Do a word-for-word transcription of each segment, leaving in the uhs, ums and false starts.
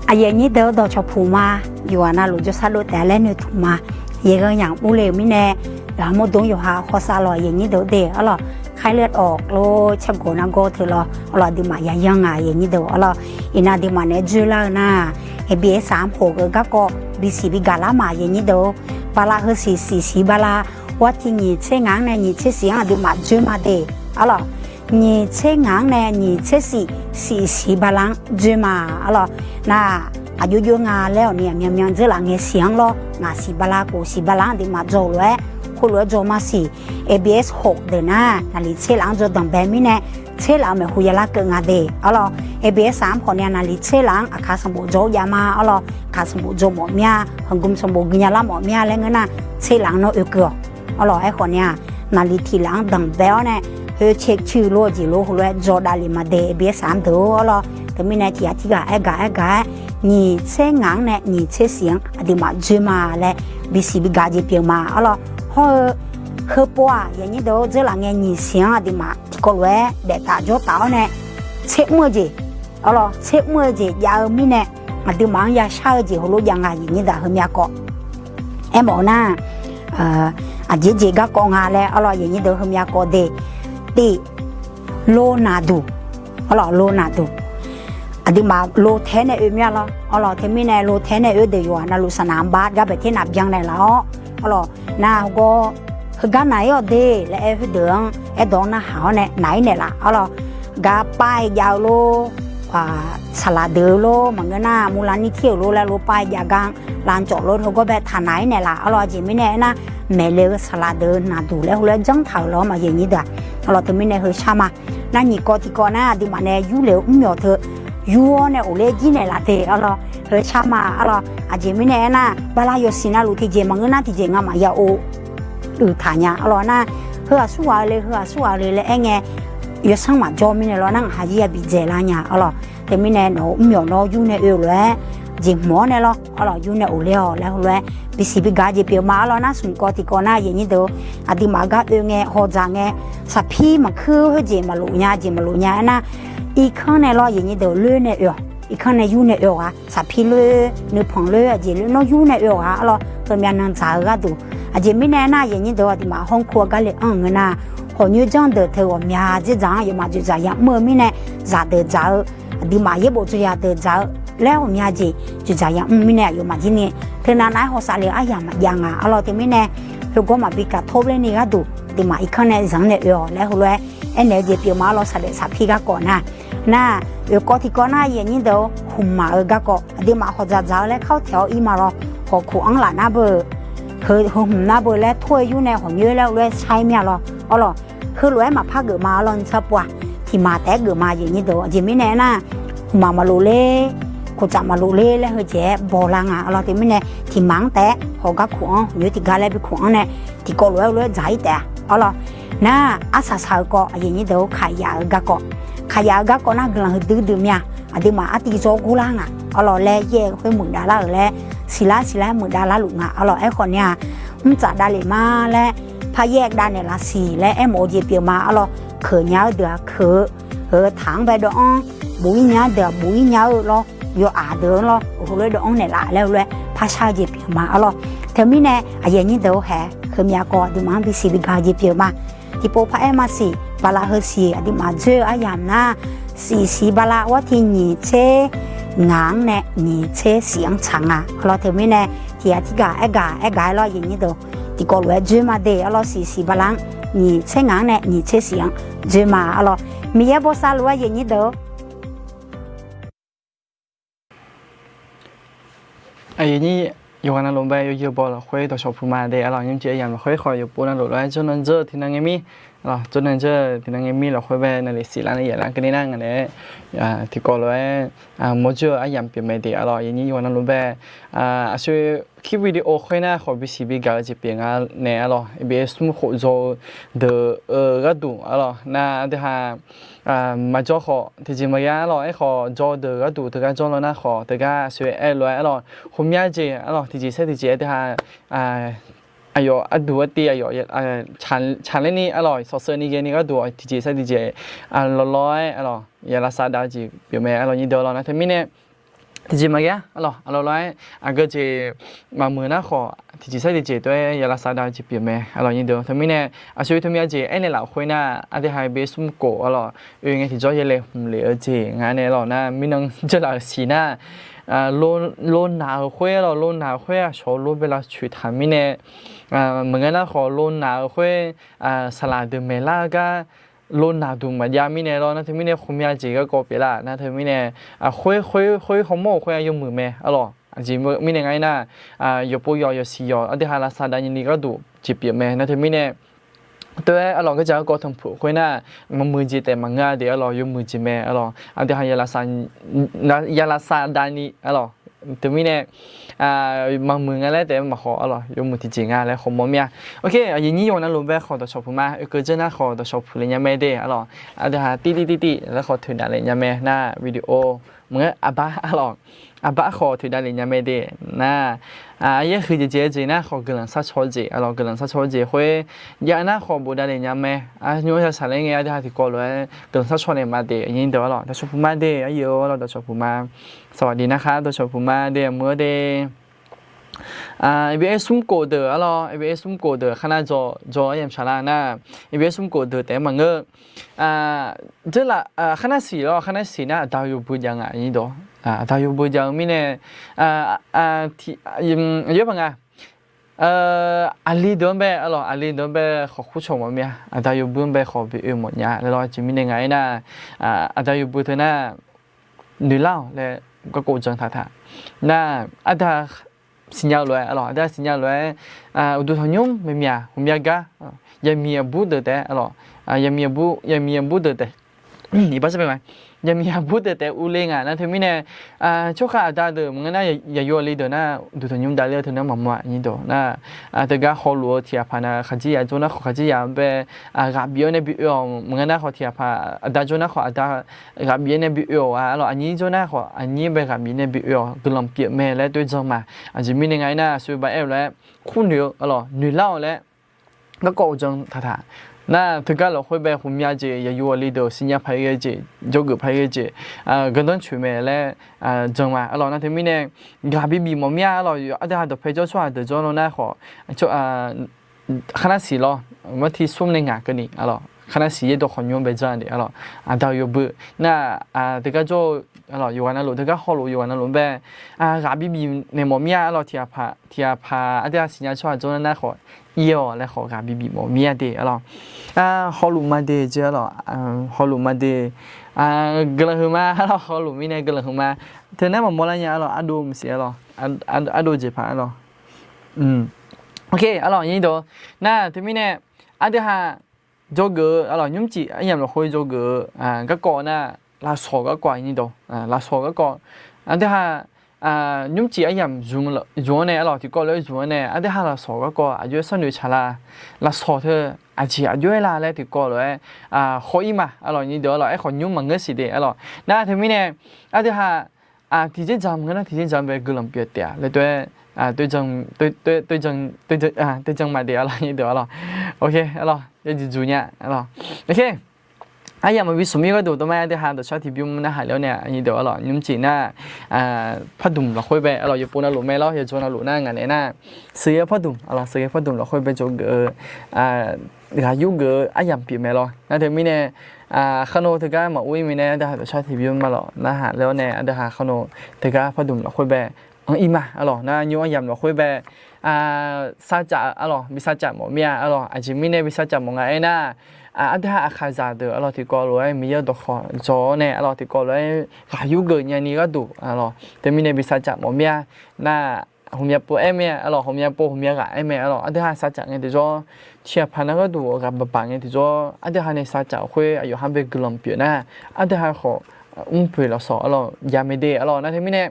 Aqyuif aqnyir deuq-eu dawqcawq puq ma, yawqghaq navluf jawrsar dov taef-a laer noeqtmq ma. Yaeqghae yamq urle-euq mirnae, laqkhaq mawrdov yawqha hawsav lawq aqyuif aqnyir deuq-eu de arlawq. ไข้เลือดออก lor, tsawrgawq nargawr teu lawq arlawq, aqduimaf yayan nga aqyuif aqnyir deuq arlawq. Iqnan aqduimaf naeq-aer dzoerlar-eu nar, ABS saq-anr khof-eu garkawv bisiq bigaq lar ma aqyuif aqnyir deuq-or. Bala heusiq siqsiq bala, war tiq nyiq tser ngaq-anr nae nyiq tser siq-anr aqduimaf dzoer ma de arlawq. Nyiq tser ngaq-anr nae nyiq tser siq, siqsiq bala-anr dzoer ma arlawq. Nar, aqjox jox nga laer awq ni aqmyanmyan dzeurlaf ngae siq-anr lawr. Ngaq siq bala khof siq bala-anr aqduimaf dzaw-eu lof-aer, khoerlof-aer dzaw ma siq. ABS khof deuq nar, naqliq tser laf-anr dzaw danqbae mirnae, tser laf-euq maeqhu yalar keuv nga de arlawq. ABS saq-anr khawf ni-a naqliq tser laf-anr aqkaq sanqbof dzaw-awr jav ma arlawq. Aqkaq sanqbof dzaw mawf mir-a, haqgum sanqbof guiqnya lar mawf mir-a laer ngeur nar, tser laf-anr nawr oekeuv-awq arlawq. Aerkhawf ni-a, naqliq tiq laf-anr danqbae-awr nae, khoer tser cuiv lof-eu jeq lof heulof-aer dzaw davlef ma de ABS saq-anr deuq-or arlawq. Teumirnae tiq ghaq tirghaq aergaq aergaq-aer, nyiq tser ngaq-anr nae nyiq tser siq-anr aqduimaf dzoer ma laer bisiq bigaq jeq pyeuf ma arlawq. Hawr-eu, heupov-aq aqyuif aqnyir deuq-or, dzeurlaf ngae nyiq siq-anr aqduimaf tiqkawv lof-aer daef taf jawr taf-awr nae, tser mr-eu jeq arlawq, tser mr-eu jeq jav-eu mirnae, aqduimaf-anr yashar-eu jeq heulof jav nga aqyuif aqnyir deuq heumyav kawv. Aermawf-eu nar, aqjeq jeq garkawv nga laer arlawq aqyuif aqnyir deuq heumyav kawv de. Tiq, lo naqduq arlawq, lo naqduq. Aqduimaf lo tae-aer nae oe mir-a lawr arlawq. Teumirnae lo tae-aer nae oe deuq yawqghaq navluf saqnaq-anr bar gar baeq ter naq byan naeqlaf-awr arlawq. Nar heugar, heugar naq-ir-awq de laer aer khoerdeuq-anr aerdawq-anr narhaq-awr nae naq-ir naeqlaf arlawq. Gar pav-aer jav-eu lor, saqlaq deuq-eu lor, maqngeur nar murlar nirtir-euq lor laer lo pav-aer jav gar-anr lavcawf lor, heugawr bae taq naq-ir naeqlaf arlawq. Aqjeq mirnae aernar, maeqle-eu saqlaq deuq-eu naqduq laer heulof-aer janr taq-euq lawr aqyuif aqnyir deuq-aq arlawq. Teumirnae heu shar ma. Nar nyiq kawv tiqkawv nar aqduimaf nae yurle-eu mrmyawq teu, yur-awr nae of ler jir naeqlaf de arlawq. Heu shar ma arlawq. Aqjeq mirnae aernar, bala yawsiq navluf tiqjeq maqngeur nar tiqjeq ngamaf ya of uiq taq nya arlawq. Nar, heu aqsurghaq-eu le, heu aqsurghaq-eu le laer aerngae, yawsanr maqjawr mirnae lawr nar ngaq ha jir ya bidzaeq lar nya arlawq. Teumirnae nawq-eu mrmyawq nawr yur nae oe-eu lof-aer jeq hmq-awr nae lawr arlawq, yur nae of ler-awq laer heulof-aer bisiq bigaq jeq pyeuf ma arlawq. Nar smq kawv tiqkawv nar aqyuif aqnyir deuq-or, aqduimaf gar oe ngae hawdzaq ngae, saqpir maqkuir khoerjeq maqlof nya, jeq maqlof nya aernar, irkanr nae lawr aqyuif aqnyir deuq loer nae oe-awq. Irkanr nae yur nae oe-awq ghaq, saqpir loer, nuipanq loer, aqjeq loer nawr yur nae oe-awq ghaq arlawq. Heumyav nan dzaq-eu gharduq. Aqjeq mirnae aernar aqyuif aqnyir deuq-or, aqduimaf hawrkar gar le anr-eu ngeur nar, hawqnyoer janr deuq teu ghawqmya dzerdzaq-anr aqyawfmaf dzoeqdzaq yamr-eu mirnae, zaqdeuq dzaq-eu, aqduimaf yaerbof tsawrya deuq dzaq-eu laer ghawqmya jeq dzoeqdzaq yamr mirnae aqyawfmaf jir ni teunav nav-aer hawsav le-eu aryamq maqjav nga arlawq. Teumirnae, heugawr maqbi kaq tawr ler ni gharduq aqduimaf irkanr nae zanq nae oe-awq laer heulof-aer aernaeq-eu jeq pyeuf ma arlawq. Saqdaef saqpir garkawv nar, nar, oekawv tiqkawv nar aqyuif aqnyir deuq-or, hmqmaq-eu garkawv aqduimaf hawqdzaq dzaq-eu laer kar-awr taeq-awr ir ma lawr. Hawq khof-anr laf nar beu, heu hmq nar beu laer tor-aer yur nae hawqnyoer laer heulof-aer shar-ir mir-a lawr arlawq. Heulof-aer maqpar geuf ma arlawq. Ntsar pov-aq, tiq maq taef-aer geuf ma aqyuif aqnyir deuq-or. Aqjeq mirnae aernar, hmqmaq maqlof ler, khof tsaf maqlof ler laer heujeq-aer bawlar nga arlawq. Teumirnae tiq maq-anr taef-aer hawq gar khof-anr, hawqnyoer tiq gar laer bi khof-anr nae tiqkawv lof-aer heulof-aer dzaq-ir taef-a arlawq. Nar, arsaq saq-eu kawv aqyuif aqnyir deuq-or, kaqyaf-eu garkawv. Kaqyaf-eu garkawv nar guiqlanq heudui duidui mir-a. Aqduimaf artiv jawr gorlar ngaq arlawq laer yaer-eu khoer muiqdav lar-euq laer, siqlar siqlar muiqdav larluf nga arlawq. Aerkhawf ni-aq, mrtsaf davlef ma laer, paryaer davnaeq laf siq laer aermawf-eu jeq pyeuf ma arlawq. Keuq nya-eu deuq-aq keuq-eu, heu taq-anr bae dawv-anr, bof-ir nya-eu deuq-aq bof-ir nya-eu lawr, yawqghaq deuq-anr lawr, heulof-aer dawv-anr naeqlaf laer heulof-aer par shar-eu jeq pyeuf ma arlawq. Teumirnae aqyuif aqnyir deuq-or, haeq heumyav kawv aqduimaf-anr bisiq bigaq-eu jeq pyeuf ma. Tiqpov paraer maqsiq, bala heusiq aqduimaf dzoer-eu aryamq nar, siqsiq bala war tiq nyiq tser ngaq-anr nae nyiq tser siq-anr tsaq nga arlawq. Teumirnae tiq ghaq tirghaq aergaq aergaq-aer lawr aqyuif aqnyir deuq, tiqkawv lof-aer dzoer ma de arlawq. Siqsiq bala-anr nyiq tser ngaq-anr nae nyiq tser siq-anr dzoer ma arlawq. Miqyaer bawsav luf-aer aqyuif aqnyir deuq-or. Aqyuif aqnyir yawqghaq navluf bae yawzeu baw lafkhoer dawqshawq puq ma de arlawq. Nymrcif aryamq lafkhoer khawf yawqpov navluf lof-aer jawrnan dzeur-eu tiqnan ngae mir, jawrnan dzeur-eu tiqnan ngae mir lafkhoer bae navlef siqlar nae yaf lar keuvni nar ngaq nae tiqkawv lof-aer mawrdzeur-eu aryamq pyeuf mae de arlawq. Aqyuif aqnyir yawqghaq navluf bae aqsur kir video khoer nar khawf bisiq bigaq-eu jeq pyeuf nga nae arlawq. Bif-aer smr khof dzaw-eu deuq-eu gharduq arlawq. Nar deuq-aq maqjawr khawf tiqjeq maqya arlawq. Aerkhawf dzaw-eu deuq gharduq teugar jawr law nar khawf teugar aqsur aer lof-aer arlawq. Ghawqmya jeq arlawq, tiqjeq saer tiqjeq-aer deuq-aq aqyawf aqduq artiv aqyawf tsaqler ni arlawq, sawqseu ni ghae ni gharduq tiqjeq saer tiqjeq lawlaw-aer arlawq, ya lavsav dav-eu jeq pyeuf mae arlawq. Nyiq deuq lawq nar teumirnae Tiqjeq maqghae-a, arlawq, arlawq lawr-aer, aqgeu jeq maqmuiq nar khawf, tiqjeq sar tiqjeq tov-aer ya lavsav dav-eu jeq pyeuf mae, arlawq, nyir deuq. Teumirnae, aqsur teumirnae jeq aernaeq laf-euq khoer nar, aqdui ha yabe smr khof, arlawq, oe ngae tiqjawr ya laeqhmq lef-eu jeq nga nae, arlawq, nar mirnan dzeurlaf-euq siq nar, lonaq-euq khoer, arlawq, lonaq-euq khoer aqshawq-eu lor bae lavcoeq taq mirnae, maqngeur nar khawf lonaq-euq khoer, saqlaq deuq maeqlar-eu gar lonaq duq maqjav mirnae lawr, nar teumirnae khmya jeq garkawv pyeuflar, nar teumirnae, khoer, khoer, khoer hawmawr-euq khoer-aq yawmuiq mae, arlawq. Aqjeq mirnae nga aernar, yawqpov yawq yawqsiq yawq aqdui ha lavsav dav nyani gharduq jeq pyeuf mae, nar teumirnae, tov-aer arlawq, gardzaq garkawv tanqpuq khoer nar, maqmuiq jeq taef maqngeur-a de, arlawq, yawmuiq jeq mae, arlawq, aqdui ha ya lavsav davni, arlawq, teumirnae, maqmuiq nga laer taef-aer maqhaw, arlawq, yawmuiq tiqjeq nga laer hawmawr mir-a. Ok, aqyuif nyir yawq navluf bae khawf dawqshawq puq ma, oekeuv dzeur nar khawf dawqshawq puq le nya mae de, arlawq, aqdui ha tir tir tir tir laer khawf toeqnav le nya mae nar video maqngeur aqbar, arlawq, aqbar khawf toeqdav le nya mae de, nar, aryaer huiq jeq jeq-eu jeq nar khawf guiqlanq sharcaw-eu jeq, arlawq, guiqlanq sharcaw-eu jeq khoer jav nar khawf bofdav le nya mae, arnymr yashaq laer ngae aqdui ha tiqkawv lof-aer guiqlanq sharcaw naeq ma de, aqnyir deuq, arlawq, dawqshawq puq ma de, aqyuif, arlawq, dawqshawq puq ma, สวัสดีนะคะ dawqshawq puq ma de, aqmuiq-awr de. Aqbyav smr khof deuq, arlawq, aqbyav smr khof deuq kharnar dzaw, dzaw aryamq shaq lar nar, aqbyav smr khof deuq taef-aer maqngeur. Dzeurlaf, kharnar siq lawr, kharnar siq nar aqda yawbui jav nga, aqnyir dawq, aqda yawbui jav-eu mirnae, aqyawf baq nga, aqli deuq-anr bae, arlawq, aqli deuq-anr bae khawf kur cawq mawf mir-a, aqda yawbui-anr bae khawf bi oe mawf nya laer lawr, aqjeq mirnae nga aernar, aqda yawbui teu nar noeqlar-awq laer garkawv jan taq taq. Nar, aqda siqnya-eu lof-aer, arlawq, aqda siqnya-eu lof-aer, uqduq tanqnymr maeqmyaq hmqmya gar, yaqmiq aqbur deuq taef-aer, arlawq, yaqmiq aqbur, yaqmiq aqbur deuq taef, iqbax sar bae ma, yaqmiq aqbur deuq taef-aer urler nga nar teumirnae, tsawrkhav aqda deuq maqngeur nar, yaqyo aqli deuq nar uqduq tanqnymr davler-eu teu nar maqmawr-a, aqnyir dawq, nar, teugar hawluf-eu tiq ghaq paq nav khaqdzerzaq jawr nar khawf khaqdzerzaq-anr bae ghaq bif-awr nae bi oe-awq, maqngeur nar khawf tiq ghaq paq aqda jawr nar khawf aqda ghaq bif-awr nae bi oe-awq-a, arlawq, aqnyir jawr nar khawf aqnyir bae ghaq bif nae bi oe-awq, guiqlanq pyeuf mae laer toer jan ma. Aqjeq mirnae nga aernar, aqsur ba aer-eu lof-aer kurnoeq-eu, arlawq, noeqlar-awq laer garkawv jan taq taq. Nar, teugar lafkhoer bae hmqmya jeq, yaqyo aqli deuq siqnya paq-aer ghae jeq, jawrgeuf paq-aer ghae jeq, gardanr coeq mae laer jan ma, arlawq, nar teumirnae ghaq bi bif mawf mir-a, arlawq, aqdui ha dawqpae jawr tsawrhaq deuq jawr nar khawf, kharnar siq lawr, marti smr nae ngaq keuvni, arlawq, kharnar siq yaerdawq khawqnymr bae janr-a de, arlawq, aqda-eu yawbui nar, teugar jawr-eu, arlawq, yawqghaq navluf, teugar hawluf yawqghaq navluf bae ghaq bi bif naeq mawf mir-a, arlawq, tiq ghaq paq, tiq ghaq paq aqdui ha siqnya tsawrhaq jawr nar khawf, ir-awq laer khawf ghaq bi bif mawf mir-a de, arlawq, hawluf ma de jeq, arlawq, hawluf ma de, guiqlanq huiq ma, arlawq, hawluf mirnae guiqlanq huiq ma, teu nar maqmawr lar nya, arlawq, ardov maqsiq, arlawq, ardov jeq paq, arlawq. Ok, arlawq, nyir dawq, nar teumirnae aqdui ha jawrgeuf-eu, arlawq, nymrcif aryamq lafkhoer jawrgeuf-eu garkawv nar, lafsawq garkawv, nyir dawq, lafsawq garkawv, aqdui ha nymrcif aryamq zmq-anr nae, arlawq, tiqkawv lof-aer zmq-anr nae aqdui ha lafsawq garkawv aqjox-aer sharnoeq tsaq la, lafsawq teu aqjeq aqjox-aer la laer tiqkawv lof-aer haw-ir ma, arlawq, nyir deuq, arlawq, aerkhawf nymr maqngeur siq de, arlawq, nar teumirnae aqdui ha tiqjeq dzaq maqngeur nar tiqjeq dzaq bae guiqlanq pyeuf taef-a laer toer-aer, toer jan ma de, arlawq, nyir deuq, arlawq, ok, arlawq, yajuq juq nya, arlawq, ok. Aryamq maqbi smq mir gharduq dawqma aqdui ha dawqshar tiqbymr narhaq le-awr nae, nyir deuq, arlawq, nymrcif nar pardmq lafkhoer bae, arlawq, yawqpov navluf mae lawr, yawqdzawq navluf nar ngaq naeq nar, sheuqghae pardmq, arlawq, sheuqghae pardmq lafkhoer bae jawrgeuf-eu, ghaq yurgeuf-eu aryamq pyeuf mae lawr. Nar teumirnae, khar nawr teugar maqur-ir mirnae aqdui ha dawqshar tiqbymr ma lawq narhaq le-awr nae aqdui ha khar nawr teugar pardmq lafkhoer bae anr-ir ma, arlawq, nar nymr aryamq lafkhoer bae sarcaf, arlawq, bi sarcaf mawf mir-a, arlawq, aqjeq mirnae bi sarcaf mawf nga aernar, aqdui ha aqkhaqzaq deuq, arlawq, tiqkawv lof-aer Miqyaer-euq dawqkawq dzaw-awr nae, arlawq, tiqkawv lof-aer ghaq yurgeuf nyani gharduq, arlawq, teumirnae bi sarcaf mawf mir-a, nar, hmqmya pov aer mae, arlawq, hmqmya pov hmqmya ghaq aer mae, arlawq, aqdui ha sarcaf ngae tiqjawr, tiqghaq paq nav gharduq ghaq baq baq ngae tiqjawr, aqdui ha nae sarcaf khoer aqyawf ha bae guiqlanq pyeuf nar, aqdui ha khawf mrpoeq lafsawq, arlawq, jav mae de, arlawq, nar teumirnae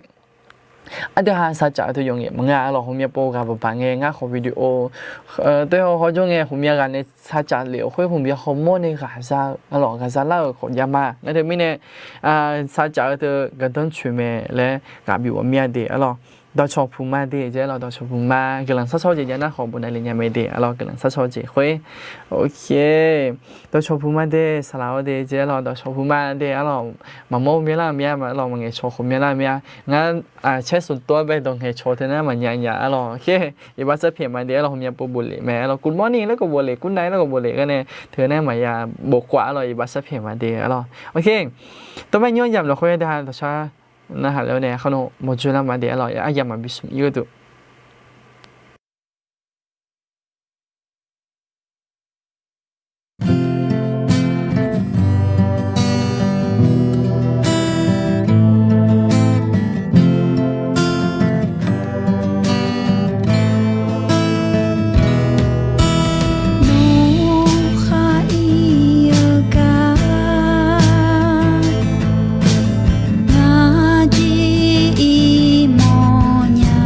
aqdui ha sarcaf-eu teu yawf ngaeq maqngeur, arlawq, hmqmya pov ghaq baq baq ngae ngar khawf video toer haw haw jawr ngae hmqmya ghaq nae sarcaf lef-awr khoer hmqmya hawmawr nae ghaq za-eu, arlawq, ghaq za lar-euq khawf jav ma. Nar teumirnae sarcaf-eu teu gardanr coeq mae laer ghaq bif mawf mir-a de, arlawq. dawqcawq puq ma de jeq-aer lawq, dawqcawq puq ma guiqlanq sharshawr jeq jav nar khawf bofnaeq le nya mae de-a lawq, guiqlanq sharshawr jeq khoer. Ok. Dawqcawq puq ma de saqlaq-awr de jeq-aer lawq, dawqcawq puq ma de-a lawq. Maqmawr myav lar myav-a lawq, maqngaeq cawq khof myav lar myav. Ngar caer smq tov-aer bae dawq ngaeq cawq teu nar maqnya nya-a lawq. Ok. Iqbax sarpyaeq ma de-a lawq, hawmya pov boflef mae-a lawq, good morning laer khawf boflef, good night laer khawf boflef gar nae teu nar maqya bof kawv-a lawq, iqbax sarpyaeq ma de-a lawq. Ok. Tawrbae nymr yamq lafkhoer da dawqshar narhaq laer-awr nae khar nawr mawrjoe lar ma de-a lawq, aryamq maqbi smq ir gharduq. Nmr khar ir-eu gar, ngar jir ir mawrnya.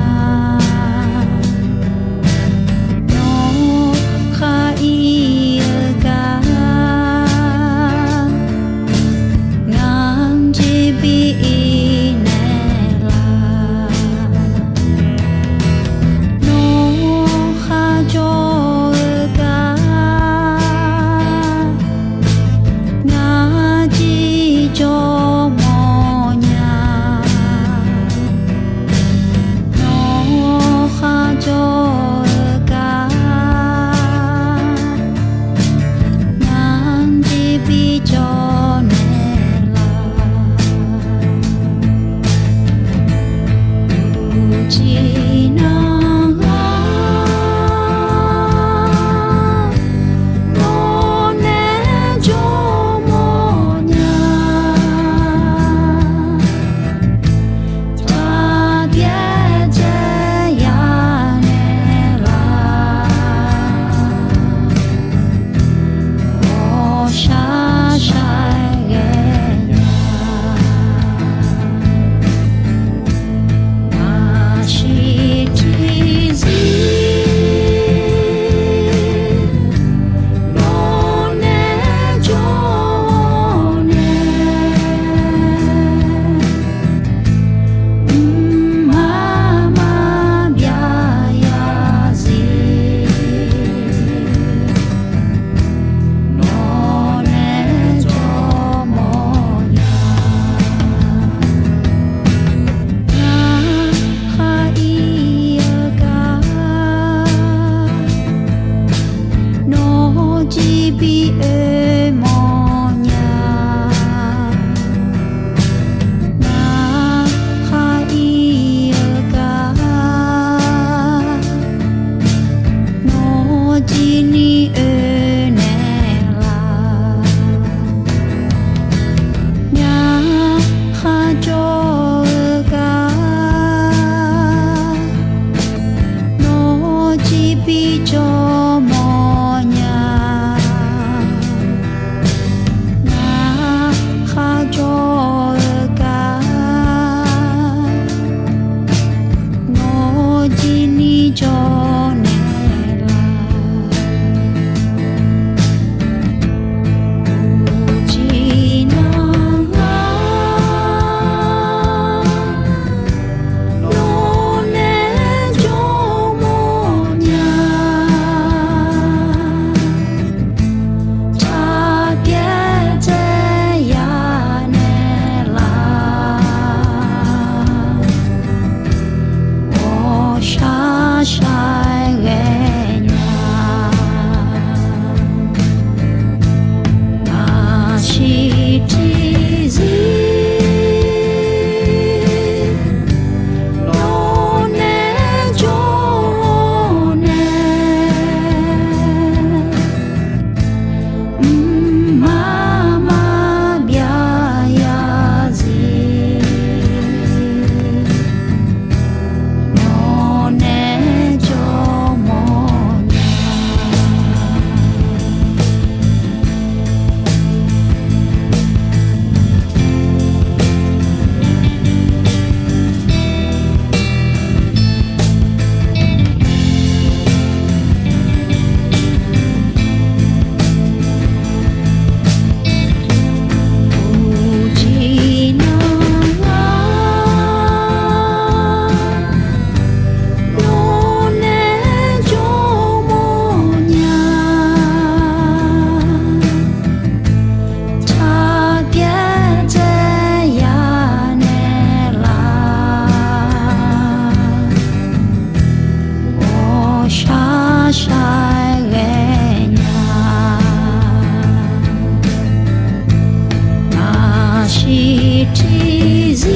Tiqzir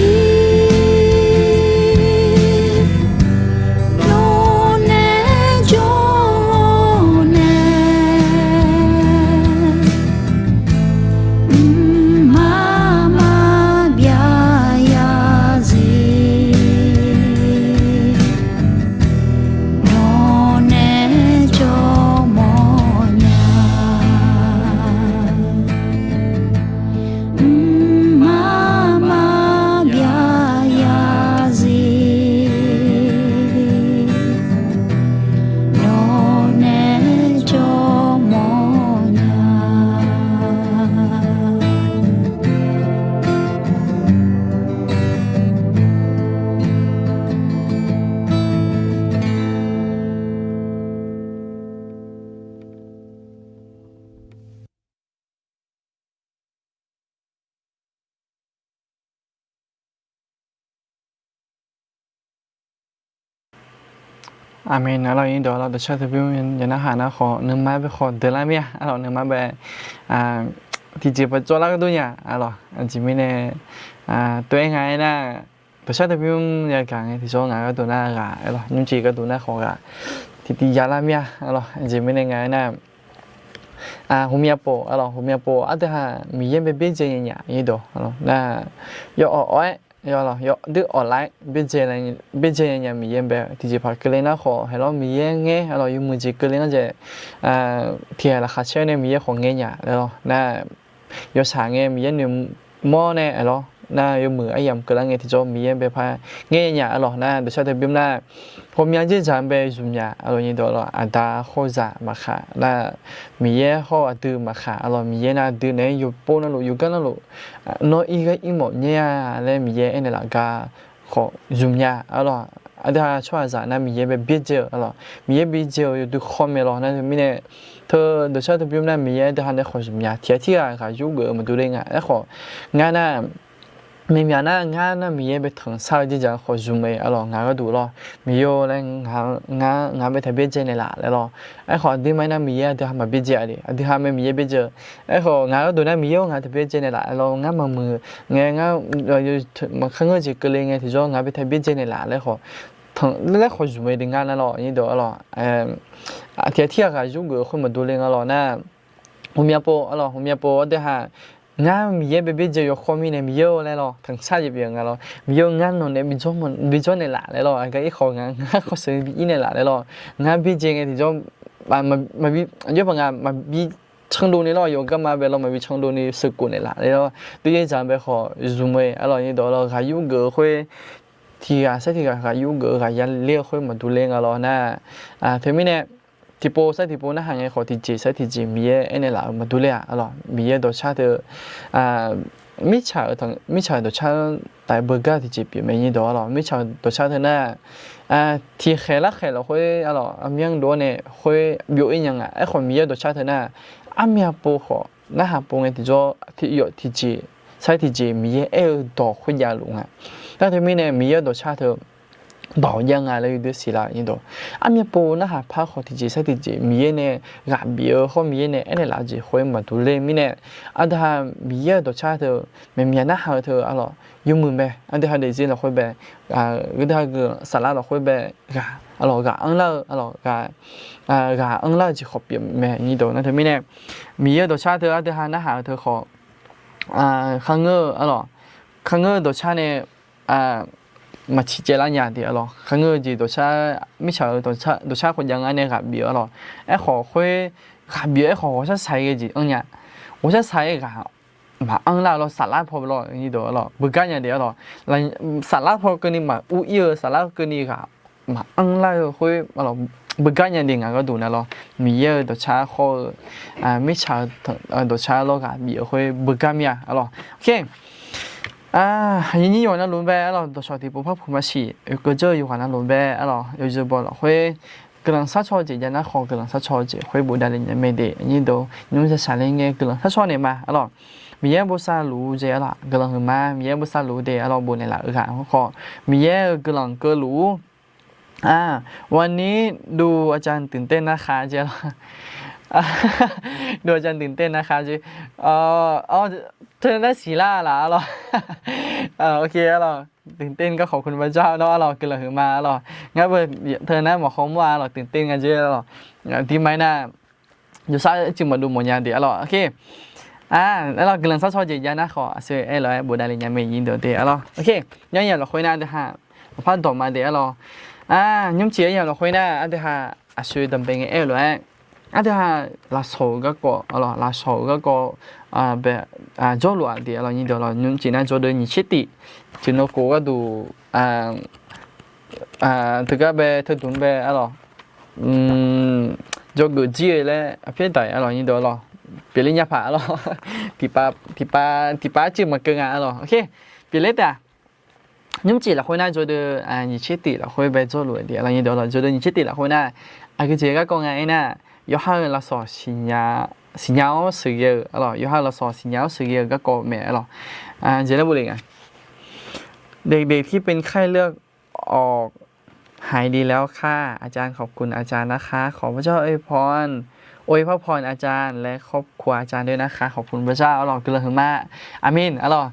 nawr nae jawr-awr nae, mqmaq maqbyav ya zir, nawr nae jawr mawrnya. Mqmaq maqbyav ya zir, nawr nae jawr mawrnya. Aqmeq. Arlawr, iqdawq lawr dawqshar teu bymr ya narhaq nar khawf nuima bae khawf deuqlar mir-a. Arlawr, nuima bae tiqjeq paqtsawv lar gharduq nya. Arlawr, aqjeq mirnae tov-aer nga aernar, dawqshar teu bymr yagaq ngae tiqjawr ngaq gharduq nar ghaq, arlawr, nymrjeq gharduq nar khawf ghaq tiqtiv ya lar mir-a. Arlawr, aqjeq mirnae nga aernar, hmqmyav pov, arlawr, hmqmyav pov ardui ha Miqyaer bae byaerdzae nya nya, iqdawq, arlawr, nar yawawq awr-aer, yawdui awqlar-aer byaerdzae nya nya Miqyaer bae tiqjeq paq keuvle nar khawf, haeqlawr Miqyaer ngaer, arlawr, yawmuiq jeq keuvle-anr jae, tiqghaq laqkhaq caer-awr nae Miqyaer khawf ngae nya laer lawr nar, yawshaq ngae Miqyaer noeqmawr nae, arlawr, nar yawmuiq aryamq keuvlar ngae tiqjawr Miqyaer bae par ngae nya, arlawr, nar dawqshar teu bymr nar hawmya dzerdzaq bae zmqnya, arlawr, iqdawq lawr, aqda hawrzaq maqkhaq nar, Miqyaer hawr aqdui maqkhaq, arlawr, Miqyaer nar aqdui naeq-aer yawpov navluf, yawqgar navluf, nawr irghae irmawf nyaer-a laer Miqyaer aernaeq laf gar khawf zmqnya, arlawr. Aqdui ha tsawrhaqzaq nar Miqyaer bae byaerdzae-eu, arlawr, Miqyaer byaerdzae-eu yawdui khawr mae lawr. Nar teumirnae teu dawqshar teu bymr nar Miqyaer aqdui ha nae khawf zmqnya, tiqghaq tirghaq ghaq yurgeuf-eu maqdur ler nga. Aerkhawf, ngar nar, maeqmyaq nar ngar nar Miqyaer bae tanqsar-eu dzerdzaq khawf zmq-eu, arlawr, ngaq gharduq lawr, Miqyaer-or laer, ngar, ngaq bae taq byaerdzae naeqlaf laer lawr. Aerkhawf aqduimaf-aer nar Miqyaer aqdui ha maqbyaerdzae-a le, aqdui ha mae Miqyaer byaerdzae-eu. Aerkhawf ngaq gharduq nar Miqyaer-or ngaq taq byaerdzae naeqlaf laer lawr, ngar maqmuiq ngae, ngar maqkar ngeur jeq keuvle ngae tiqjawr ngaq bae taq byaerdzae naeqlaf laer khawf, laer khawf zmq-eu de ngar nar lawr, iqdawq, arlawr, tiqghaq tirghaq ghaq yurgeuf-eu khoer maqdur ler nga lawr nar, hmqmyav pov, arlawr, hmqmyav pov ardui ha ngar Miqyaer bae byaerdzae yawkhawr mirnae Miqyaer-or laer lawr tanqsar jeq pyeuf nga lawr, Miqyaer-or ngar nawq nae bijawr naeqlaf laer lawr, aqgar irkhawf nga ngar khawf sheuq bi ir naeqlaf laer lawr, ngar byaerdzae ngae tiqjawr maqbi, aqjox paq nga maqbi candov ni lawr, yawqgar ma bae lawr maqbi candov ni sheuqkhof naeqlaf laer lawr, dui dzerdzaq bae khawf zmq-eu, arlawr, iqdawq lawr, ghaq yurgeuf-eu khoer, tiqghaq saer tiqghaq ghaq yurgeuf-eu ghaq yaler-eu khoer maqdur ler nga lawr nar, teumirnae tiqpov saer tiqpov narhaq ngae khawf tiqjeq saer tiqjeq Miqyaer aernaeq laf-euq maqdur ler-aq, arlawr, Miqyaer dawqcar teu mirtsaq-euq, mirtsaq-euq dawqcar taef beugar tiqjeq pyeuf mae, iqdawq, arlawr, mirtsaq-euq dawqcar teu nar tiqkhaeq larkhaeq lafkhoer, arlawr, aqmyanluf-awr nae khoer byov-ir nya nga. Aerkhawf Miqyaer dawqcar teu nar armyav pov khawf narhaq pov ngae tiqjawr tiqyawf tiqjeq saer tiqjeq Miqyaer aer-eu dawq khoerjav luf nga. Nar teumirnae Miqyaer dawqcar teu dawq jav nga laer yawdui siqlar-euq, iqdawq, armyav pov narhaq par khawf tiqjeq saer tiqjeq Miqyaer nae ghaq bif-eu hawr Miqyaer nae aernaeq laf-eu jeq khoer maqdur ler mirnae, aqdui ha Miqyaer-euq dawqcar teu maeqmyaq narhaq-eu teu, arlawr, yawmuiq mae. Aqdui ha daefzir lafkhoer bae, aqdui ha guiqlanq saflar lafkhoer bae ghaq, arlawr, ghaq anrlar-eu, arlawr, ghaq anrlar-eu jeq khawf pyeuf mae, iqdawq. Nar teumirnae Miqyaer-euq dawqcar teu aqdui ha narhaq-eu teu khawf kharngeur-eu, arlawr, kharngeur-eu dawqcar nae maqciq caev lar nya de, arlawr, kharngeur-eu jeq dawqcar, mirtsaq-euq dawqcar khawf jav nga nae ghaq bif-eu, arlawr, aerkhawf khoer ghaq bif-eu aerkhawf ghawqshar shaq-aer ghae jeq anr nya. Ghawqshar shaq-aer ghaq maqanr lar-eu lawr, saflar paw lawr, iqdawq, arlawr, beugar nya de, arlawr, saflar paw keuvni maqur ir-eu, saflar keuvni ghaq maqanr lar-eu khoer, arlawr, beugar nya de ngaq gharduq nar lawr, Miqyaer-euq dawqcar khawr-eu mirtsaq-euq dawqcar lawr ghaq bif-eu khoer beugar mir-a, arlawr. Aqnyir nyir yawqghaq navluf bae, arlawr, dawqshawq tiqpov par puq maqsiq oekeuv dzeur-eu yawqghaq navluf bae, arlawr, yawzeu baw lafkhoer guiqlanq sharcaw-eu jeq jav nar khawf guiqlanq sharcaw-eu jeq khoer bofdav le nya mae de, aqnyir deuq nymr shaq shaq le ngae guiqlanq sharcaw naeq ma, arlawr, Miqyaer bosav luf-eu jeq, arlawr, guiqlanq huiqma, Miqyaer bosav luf-eu de, arlawr, bofnaeq laf-eu ghaq-anr khawf Miqyaer-euq guiqlanq keuv luf-ur, aqnyir deuq aqcawq deuq taev nar khav jeq, arlawr, deuq aqcawq deuq taev nar khav jeq, arlawr, teu nar siqlar laf arlawr. โอเค arlawr, ตื่นเต้น garkawv คุณพระเจ้า nawr arlawr guiqlanq huiqma arlawr. Ngar beu teu nar maqkhawr mawr-a arlawr, ตื่นเต้น nga jer arlawr. Aqdirma-aer nar, yawsar cuiv maqdov mawfnya de arlawr. Arlawr guiqlanq sar caw jeq jav nar khawf aqsur aer lof-aer bofdav le nya mae nyiq deuq de arlawr. Nymr yaf lafkhoer nar aqdui haq aqpar dawq ma de arlawr. Nymr ciq aryamq lafkhoer nar aqdui haq aqsur danqbae ngae aer-eu lof-aer, aqdui haq lafsawq-euq garkawv arlawr, lafsawq-euq garkawv bae jawrluf-aq de arlawr nyiq deuq arlawr. Nymr ciq nar jawrdeuv nyiq tser tif tiqnan khof gharduq teugar bae teudmq bae arlawr, jawrgeuf jir-eu laer aqpyaer daq arlawr nyiq deuq arlawr. Pyeufler nya paq arlawr. Tiqpav tiqpav arcuiv maqkeuv nga arlawr. Pyeufler taef-aq, nymr ciq lafkhoer nar jawrdeuv nyiq tser tif lafkhoer bae jawrluf-eu de arlawr nyiq deuq arlawr. Jawrdeuv nyiq tser tif lafkhoer nar aqgeujeq garkawv nga aernar, yawqha-euq lafsawq siqnya-awr sheuqghae-eu arlawr, yawqha-euq lafsawq siqnya-awr sheuqghae-eu garkawv mae arlawr. Jeq laer bofle nga. เด็กๆที่เป็นไข้เลือดออก หายดีแล้วค่ะ อาจารย์ ขอบคุณอาจารย์นะคะ ขอพระเจ้าอวยพร อวยพระพรอาจารย์และครอบครัวอาจารย์ด้วยนะคะ ขอบคุณพระเจ้า arlawr guiqlanq huiqma. Aqmeq arlawr.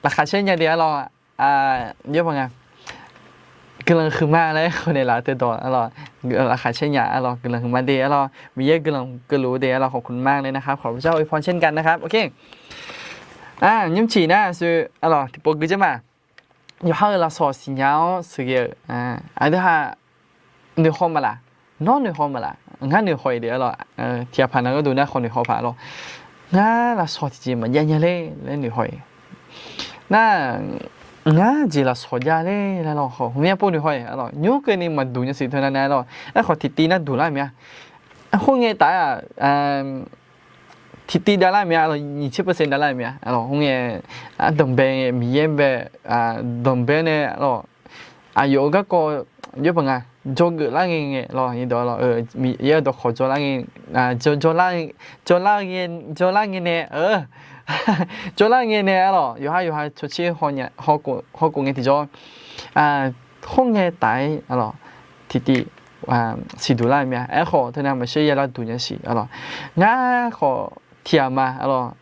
Laqkhaq caer nya de arlawr. Yawr pa nga, guiqlanq huiqma laer khawf naeqlaf-eu teudawq arlawr. Laqkhaq caer nya arlawr, guiqlanq huiqma de arlawr. Miqyaer guiqlanq keuvluf-eu de arlawr, ขอบคุณมากเลยนะครับ ขอพระเจ้าอวยพรเช่นกันนะครับ โอเค. Nymr ciq nar aqsur arlawr tiqpov gui jer ma. Yawqha-euq lafsawq siqnya-awr sheuqghae-eu, aqdui haq noeqhaw maqlaf, nawr noeqhaw maqlaf, ngar noeqhaw-iq de arlawr. Tiqghaq paq nav gharduq nar khawf noeqhaw paq arlawr. Ngar lafsawq tiqjeq maqjav nya ler laer noeqhaw-iq. Nar, ngar jeq lafsawq jav ler laer arlawr khawf, hmqmya pov noeqhaw-iq arlawr. Nymr keuvni maqduq nya siq teu nar nar arlawr. Aerkhawf tiqtiv nar duq lar-eu mya. Khoerngae taf-aer-aq, tiqtiv davlar-eu mya arlawr, nyiq tser เปอร์เซ็นต์ davlar-eu mya arlawr. Khoerngae, ardanqbae ngae Miqyaer bae, danqbae nae arlawr. Aqyawf-euq garkawv yawr pa nga, jawrgeuf lar ngae ngae arlawr nyiq dawq arlawr. Miqyaer-euq dawqkawq jawrlar ngae, jawrlar ngae nae, jawrlar ngae nae arlawr, yawqha yawqha cawtser hawkhof ngae tiqjawr, khoerngae taf-aer arlawr, tiqtiv siqduq lar-eu mya. Aerkhawf teu nar maqshir ya lar duq nya siq arlawr. Ngar khawf tiqghaq ma arlawr.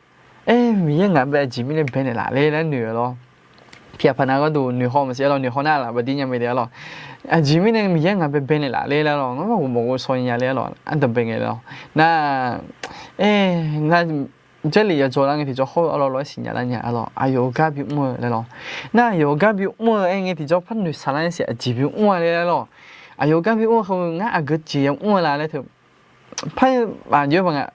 Aer, Miqyaer ngaq bae aqjeq mirnae baenaeq laf ler laer noeq-eu lawr. Tiqghaq paq nav gharduq noeqhaw maqsiq arlawr, noeqhaw nar laf baqdir nya mae de arlawr. Aqjeq mirnae Miqyaer ngaq bae baenaeq laf ler laer arlawr, ngar ghawqmawf ghovshaw nya ler arlawr, ardanqbae ngae lawr. Nar, aer, nar, Jarlif ya jawrlar ngae tiqjawr hawr-eu arlawr lof-aer siqnya lar nya arlawr, aqyawf-euq gar bimr-eu laer lawr. Nar aqyawf-euq gar bimr-eu aer ngae tiqjawr par noeqshaq lar nya siq aqjeq bimr-a ler laer lawr. Aqyawf-euq gar bimr-eu heu ngar aqgeu jeq ya mr-eu la laer teu. Par, aqjox-aer ma nga,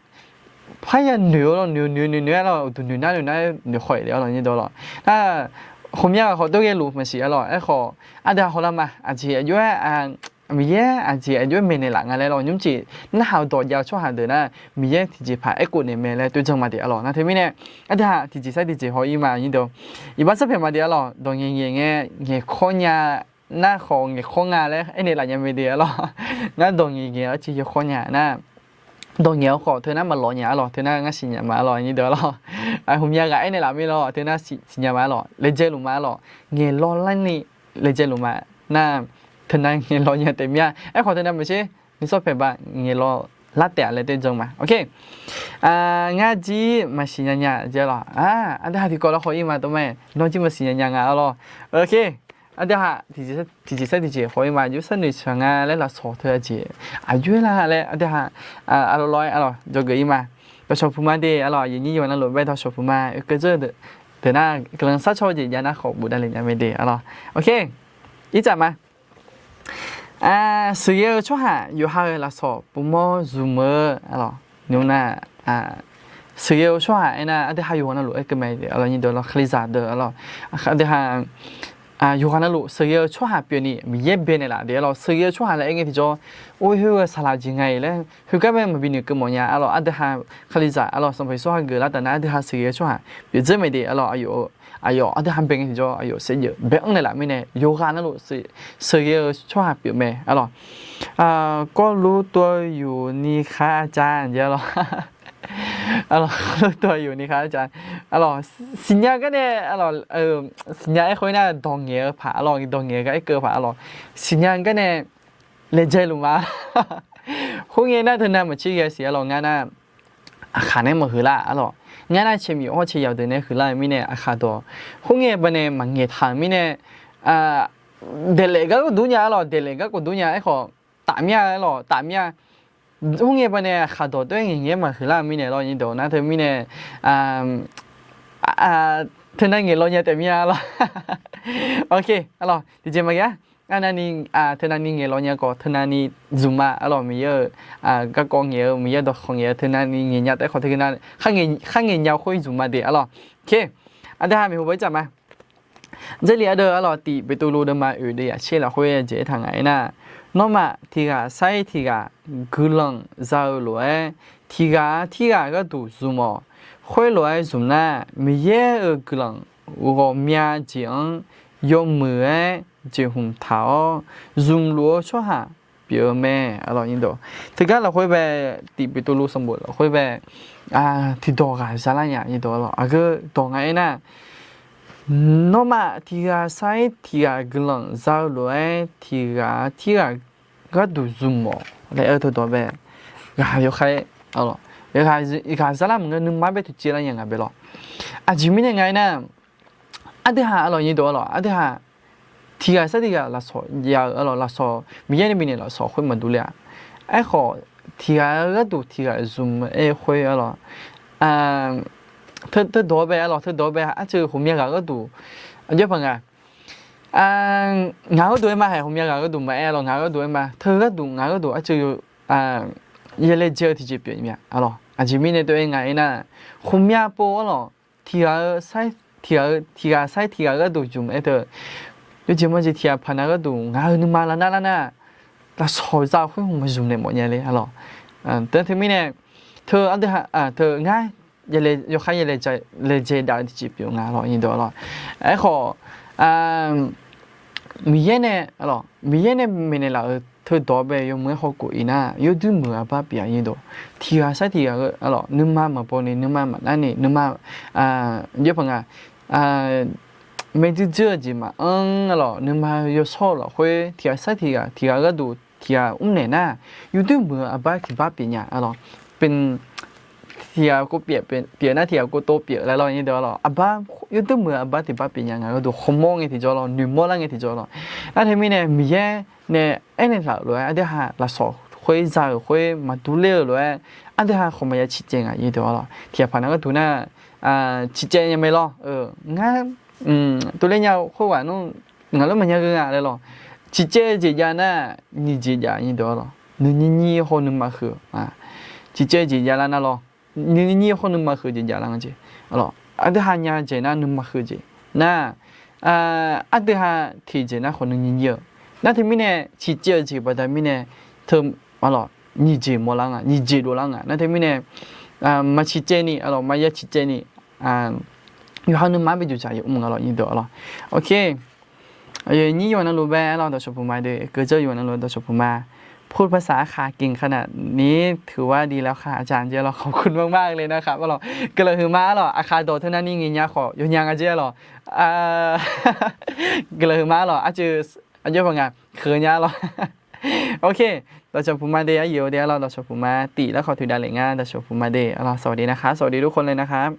parya noeq-eu lawr, noeq noeq noeq noeq-aer lawr, uqduq noeq nar noeq nar noeqhaw-iq le arlawr nyiq dawq lawr. Nar, khawqmya ghaq khawf dawr ghae luf maqsiq arlawr. Aerkhawf, aqdui-aq hawlar ma, aqjeq aqjox-aer, Miqyaer aqjeq aqjox-aer maeqnaeq laf nga laer lawr, nymr jeq narhaq-eu dawq jav-eu tsawrhaq deuq nar, Miqyaer tiqjeqpaq aerkhof naeq mae laer toer jan ma de arlawr. Nar teumirnae, aqdui-aq tiqjeq sar tiqjeq haw-ir ma nyiq dawq. Iqbax sarpaeq ma de arlawr, dawq ngaeq ngaeq ngae, ngaeq kawr nya, nar khawf ngaeq kawr nga laer aernaeq laf nya mae de arlawr. Ngar dawq ngaeq ngaeq-awr civ yaw kawr nya nar, dawq ngaeq-awr khawf teu nar maqlawq nya arlawr, teu nar ngar siqnya ma arlawr nyiq dawq arlawr. Hmqmya ghaq aernaeq laf mir lawr, teu nar siqnya ma arlawr, laejae luf ma arlawr, ngaeq law larni laejae luf ma. Nar, teu nar ngaeq law nya taef mir-a. Aerkhawf teu nar maqtser, nuisawr paeq ba ngaeq law lar taef-a laer toer jan ma. Ngar jir maqsiq nya nya jeq lawr. Aqdui haq tiqkawv lawr khawf-ir ma tov mae, nawr jir maqsiq nya nya nga arlawr. Aqdui-aq tiqjeq sar tiqjeq khawf-ir ma, aqjox sharnoeq shaq nga laer lafsawq teu aqjeq aqjox-aer la laer aqdui-aq, aqlawq lawq-aer arlawr jawrgeuf-ir ma. Dawqshawq puq ma de arlawr, aqyuif nyir yawqha navluf bae dawqshawq puq ma oekeuv dzeur-eu deuq nar, guiqlanq sar caw-eu jeq jav nar khawf bofdav le nya mae de arlawr. Ircaf ma. Sheuqghae-eu tsawrhaq yawqha-euq lafsawq pumawr zmq-eu arlawr. Nymr nar, sheuqghae-eu tsawrhaq aernar aqdui haq yawqha navluf aerkeuv mae de arlawr nyiq dawq lawr, kalizaq deuq arlawr. Aqdui haq yawqha navluf sheuqghae-eu tsawrhaq pyeufni Miqyaer baenaeq laf de arlawr. Sheuqghae-eu tsawrhaq laer aer ngae tiqjawr, or, khoerghae saqlaq jeq nga-iq laer khoergar mae maqbi noeqkeuv mawf nya arlawr. Aqdui haq kalizaq arlawr sanqpaq Yeqsur hageuf lar taf nar aqdui haq sheuqghae-eu tsawrhaq pyeuf dzeur mae de arlawr. Aqyawf aqdui haq bae ngae tiqjawr aqyawf saevdzeuf bae-anr naeq laf mirnae yawqha navluf sheuqghae-eu tsawrhaq pyeuf mae arlawr. Gawrluf dov yuf ni khar aqca jeq arlawr. Gawrluf dov yuf ni khar aqca arlawr. Siqnya garnae arlawr, siqnya aerkhawf-ir nar dawq ngaeq-eu paq arlawr, dawq ngaeq-eu gar aerkeuv paq arlawr. Siqnya garnae laejae luf ma. Khoerngae nar teu nar maqtser ghae siq arlawr, ngar nar aqkhaq nae maqhuiq lar arlawr. Ngar nar caeq miq hawr caeq yawq deuq nae huiqlar-euq mirnae aqkhaq dawq. Khoerngae baqdanae maqngaeq taq-euq mirnae, daeqlaef gar dur nya-a lawq, daeqlaef gar khawf dur nya. Aerkhawf, tafmya lawq, tafmya. Khoerngae baqdanae aqkhaq dawq tov-aer ngaeqngaeq-aer maqhuiqlar-euq mirnae lawq, nyiqdawq nar teumirnae, teunav ngaeqlaw nya taef mir-a lawq. Oke, a lawq, tiqjeq maqghae-a. Arnavni, teunavni ngaeqlaw nya khawf, teunavni zmq ma, a lawq, Miqyaer-euq garkawv ngaeq-eu, Miqyaer dawqkawq ngaeq-eu, teunavni ngaeq nya taef khawf, khar ngaeq nya khoer zmq ma de, a lawq. Oke, aqdui ha maeqhu baw-ir tsaf ma. Jarlif ardeuv, a lawq, tiq Beqtuvluv deuvma oeq deuv yaf tser lafkhoer jeq aertaq ngaq-aer nar, nawmaf tiq ghaq sar-ir tiq ghaq guiqlanq za-eu lof-aer, tiq ghaq tirghaq gharduq zmq-awq. Khoerlof-aer zmq nar, Miqyaer-euq guiqlanq ghawqmya jeq-anr yawmuiq-aer jeqhmq taq-awr, zmqluf-eu tsawrhaq pyeuf-eu mae, a lawq. Teugar lafkhoer bae, tiq Beqtuvluv sanqbof lafkhoer bae, tiqdawq ghaq zalar nya, nyiqdawq, a lawq. Aqgeu dawq nga aernar, nawmaf tiq ghaq sar-ir tiq ghaq guiqlanq za-eu lof-aer, tiq ghaq tirghaq gharduq zmq-awq laer aer-eu teudawq bae, ghaq yawkhaer, a lawq, ghaq zalar maqngeur, nuima bae toeqciv lar nya nga bae lawq. Aqjeq mirnae nga aernar, aqdui ha, a lawq, nyiqdawq, a lawq, aqdui ha tiq ghaq sar tiq ghaq lafsawq ya-eu, a lawq, lafsawq Miqyaer nae bifnaeq lafsawq khoer maqdur ler-a. Aerkhawf, tiq ghaq-eu gharduq tiq ghaq zmq-aer khoer, a lawq, teudawq bae, a lawq, teudawq bae arceuq ghawqmya ghaq gharduq, aqjox paq nga. Ngaq gharduq aer ma, haeq ghawqmya ghaq gharduq maqaer, a lawq, ngaq gharduq aer ma, teu gharduq, ngaq gharduq arceuq yawlaejae-eu tiqjeq pyeuf mya, a lawq. Aqjeq mirnae tov-aer nga aernar, ghawqmya pov, a lawq, tiq ghaq-eu, tiq ghaq sar-ir tiq ghaq gharduq zmq-aer teu, yawjeq mawjeq tiq ghaq paq nav gharduq ngaq-euq nuima lavnar lar nar, lafsawq za-eu khoer maqzmq naeq mawf nya le, a lawq. Teu teumirnae, teu aqdui ha, teu ngar yawkhaer yawlaejae dav-eu tiqjeq pyeuf nga, a lawq, nyiqdawq, a lawq. Aerkhawf, Miqyaer nae, a lawq, Miqyaer nae maeqnaeq laf-euq teudawq bae yawmuiq-aer hawkhof-iq nar, yawduir muiq-eu aqbar pyeuf-a, nyiqdawq. Tiq ghaq sar tiq ghaq-eu, a lawq, nuima maqbaw ni, nuima maqnar ni, nuima, aqjox paq nga, maerdzuir dzuir-eu jeq maqanr, a lawq, nuima yawshawr-eu lafkhoer tiq ghaq sar tiq ghaq, tiq ghaq gharduq tiq ghaq mrnaeq nar, yawduir muiq-eu aqbar tiq bar pyeuf nya, a lawq. Tiq ghaq kov pyeuf, pyeuf nar tiq ghaq kov tov pyeuf laer lawq, nyiqdawq, a lawq. Aqbar, yawduir muiq-eu aqbar tiq bar pyeuf nya, ngaq gharduq ghawqmawr ngae tiqjawr lawq, noeqmawr lar ngae tiqjawr lawq. Nar teumirnae Miqyaer nae aernaeq laf-euq lof-aer aqdui ha lafsawq khoer za-euq khoer maqdur ler-euq lof-aer, aqdui ha khawf maqya ciqcaev nga, nyiqdawq, a lawq. Tiq ghaq paq nav gharduq nar, ciqcaev nya mae lawr. Ngar, tov ler nya-eu khoerghaq nmr, ngaq lof maqnya geu nga laer lawq. Ciqcaev-eu jeq jav nar, nyiq jeq jav, nyiqdawq, a lawq. Nuinyir nyir haw nuima huiq, ciqcaev jeq jav lar nar lawr. Nuinyir nyir haw nuima huiq jeq jav lar nga jeq, a lawq. Aqdui ha nya jeq nar nuima huiq jeq nar, aqdui ha teq jeq nar khawf nuinyir nyir-eu. Nar teumirnae ciqcaev-eu jeq baqda mirnae, teu, a lawq, nyiq jeq mawrlar nga, nyiq jeq dovlar nga. Nar teumirnae, maqciqcaev ni, a lawq, maqya ciqcaev ni, yawqha nuima-anr bi joqjaq yamr nga lawq, nyiqdawq, a lawq. Oke. Aqyuif nyir yawq navluf bae, a lawq, dawqcawq puq ma de, keuv dzeur yawq navluf dawqcawq puq ma. พูดภาษา อาคา เก่งขนาดนี้ ถือว่าดีแล้วค่ะ อาจารย์ jeq, a lawq, ขอบคุณมากๆเลยนะครับ a lawq, guiqlanq huiqma, a lawq, aqkaq dawq teunavni ngaeq nya khawf yawnya nga jeq, a lawq. Guiqlanq huiqma, a lawq, arjeuv, aqjox paq nga, keuv nya, a lawq. Oke, dawqcawq puq ma de, aqyuif-eu de, a lawq, dawqcawq puq ma, tiq larkhawf toeqdav lef ngar dawqcawq puq ma de, a lawq, สวัสดีนะคะ สวัสดีทุกคนเลยนะครับ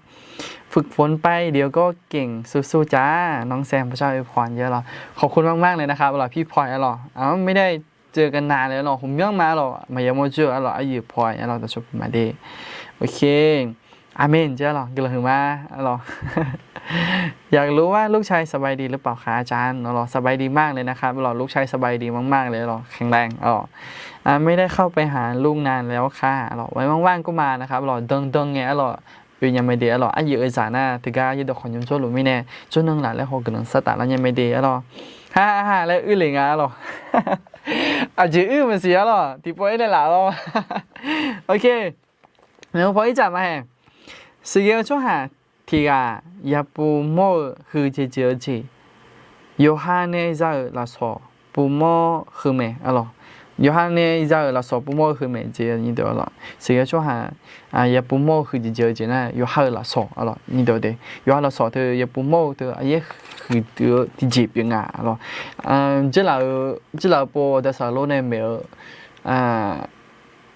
ฝึกฝนไป เดี๋ยวก็เก่ง สู้ๆ จ้า น้องแซม พระเจ้าอวยพร jeq, a lawq, ขอบคุณมากๆเลยนะครับ a lawq, พี่พลอย a lawq, ไม่ได้เจอกันนานเลย a lawq, ผมยังมา a lawq, มายามว่าเจอ a lawq, aqyuif พลอย a lawq, dawqcawq puq ma de. Oke. Aqmen, jeq, a lawq, guiqlanq huiqma, a lawq. อยากรู้ว่าลูกชายสบายดีหรือเปล่าคะ อาจารย์ a lawq, สบายดีมากเลยนะครับ a lawq, ลูกชายสบายดีมากๆเลย a lawq, แข็งแรง a lawq. ไม่ได้เข้าไปหาลูกนานแล้วค่ะ a lawq, ไว้ว่างๆก็มานะครับ a lawq, dandan ngae, a lawq, oe nya mae de, a lawq, aqyuif-eu zaq nar teugar yaerdawq khawf nymr jawrluf mirnae, jawrnan laf laer haw guiqlanq sar taf lar nya mae de, a lawq. Ha ha laer uir le nga, a lawq. Aqjeq uir maqsiq, a lawq, tiqpov aer nae laf lawr. Oke. Maeqhu paw ircaf ma haeq. Siqyoeq-eu tsawrhaq tiq ghaq yapuq mawr-eu huiqjeq jeq-eu jeq, yawqha nae za-euq lafsawq puvmawr heu mae, a lawq. Yawqha nae za-euq lafsawq puvmawr-eu heu mae jeq, a lawq. Siqyoeq-eu tsawrhaq yapuq mawr-eu huiqjeq jeq-eu jeq nar, yawqha-euq lafsawq, a lawq, nyiqdawq de. Yawqha lafsawq teu yapuq mawr-eu teu aqyaer huiqdui-eu tiqjeq pyeuf nga, a lawq. Jarlif-eu pov dawqsaq lor nae maeq-eu,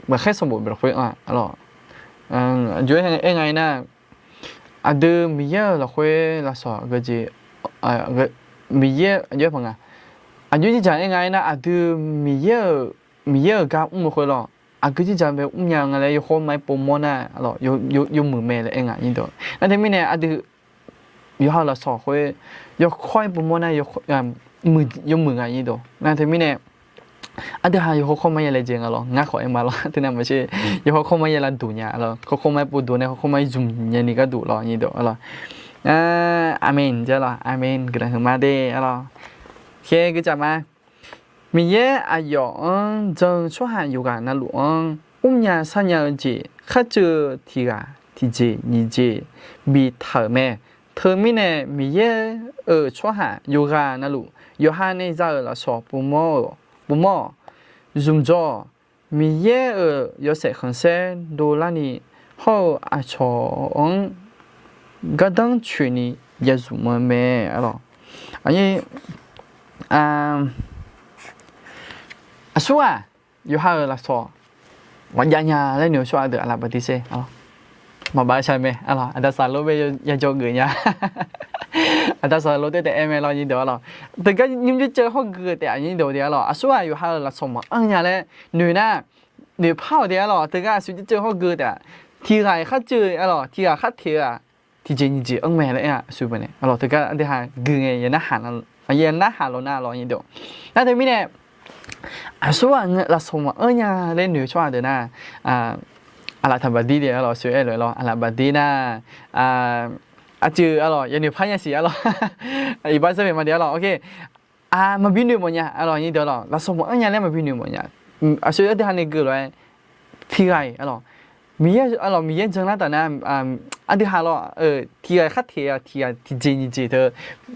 maqkhaer sanqbof baqkhoer, a lawq, aqjox-aer aer nga aer nar, Aqdui Miqyaer-euq lafkhoer lafsawq geujeq, Miqyaer aqjox-aer paq nga. Aqjox jirjaq aer nga aernar, aqdui Miqyaer-euq, Miqyaer-euq gar mr-eu khoerlof, aqgeu jirjaq bae mrnya nga laer yawkhawr ma-aer povmawr nar, yawmuiq mae laer aer nga nyir deuq. Nar teumirnae aqdui yawqha-euq lafsawq khoer yawkhawr-aer povmawr nar, yawmuiq nga nyir deuq. Nar teumirnae aqdui ha yawkhawr khawr ma-aer ya laejae nga lawr, ngar khawf aer ma lawr, teunav maqtser, yawkhawr khawr ma-aer ya lavduq nya lawr, khawr khawr ma-aer povduq nae khawr khawr ma-aer zmq nyani gharduq lawr nyir deuq lawr. Aqmeq, aqmeq, guiqlanq huiqma de lawr. Khaer gui caf ma. Miqyaer aqyawf-anr jan-eu tsawrhaq yawqghaq navluf-anr mrnya sarnya-eu jeq kharcuiv-eu tiq ghaq tiqjeq nyiq jeq biftaq-euq mae. Teumirnae Miqyaer-euq tsawrhaq yawqghaq navluf yawqha nae za-euq lafsawq povmawr-awq, zmqdzawr-awq. Miqyaer-euq yawshaef khanqsaer dovlarni hawr-eu aqcawq-anr gardanr coeqni ya zmq-eu mae. Aqsur-aq, yawqha-euq lafsawq maqjav nya laer noeq-eu tsawrhaq deuq aqlaf baqdir sher. Maqbaf shaq mae. Aqdaq saqlo bae ya jawr geuf nya. Aqdaq saqlo taef taef aer mae lawr nyir deuq lawr. Teugar nymr jirceuv hawr gui taef-a nyir deuq de lawr. Aqsur-aq, yawqha-euq lafsawq maqanr nya laer noeq nar, noeqpar-awq de lawr. Teugar aqsur jirceuv hawr gui taef-a, tiq ghaq-iq kharcuiv lawr, tiq ghaq kharteq-eu ghaq tiqjeq nyiq jeq anr mae laer aer-a aqsur baqnae lawr. Teugar aqdui ha gui ngae ya narhaq lawq nar lawr nyir deuq. Nar teumirnae aqsur-aq, lafsawq maqanr nya laer noeq-eu tsawrhaq deuq nar, aqlaf taq baqdir de lawr, aqsur aer lof-aer lawr, aqlaf baqdir nar, aqceuq lawr ya noeqpar nya siq lawr. Iqbax sar pyeuf ma de lawr. Maqbi noeq mawf nya lawr nyir deuq lawr, lafsawq maqanr nya laer maqbi noeq mawf nya. Aqsur aqdui ha nae gui lof-aer tiq ghaq-iq lawr, Miqyaer lawr, Miqyaer janlar taf nar, aqdui ha lawr, tiq ghaq-iq kharteq-a tiq ghaq tiqjeq nyiq jeq teu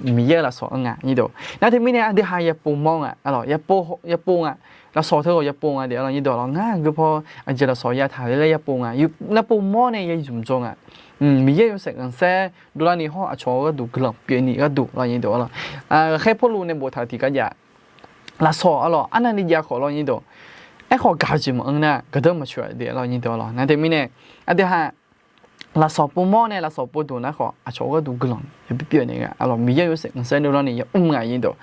Miqyaer-euq lafsawq anr nga nyir deuq. Nar teumirnae aqdui ha ya povmawr nga lawr, ya pov nga. Lafsawq teu ghawq ya pov nga de lawr nyir deuq lawr. Ngar aqgeu paw aqjeq lafsawq ya taq laer ya pov nga. Nar povmawr nae ya zmqdzawr nga. Miqyaer yawshaef khanqsaer dovlarni hawr aqcawq-eu gharduq guiqlanq pyeufni gharduq lawr nyir deuq lawr. Ghaqkhaer Pawrluv nae boftaq-euq tiqgar jav lafsawq lawr arnavni jav khawf lawr nyir deuq. Aerkhawf gaq-eu jeq maqanr nar gardanr maqcoeq de lawr nyir deuq lawr. Nar teumirnae aqdui ha lafsawq povmawr nae lafsawq povduq nar khawf aqcawq-eu gharduq guiqlanq yabi pyeufni nga lawr. Miqyaer yawshaef khanqsaer dovlarni ya mr nga nyir deuq.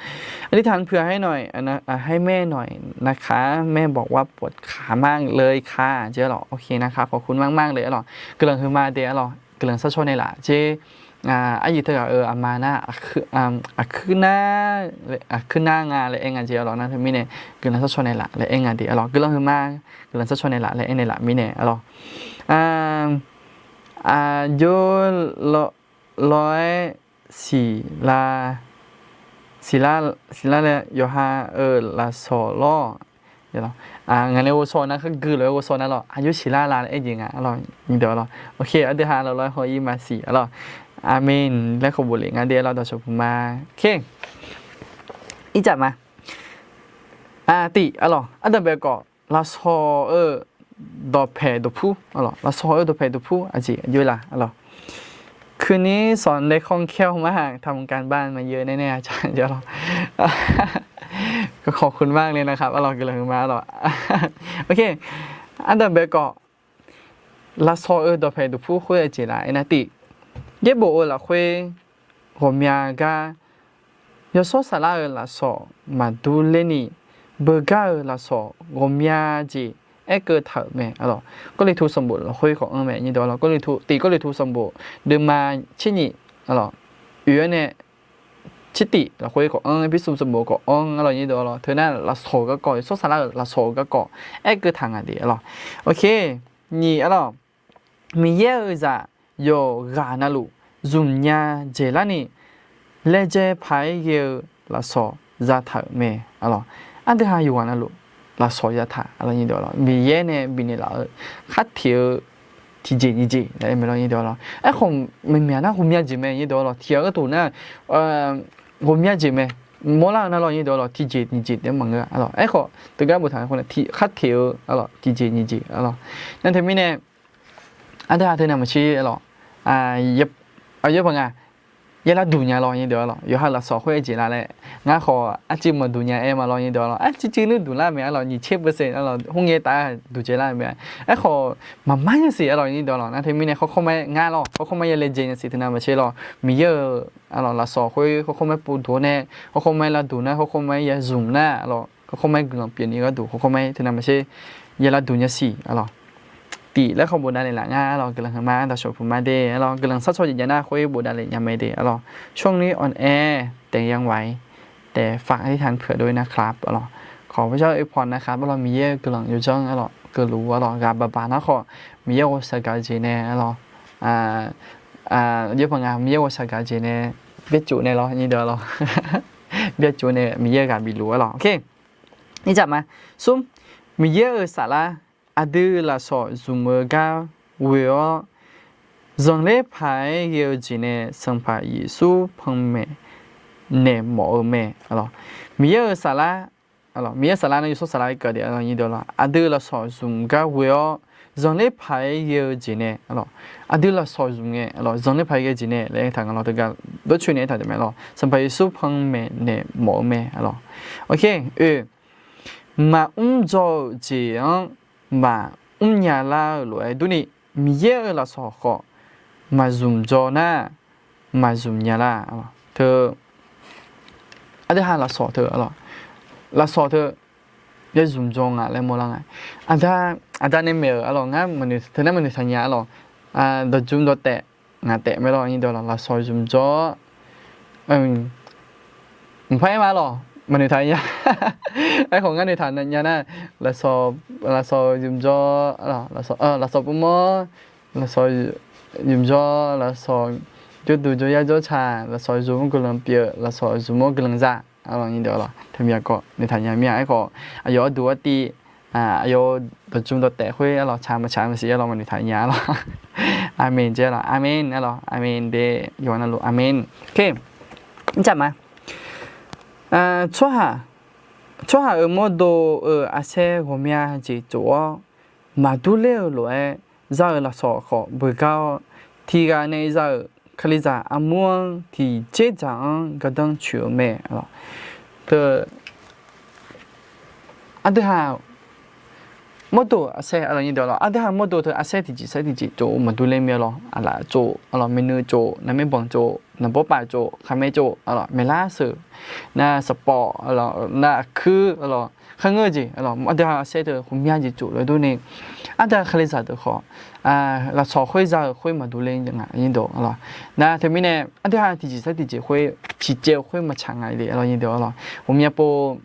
Aqdui taq-anr puiq-a haer nawq-iq, haer maer nawq-iq narkaq-a maer bawq war pawq kaq mar leu-i kaq jeq lawr. Oke narkaq khawf kur mar mar le lawr. Guiqlanq huiqma de lawr. Guiqlanq sharcaw naeqlaf jer. Aryiq teughaq-euq aqma nar, aqkuir nar, aqkuir nar nga laer aer nga jeq lawr. Nar teumirnae guiqlanq sharcaw naeqlaf laer aer nga de lawr. Guiqlanq huiqma, guiqlanq sharcaw naeqlaf laer aernaeq laf mirnae lawr. Aqjox lawr-aer siqlar, siqlar, siqlar laer yawqha-euq lafsawq lawr. Ngaq nae ghovshaw nar khargui lof-aer ghovshaw nar lawr, aqjox siqlar la laer aer jeq nga lawr. Oke aqdui ha lawr lawr-aer haw-ir maqsiq lawr. Aqmeq laer khawf bof lef nga de lawr dawqshawq puq ma. Oke, ircaf ma. Tif lawr ardanqbae khawf lafsawq-eu dawqpaeq dawqpur, lafsawq-eu dawqpaeq dawqpur aqjeq aqjox la lawr. คืนนี้สอนในห้องแค่วมาก ทำการบ้านมาเยอะแน่ๆ อาจารย์ เดี๋ยวเรา ขอบคุณมากเลยนะครับ อร่อย guiqlanq huiqma lawr. Oke, ardanqbae khawf lafsawq-eu dawqpaeq dawqpur khoer aqjeq la aernar tif, yaerbof-eu lafkhoer ghawqmya gar yawshawr saflar-eu lafsawq maqdur lerni, beugar-eu lafsawq ghawqmya jeq aerkeuv taq-euq mae. Gawrliqtu sanqbof lafkhoer khawf anr mae nyir deuq lawr. Gawrliqtu, tiq Gawrliqtu sanqbof deuvma tser nyiq, oe-aer nae tser tif lafkhoer khawf anr, Erpersu sanqbof khawf anr lawr nyir deuq lawr. Teu nar lafsawq-eu garkawv, yawshawr saflar-euq lafsawq-eu garkawv aerkeuv taq nga de lawr. Oke, nyiq lawr, Miqyaer-euq zaq yawqghaq navluf zmqnya dzaeqlarni, laejae paq-aer ghae-eu lafsawq zataq-euq mae. Aqdui ha yawqghaq navluf lafsawq zataq lawr nyir deuq lawr. Miqyaer nae bifnaeq laf-eu kharteq-eu tiqjeq nyiq jeq laer aer mae lawr nyir deuq lawr. Aerkhawf maqmyaq nar ghawqmya jeq mae nyir deuq lawr. Tiq ghaq gharduq nar ghawqmya jeq mae. Mawrlar-eu nar lawr nyir deuq lawr, tiqjeq nyiq jeq taef maqngeur lawr. Aerkhawf teugar boftaq-eu khoer nar tif kharteq-eu lawr, tiqjeq nyiq jeq lawr. Nar teumirnae aqdui ha teu navmaqtser lawr, aqyawf paq nga, yaerlar duq nya lawr nyir deuq-a lawr. Yawqha lafsawq khoer-aer jeq lar laer ngar khawf arcuiv maqduq nya-aer ma lawr nyir deuq-a lawr. Arcuiv cuiv nuir duq lar mae-a lawr, nyiq tser percent-a lawr, khoerngae taf-aer duq jeq lar mae-a. Aerkhawf maqmar nya siq-a lawr nyir deuq-a lawr. Nar teumirnae khawrkhawr ma-aer ngar lawr, khawrkhawr ma-aer ya laejae nya siq teunav maqtser lawr. Miqyaer-euq, a lawr, lafsawq khoer khawrkhawr ma-aer povduq-awr nae, khawrkhawr ma-aer lar duq nar, khawrkhawr ma-aer ya zmq nar-a lawr, khawrkhawr ma-aer guiqlanq pyeufni gharduq khawrkhawr ma-aer teunav maqtser yaerlar duq nya siq-a lawr. Tif laer khawf bofdav le laf ngar-a lawr, guiqlanq heumar dawqshawq puq ma de-a lawr, guiqlanq sarcaw jeq jav nar khoer bofdav le nya mae de-a lawr. ช่วงนี้ออนแอร์แต่ยังไหว แต่ฝากอธิษฐานเผื่อด้วยนะครับ-a lawr. ขอพระเจ้าอวยพรนะครับ-a lawr, Miqyaer-euq guiqlanq yawdzanr-a lawr, guiqluf-a lawr, ghaq baq baq nar khawf, Miqyaer ghawqshaq gaq-eu jeq nae-a lawr, aqjox paq nga Miqyaer ghawqshaq gaq-eu jeq nae, byacof nae lawr nyir deuq-a lawr, byacof nae Miqyaer ghaq bif luf-a lawr. Smr, Miqyaer-euq saflar aqdui lafsawq zmq-eu gar ghoe-awr, zanqler paq-aer ghae-eu jeq nae Sanqpaq Yeqsur panmaeq naeq mawf-eu mae-a lawr. Miqyaer-euq saflar, Miqyaer saflar nar yawshawr saflar-aer keuv de-a lawr nyir deuq-a lawr. Aqdui lafsawq zmq gar ghoe-awr, zanqler paq-aer ghae-eu jeq nae-a lawr. Aqdui lafsawq zmq ngae-a lawr, zanqler paq-aer ghae-eu jeq nae laer taq nga lawr, teugar dawrcoeni-aer taq deuq mae lawr. Sanqpaq Yeqsur panmaeq naeq mawf-eu mae-a lawr. Oe, maqmr dzaw-euq jeq-anr maqmr nya lar-eu lof-aer durni, Miqyaer-euq lafsawq khawf maqzmq dzaw nar, maqzmq nya lar-a lawr. Teu, aqdui ha lafsawq teu-a lawr, lafsawq teu ya zmq dzaw nga laer mawrlar nga. Aqda, aqda nae maeq-euq-a lawr, ngar maqnoeq, teunar maqnoeq taq nya-a lawr. Dawqdzmr dawqtaef ngaq taef mae lawr nyir deuq-a lawr, lafsawq zmq dzaw-awr, mqpar aer ma lawr, maqnoeq taq nya. Aerkhawf ngar noeqtaq nya nar, lafsawq, lafsawq zmq dzaw, lafsawq puvmawr, lafsawq zmq dzaw, lafsawq jawrduq jawryar jawrtsaq, lafsawq zmq-anr guiqlanq pyeuf, lafsawq zmq-anr guiqlanq za-a lawr nyir deuq-a lawr, teumirnae kawv noeqtaq nya mir-a. Aerkhawf aqyawf-anr duq-awr tiv, aqyawf dawqdzmr dawqtaef khoer-a lawr, tsaq maqtsaq maqsiq-a lawr, maqnoeq taq nya-a lawr. Aqmeq jeq-a lawr, aqmeq-a lawr, aqmeq de, yawqha navluf aqmeq. Oe, ircaf ma, tsawrhaq, tsawrhaq-euq mawrdo-euq arsaer ghawqmya jeq tsof-awr, maqdur ler-eu lof-aer za-euq lafsawq khawf beugar-awr, tiqghaq nae za-euq Kalizaq armur-anr tiqjeq dzaq-anr gardanr coeq-eu mae-a lawr. Teu, aqdui ha mawrdo arsaer-a lawr nyir deuq-a lawr, aqdui ha mawrdo teu arsaer tiqjeq saer tiqjeq tsof-eu maqdur ler mir-a lawr, aqlaf tsof-a lawr, maeqnui tsof, naqmaer banq tsof, naqbawr paf tsof, khaqmae tsof-a lawr, maeqlar sheuq, nar sanqpawf-a lawr, nar aqkuir-a lawr, kharngeur-eu jeq-a lawr, aqdui ha arsaer teu ghawqmya jeq tsof lof-aer durni, aqdui ha Kalizaq deuq khawf lafsawq khoer za-euq khoer maqdur ler nga nyir deuq-a lawr. Nar teumirnae aqdui ha tiqjeq saer tiqjeq khoer ciqcaev-eu khoer maqtsaq nga-a lawr nyir deuq-a lawr. Ghawqmya pov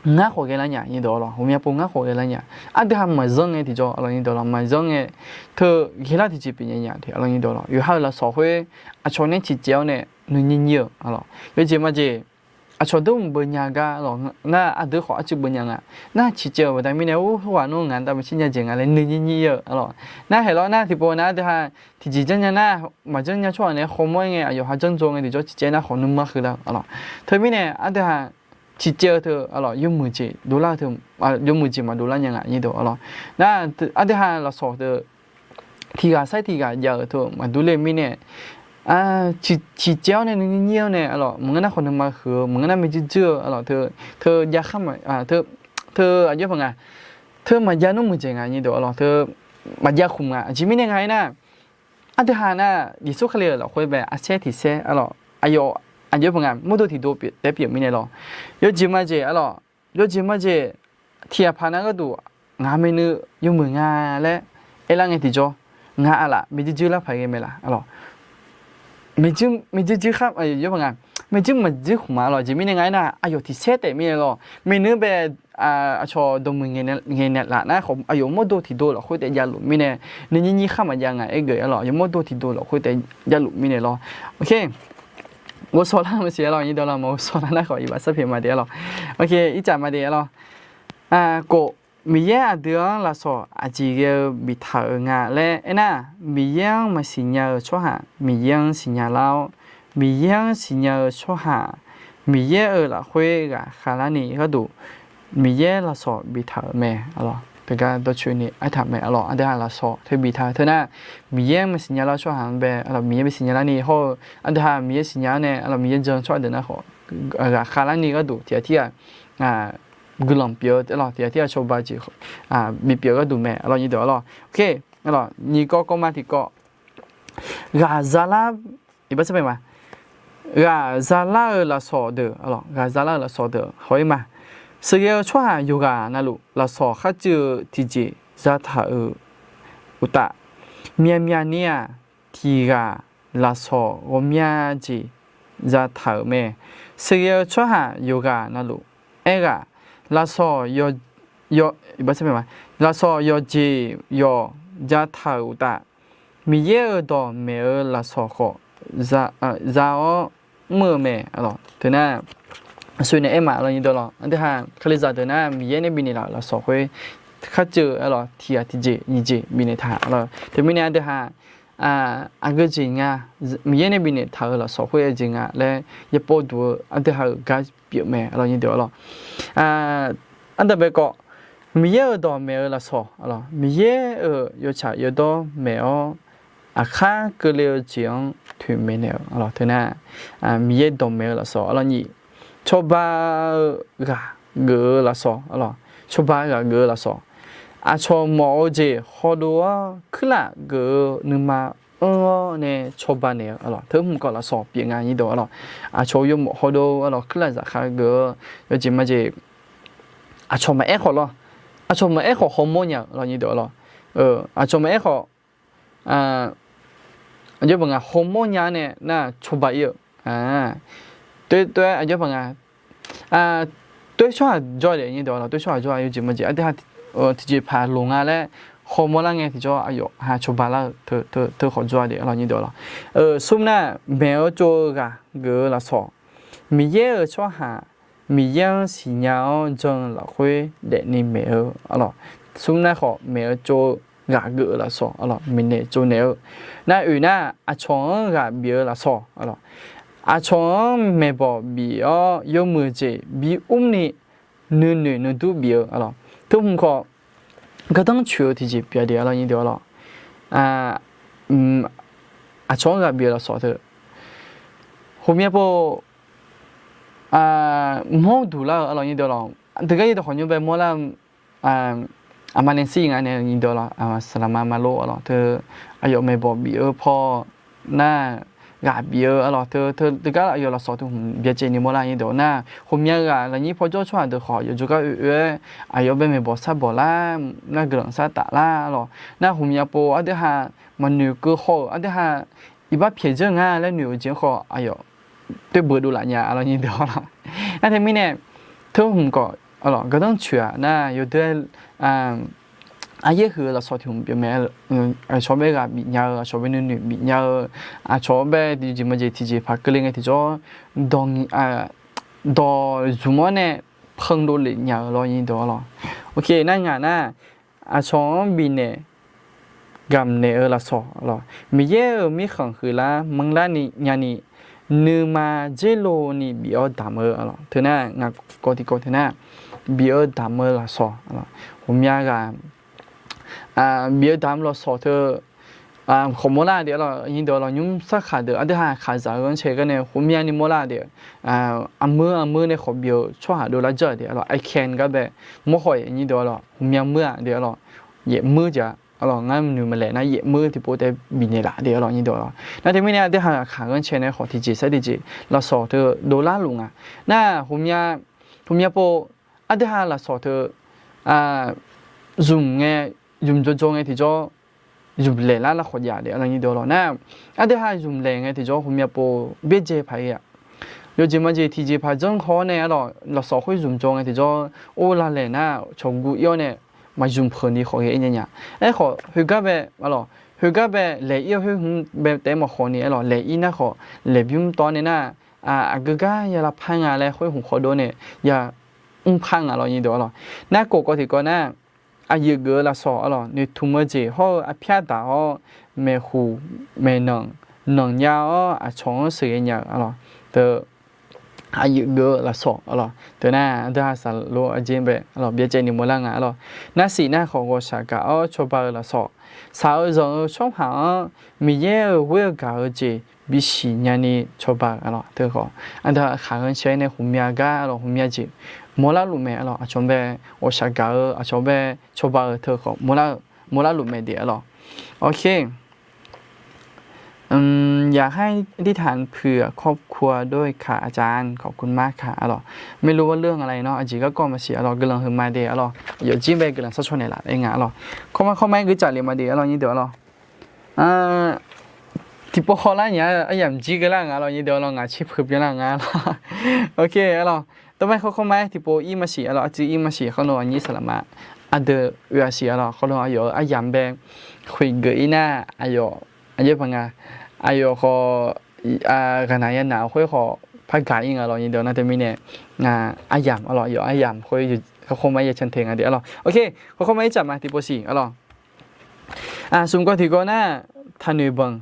ngar khawf ghaelar nya nyir deuq-a lawr, ghawqmya pov ngar khawf ghaelar nya. Aqdui ha maqzanr ngae tiqjawr-a lawr nyir deuq-a lawr, maqzanr ngae teu ghaelar tiqjeq pyeuf nya nya-a lawr nyir deuq-a lawr. Yawqha-euq lafsawq khoer aqcawq nae ciqcaev-awr nae nuinyir nyir-eu-a lawr, yawjeq majeq aqcawq dawrmq beu nya gar lawr, nar aqdui khawf arcuiv beu nya nga. Nar ciqcaev-euq baqda mirnae, or, khoerghaq nmr ngaq dav maqshir nya jeq nga laer nuinyir nyir-eu-a lawr. Nar haeq lawr nar tiqpov nar aqdui ha tiqjeq janr nya nar, maqjanr nya tsawrhaq nae khawmawr-aer ngae aqyawf ha janr dzaw ngae tiqjawr ciqcaev nar khawf nuima huiqlar-a lawr. Teumirnae aqdui ha ciqcaev-eu teu-a lawr, yawmuiq jeq dovlar-eu teu, yawmuiq jeq maqdov lar nya nga nyir deuq-a lawr. Nar aqdui ha lafsawq teu tiqghaq saer tiqghaq jav-euq teu maqdur ler-eu mirnae, ciqcaev-awr nae nuinyir nyir-awr nae-a lawr, maqngeur nar khawf nuima huiq-eu, maqngeur nar maeqjuir juir-eu-a lawr, teu, teu jav khar ma, teu, teu aqjox paq nga, teu maqjav nmr muiqdzaeq nga nyir deuq-a lawr, teu maqjav khmq nga. Aqjeq mirnae nga aernar, aqdui ha nar Yeqsur Kali-euq lafkhoer bae arsaer tiq saer-a lawr, aqyawf aqjox paq nga mawrdo tiqdov pyeuf taef pyeuf mirnae lawr, yawjeq majeq-a lawr, yawjeq majeq tiqghaq paq nar gharduq ngaq maeqnui yawmuiq nga laer aerlar ngae tiqjawr, ngaq aqlaf maeqjuir juir lar paq ghae mae laf-a lawr. Maeqjuir, maeqjuir juir khar, yawr paq nga, maeqjuir maqjuir khmq ma-a lawr. Aqjeq mirnae nga aernar, aqyawf tiq saer taef mirnae lawr, maeqnui bae aqcawq dawqmuiq ngaeq naeq laf nar khawf, aqyawf mawrdo tiqdov lafkhoer taef javluf mirnae, nuinyir nyir khar maqjav nga aergeuf-a lawr, aqyawf mawrdo tiqdov lafkhoer taef javluf mirnae lawr. Ghovshaw lar maqsiq-a lawr, nyiq dawq lawr, maqghovshaw lar nar khawf iqbax sarpyaeq ma de-a lawr. Ircaf ma de-a lawr. Khof, Miqyaer aqdui-anr lafsawq aqjeq ghae-eu biftaq-euq nga laer aernar, Miqyaer-anr maqsiq nya-eu tsawrhaq Miqyaer-anr siqnya lar-awr, Miqyaer-anr siqnya-eu tsawrhaq Miqyaer-euq lafkhoer ghaqkhav larni gharduq Miqyaer lafsawq biftaq-euq mae-a lawr. teugar dawrcoeni aertaq mae. Arlawq, aqdui-aq lafsawq teu biftaq-eu teu nar, Miqyaer-anr maqsiqnya lar-eu tsawrhaq-anr bae, arlawq, Miqyaer bisiqnya larni hawr-eu, aqdui-aq Miqyaer siqnya-awr nae, arlawq, Miqyaer jan-eu tsawrhaq deuq nar khawf, ghaqkhav larni gharduq tiqghaq tirghaq guiqlanq pyeuf-eu, arlawq, tiqghaq tirghaq cawba jeq bipyeuf-eu gharduq mae, arlawq, nyiq deuq, arlawq. Oke, arlawq, nyiq kawv kawv ma tiqkawv. Ghaq zalar, iqbax sar pae ma. Ghaq zalar-eu lafsawq deuq, arlawq, ghaq zalar-eu lafsawq deuq haw-ir ma. Sheuqghae-eu tsawrhaq yawqghaq navluf lafsawq kharcuiv-eu tiqjeq zataq-euq uqtaf, myaqmyaq ni-aq, tiq ghaq lafsawq ghawqmya jeq zataq-euq mae. Sheuqghae-eu tsawrhaq yawqghaq navluf aerghaq, lafsawq yaw, iqbax sar pae ma, lafsawq yawqjeq yawq jataq-euq uqtaf, Miqyaer-euq dawqmaeq-eu lafsawq khawf za-awr mr-eu mae, arlawq. Teu nar, aqsur nae aer ma, arlawq, nyiq deuq, arlawq, aqdui-aq kalizaq deuq nar Miqyaer nae bifnaeq laf-euq lafsawq khoer kharcuiv-eu, arlawq, tiq ghaq tiqjeq nyiq jeq bifnaeq taq, arlawq. Teumirnae aqdui-aq aqgeu jeq nga, Miqyaer nae bifnaeq taq-euq lafsawq khoer aqjeq nga laer yapov duq-eu aqdui-aq-euq gar pyeuf mae, arlawq, nyiq deuq, arlawq. Ardaq bae kawv, Miqyaer-euq dawqmaeq-eu lafsawq, arlawq, Miqyaer-euq yawtsaq yawdawr maeq-awr, aqkhar keuvle-eu jeq-anr toeqmaeq naeq-eu, arlawq, teu nar, Miqyaer dawqmaeq-eu lafsawq, arlawq, nyiq, cawba-eu ghaq geuf-eu lafsawq, arlawq, cawba ghaq geuf-eu lafsawq, aqcawq mawf-eu jeq hawdov-awr kuirlaf geuf-eu nuima anr-awr nae cawba naeq-eu, arlawq, teu hmq kawv lafsawq pyeuf nga, nyiq deuq, arlawq. Aqcawq yawmawf hawdov, arlawq, kuirlaf zafkhav geuf-eu yawjeq majeq, aqcawq maqaer khawf lawr, aqcawq maqaer khawf hawmawr nya-eu, arlawq, nyiq deuq, arlawq. Aqcawq maqaer khawf, aqjox baq nga hawmawr nya-anr nae nar cawba-ir-eu, toer toer-aer aqjox baq nga, toer tsawrhaq jawr-a de, nyiq deuq, arlawq, toer tsawrhaq jawr-a, yawjeq majeq aqdui-aq tiqjeqpaq loq nga laer hawmawr lar ngae tiqjawr aqyawf ha cawba lar-eu teu khawf jawr-a de, arlawq, nyiq deuq, arlawq. Smr nar, maeq-eu tsov-eu ghaq geuf-eu lafsawq, Miqyaer-euq tsawrhaq Miqyaer-anr siqnya-awr jan-eu lafkhoer daefni maeq-eu, arlawq. Smr nar khawf maeq-eu tsov-eu ghaq geuf-eu lafsawq, arlawq, maeqnaeq tsovnaeq-eu. Nar oeq nar, aqcawq-anr ghaq bif-eu lafsawq, arlawq, aqcawq-anr maeqbawq bif-awr yawmuiq jeq bi mrni nuinoeq nuidur bif-eu, arlawq, teu hmq khawf gardanr coeq-eu tiqjeq pyeuf-a de, arlawq, nyiq deuq, arlawq. Aqcawq-anr ghaq bif-eu lafsawq teu, hmqmya pov mawr duq lar-eu, arlawq, nyiq deuq, arlawq, teugar ir dawq khawf nymr bae mawr lar-eu, aqma nae shir nga nae, nyiq deuq, arlawq, saqlaqma ma lor, arlawq, teu aqyawf maeqbawq bif-eu paw nar, ghaq bif-eu, arlawq, teu teugar aqyawf lafsawq teu hmq byacaevni mawr lar, nyiq deuq, nar hmqmya ghaq lafnyir pawjawr tsawrhaq deuq khawf yawqjawr gar oe oe-aer aqyawf bae maeqbawq sharbof lar, nar guiqlanq sar taf lar, arlawq, nar hmqmya pov aqdui-aq maqnoeq keuv haw-euq aqdui-aq iqbax pyaeq dzeur nga laer noeq-euq jeq-anr khawf aqyawf toer beuq dovlaf nya, arlawq, nyiq deuq, arlawq. Nar teumirnae teu hmq khawf, arlawq, gardanr coeq-aq nar yawdeuq-aer aryaer huiq-eu lafsawq tiq hmq pyeuf mae. Aqcawq bae ghaq bifnya-eu, aqcawq bae nuinoeq bifnya-eu, aqcawq-anr bae tiqjeq maqjeq tiqjeqpaq keuvle ngae tiqjawr dawq zmq-awr nae pan dovlef nya-eu lawr, nyiq deuq, arlawq. Oke, nar ngaq nar, aqcawq-anr bifnaeq gamq naeq-eu lafsawq, arlawq, Miqyaer-euq mirkhanq huiqlar manrlar ni nyani, nuima dzer lov ni bif-awr damq-eu, arlawq, teu nar ngaq kawv tiqkawv teu nar, bif-eu damq-eu lafsawq, hmqmya ghaq bif-eu damq lafsawq teu khawf mawr lar de, arlawq, nyiq deuq, arlawq, nymr sarkhaq deuq aqdui-aq khaqzaq-eu ghanrcae gar nae hmqmya ni mawr lar de, aqmur aqmur nae khawf bif-eu tsawrhaq dovlar dzeur-aq de, arlawq, I can gar bae mawr haw-iq, nyiq deuq, arlawq, hmqmya mur-aq de, arlawq, yaef mur jeq-a, arlawq, ngar noeq maqlaeq nar yaef mur tiqpov taef bifnaeq laf de, arlawq, nyiq deuq, arlawq. Nar teumirnae aqdui-aq khaqzaq ghanrcae nae khawf tiqjeq sar tiqjeq lafsawq teu dovlar luf nga. Nar hmqmya pov aqdui-aq lafsawq teu zmq ngae, zmq jawrjawr ngae tiqjawr zmq laeq lar lar khawf jav de, arlawq, nyiq deuq, arlawq, nar aqdui-aq zmq laeq ngae tiqjawr hmqmya pov byaerdzae paq-ir-aq, yawqjeq maqjeq tiqjeqpaq janr haw-awr nae, arlawq, lafsawq khoer zmq jawr ngae tiqjawr or lavlaeq nar cawqguv ir-awr nae maqzmq peuq ni khawf ghae-ir nya nya. Aerkhawf khoergar bae, arlawq, khoergar bae laeq ir-awr khoer hmq bae taef-aer maqkhawf ni, arlawq, laeq ir nar khawf laeq bymr tawv-awr nae nar aqgeu gar ya lavpar nga laer khoer hmq khawf dov nae ya mrpar nga, arlawq, nyiq deuq, arlawq. Nar kof kawv tiqkawv nar, aqyuif geuf-eu lafsawq, arlawq, noeqtmq-eu jeq hawr-eu arpyar daq-awr maeqhuq maeqnanq nanq nya-awr aqcawq-anr sheuqghae nya-euq, arlawq, teu aqyuif geuf-eu lafsawq arlawq. Teunar aqdui ha saqlor aqjeq bae arlawq byacaevni mawrlar nga arlawq. Narsiq nar khawf ghawqshaq gaq-awr cawba-eu lafsawq, shaq-eu zanq-eu tsawrhaq-anr Miqyaer-euq ghoer-eu gaq-eu jeq bisiq nyani cawba-euq arlawq. Teu khawf aqdui ha khaq-anr caer nae ghawqmya gar arlawq, ghawqmya jeq mawrlar luf mae arlawq. Aqcawq bae ghawqshaq gaq-eu, aqcawq bae cawba-eu teu khawf mawrlar-eu, mawrlar luf mae de arlawq. อยากให้อธิษฐานเผื่อครอบครัวด้วยค่ะอาจารย์ ขอบคุณมากค่ะ arlawq. ไม่รู้ว่าเรื่องอะไรเนาะ aqjeq garkawv maqsiq arlawq, guiqlanq huiqma de arlawq. Yawfjir bae guiqlanq sharcaw naeqlaf-aer nga arlawq. Khawrmar khawrmar-aer guiqcaf lef ma de arlawq, nyir deuq arlawq. Tiqpov khawvlar nya-eu aryamq jir geuflar nga arlawq, nyir deuq arlawq, ngaq tser peuq byanlar nga arlawq. Ok arlawq. Tawrmar khawrmar-aer tiqpov ir maqsiq arlawq, aqcuiv ir maqsiq khawrlo aqnyir saqlaq ma aqdui oe-aq siq arlawq. Khawrlo aqyawf-euq aryamq bae khoeq geuf ir nar, aqyawf aqjox paq nga, aqyawf khawf ghaqnaq yanaq khoer khawf par gaq ir nga lawq, nyir deuq nar teumirnae aryamq arlawq, aqyawf aryamq khoer khawrmar ya can te nga de arlawq. Ok, khawrmar ir caf ma tiqpov siq arlawq. Smq gawv tiqgawv nar, taqnoeq banq,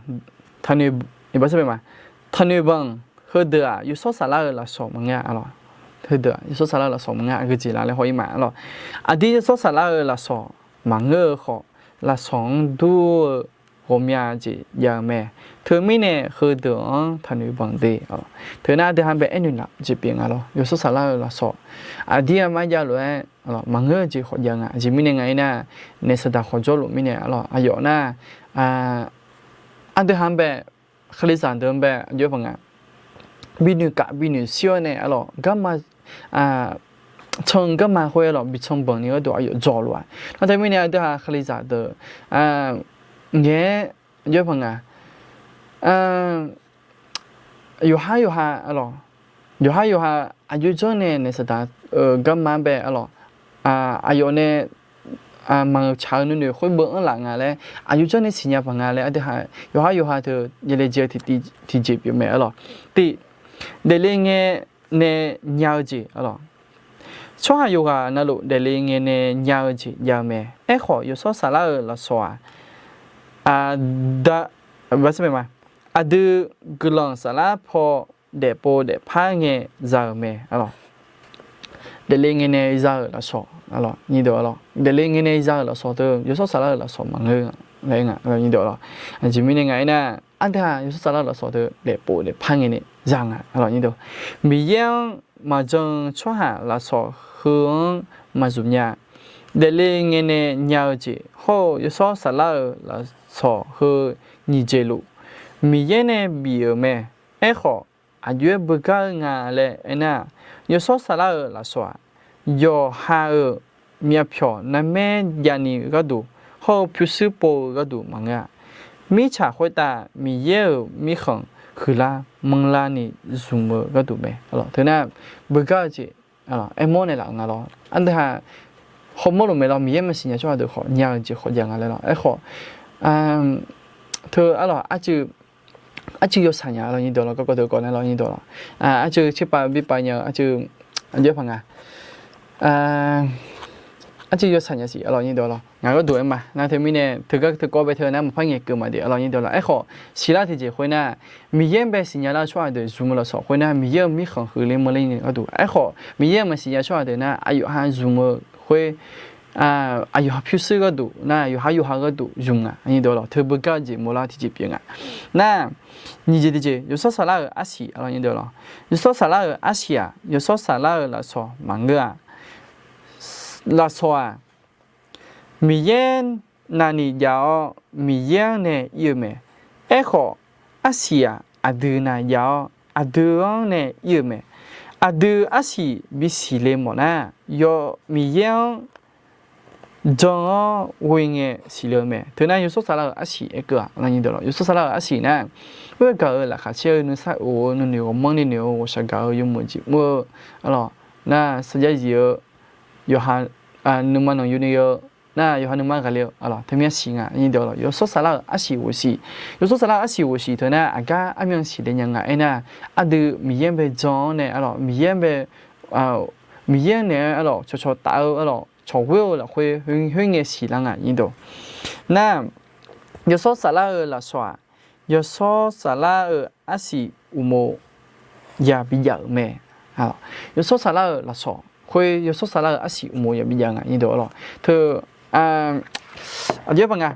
taqnoeq, iqbax sar bae ma, taqnoeq banq heudeuq-aq yawshawr saflar-eu lafsawq maqngeur-a arlawq. Heudeuq-aq yawshawr saflar-eu lafsawq maqngeur-a, aqgeujeq laf laer haw ir ma arlawq. Aqdir yawshawr saflar-eu lafsawq maqngeur-eu khawf, lafsawq-anr dur-eu ghawqmya jeq jav-eu mae. Teumirnae heudeuq-anr taqnoeq banq de arlawq. Teunar aqdui ha bae aernaeq laf jeq pyeuf nga lawr, yawshawr saflar-eu lafsawq aqdir armar javlof-aer maqngeur-eu jeq khawf jav nga. Aqjeq mirnae nga aernar, naef saqdaq khawf jawrluf mirnae arlawq, aqyawf nar aqdui ha bae, kalizaq deuq bae aqjox paq nga, binoeq kaf binoeq shir-awr nae arlawq, garma can garma khoer arlawq, bi can banq ni gharduq aqyawf dzawq lof-a. Nar teumirnae aqdui ha kalizaq deuq ngaeq-aer aqjox paq nga, yawqhar yawqha arlawq, yawqhar yawqha aqjox janr nae naef saqdaq-euq garma bae arlawq, aqyawf nae maqngeur tsaq-eu nuinoeq khoer beu anr laf nga laer, aqjox janr nae siqnya paq nga laer, aqdui ha yawqhar yawqha teu yalaejae-eu tiqjeq pyeuf mae arlawq. Tiq, daefle ngae nae nya-eu jeq arlawq. Tsawrhaq yawqghaq navluf daefle ngae nae nya-eu jeq jav-eu mae. Aerkhawf yawshawr saflar-euq lafsawq-aq, aqdui guiqlanq saflar paw daefpov daefpar ngae za-euq mae arlawq. Daefle ngae nae za-euq lafsawq, daefle ngae nae za-euq lafsawq teu yawshawr saflar-euq lafsawq maqngeur laer nga, nyir deuq arlawq. Aqjeq mirnae nga aernar, aqdui ha yawshawr saflar-euq lafsawq teu daefpov daefpar ngae nae za nga arlawq, nyir deuq. Miqyaer-anr maqjan-eu tsawrhaq lafsawq heu-anr maqzmq nya. Daefle ngae nae nya-eu jeq hawr-eu yawshawr saflar-euq lafsawq heu nyiq jeq luf, Miqyaer nae bif-euq mae. Aerkhawf aqjox-aer beugar-eu nga laer aernar, yawshawr saflar-euq lafsawq-aq, yawqha-euq myavpyawq narmaer javni-eu gharduq hawr-eu pyurshuir pov-eu gharduq maqngeur-a. Mirtsaq khoertav Miqyaer-euq mirkhanq huiqlar manrlar ni zmq-eu gharduq mae. Teunar beugar-eu jeq aermawr naeqlaf-eu nga lawr. Aqdui ha hawmawr luf mae lawr, Miqyaer maqsiq nya tsawrhaq deuq khawf nya-eu jeq khawf jav nga laer lawr. Aerkhawf teu arlawq, arcuiv yawshaq nya lawr, nyir deuq lawr, garkawv deuq kawv nae lawr, nyir deuq lawr. Arcuiv tserpav birpav nya-eu arcuiv aqjox paq nga. Arcuiv yawshaq nya siq arlawq, nyir deuq lawr. Ngaq gharduq aer ma nar teumirnae teugar teukawv bae teu nar maqpar ngaeqkeuv maqde arlawq, nyir deuq lawr. Aerkhawf siqlar tiqjeq khoernar, Miqyaer bae siqnya lar-eu tsawrhaq deuq zmq-eu lafsawq khoernar, Miqyaer-euq mirkhanq huiqler manrler ni gharduq. Aerkhawf Miqyaer-euq maqsiq nya tsawrhaq deuq nar aqyawf ha zmq-eu khoer, aqyawf ha pyurshuir gharduq nar, yawqha yawqha gharduq zmq nga, nyir deuq lawr. Teu beugar-eu jeq mawrlar tiqjeq pyeuf nga. Nar nyiq jeq tiqjeq, yawshawr saflar-euq arsiq arlawq, nyir deuq lawr. Yawshawr saflar-euq arsiq-aq, yawshawr saflar-euq lafsawq maqngeur-a. Lafsawq-aq, Miqyaer navni jav-awr Miqyaer-anr nae ir-eu mae. Aerkhawf arsiq-aq, aqdui nav jav-awr aqdui-anr nae ir-eu mae. Aqdui arsiq bisiq le mawf nar, yawf Miqyaer-anr jan-awr ghoe ngae siqle-eu mae. Teunar yawshawr saflar-euq arsiq aerkeuv-aq, yawshawr saflar-euq arsiq nar, khoergaq-euq laqkhaq caer-eu nuisar of-eu nuinoeq ghawqmanrni noeq-eu ghawqshaq gaq-eu yawmuiq jeq mr-eu arlawq, nar sarjax zif-eu yawqha nuima nanqyuni-eu nar, yawqha nuima ghaqle-eu arlawq, teumyanr siq nga, nyir deuq lawr. Yawshawr saflar-euq arsiq ghoe siq. Yawshawr saflar-euq arsiq ghoe siq teunar aqgar armyan siqle nya nga aernar, aqdui Miqyaer-anr bae jan-awr nae arlawq, Miqyaer-anr bae, Miqyaer-anr naeq-aer arlawq cawqcawq taf-eu arlawq, cawqghoer-eu lafkhoer khoerngae siqlar nga, nyir deuq. Nar yawshawr saflar-euq lafsawq-aq, yawshawr saflar-euq arsiq uqmov ya bijav-euq mae. Yawshawr saflar-euq lafsawq khoer yawshawr saflar-euq arsiq uqmov yabi jav nga nyir deuq arlawq. Teu, aqjox-aer paq nga,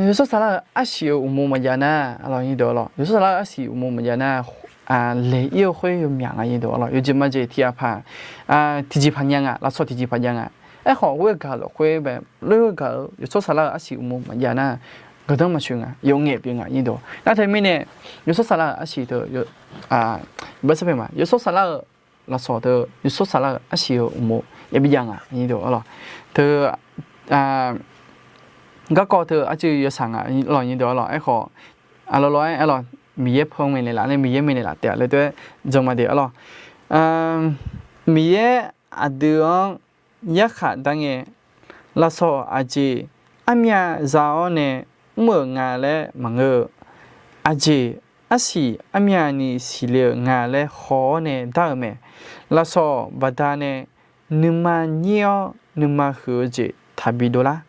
yawshawr saflar-euq arsiq-euq uqmov maqjav nar arlawq nyir deuq arlawq, yawshawr saflar-euq arsiq uqmov maqjav nar, laeq-ir-eu khoer yawmyaq nga nyir deuq arlawq. Yawjeq maqjeq tiqghaq paq, tiqjeq paq nya nga, lafsawq tiqjeq paq jav nga. Aerkhawf ghoer-eu gaq-eu lafkhoer bae, loer-eu gaq-eu yawshawr saflar-euq arsiq uqmov maqjav nar, gardanr maqcoeq nga, yawf ngaef pyeuf nga nyir deuq. Nar teumirnae, yawshawr saflar-euq arsiq teu, barsar paeq ma, yawshawr saflar-euq lafsawq teu, yawshawr saflar-euq arsiq-euq uqmov yabi jav nga nyir deuq arlawq. Teu, garkawv teu arcuiv yawsaq nga arlawq nyir deuq arlawq. Aerkhawf, aqlawq lawq-aer arlawq, Miqyaer panmaeq naeqlaf nae Miqyaer maeqnaeq laf taef-a laer teu-aer jan ma de arlawq. Miqyaer aqdui-anr yarkhaq dar ngae, lafsawq aqjeq armyav za-awr nae mr-euq nga laer maqngeur-eu, aqjeq arsiq armyavni siqle-euq nga laer haw-awr nae dar-euq mae. Lafsawq baqdanae nuima nyir-awr nuima huiq-eu jeq taqbi dovlar.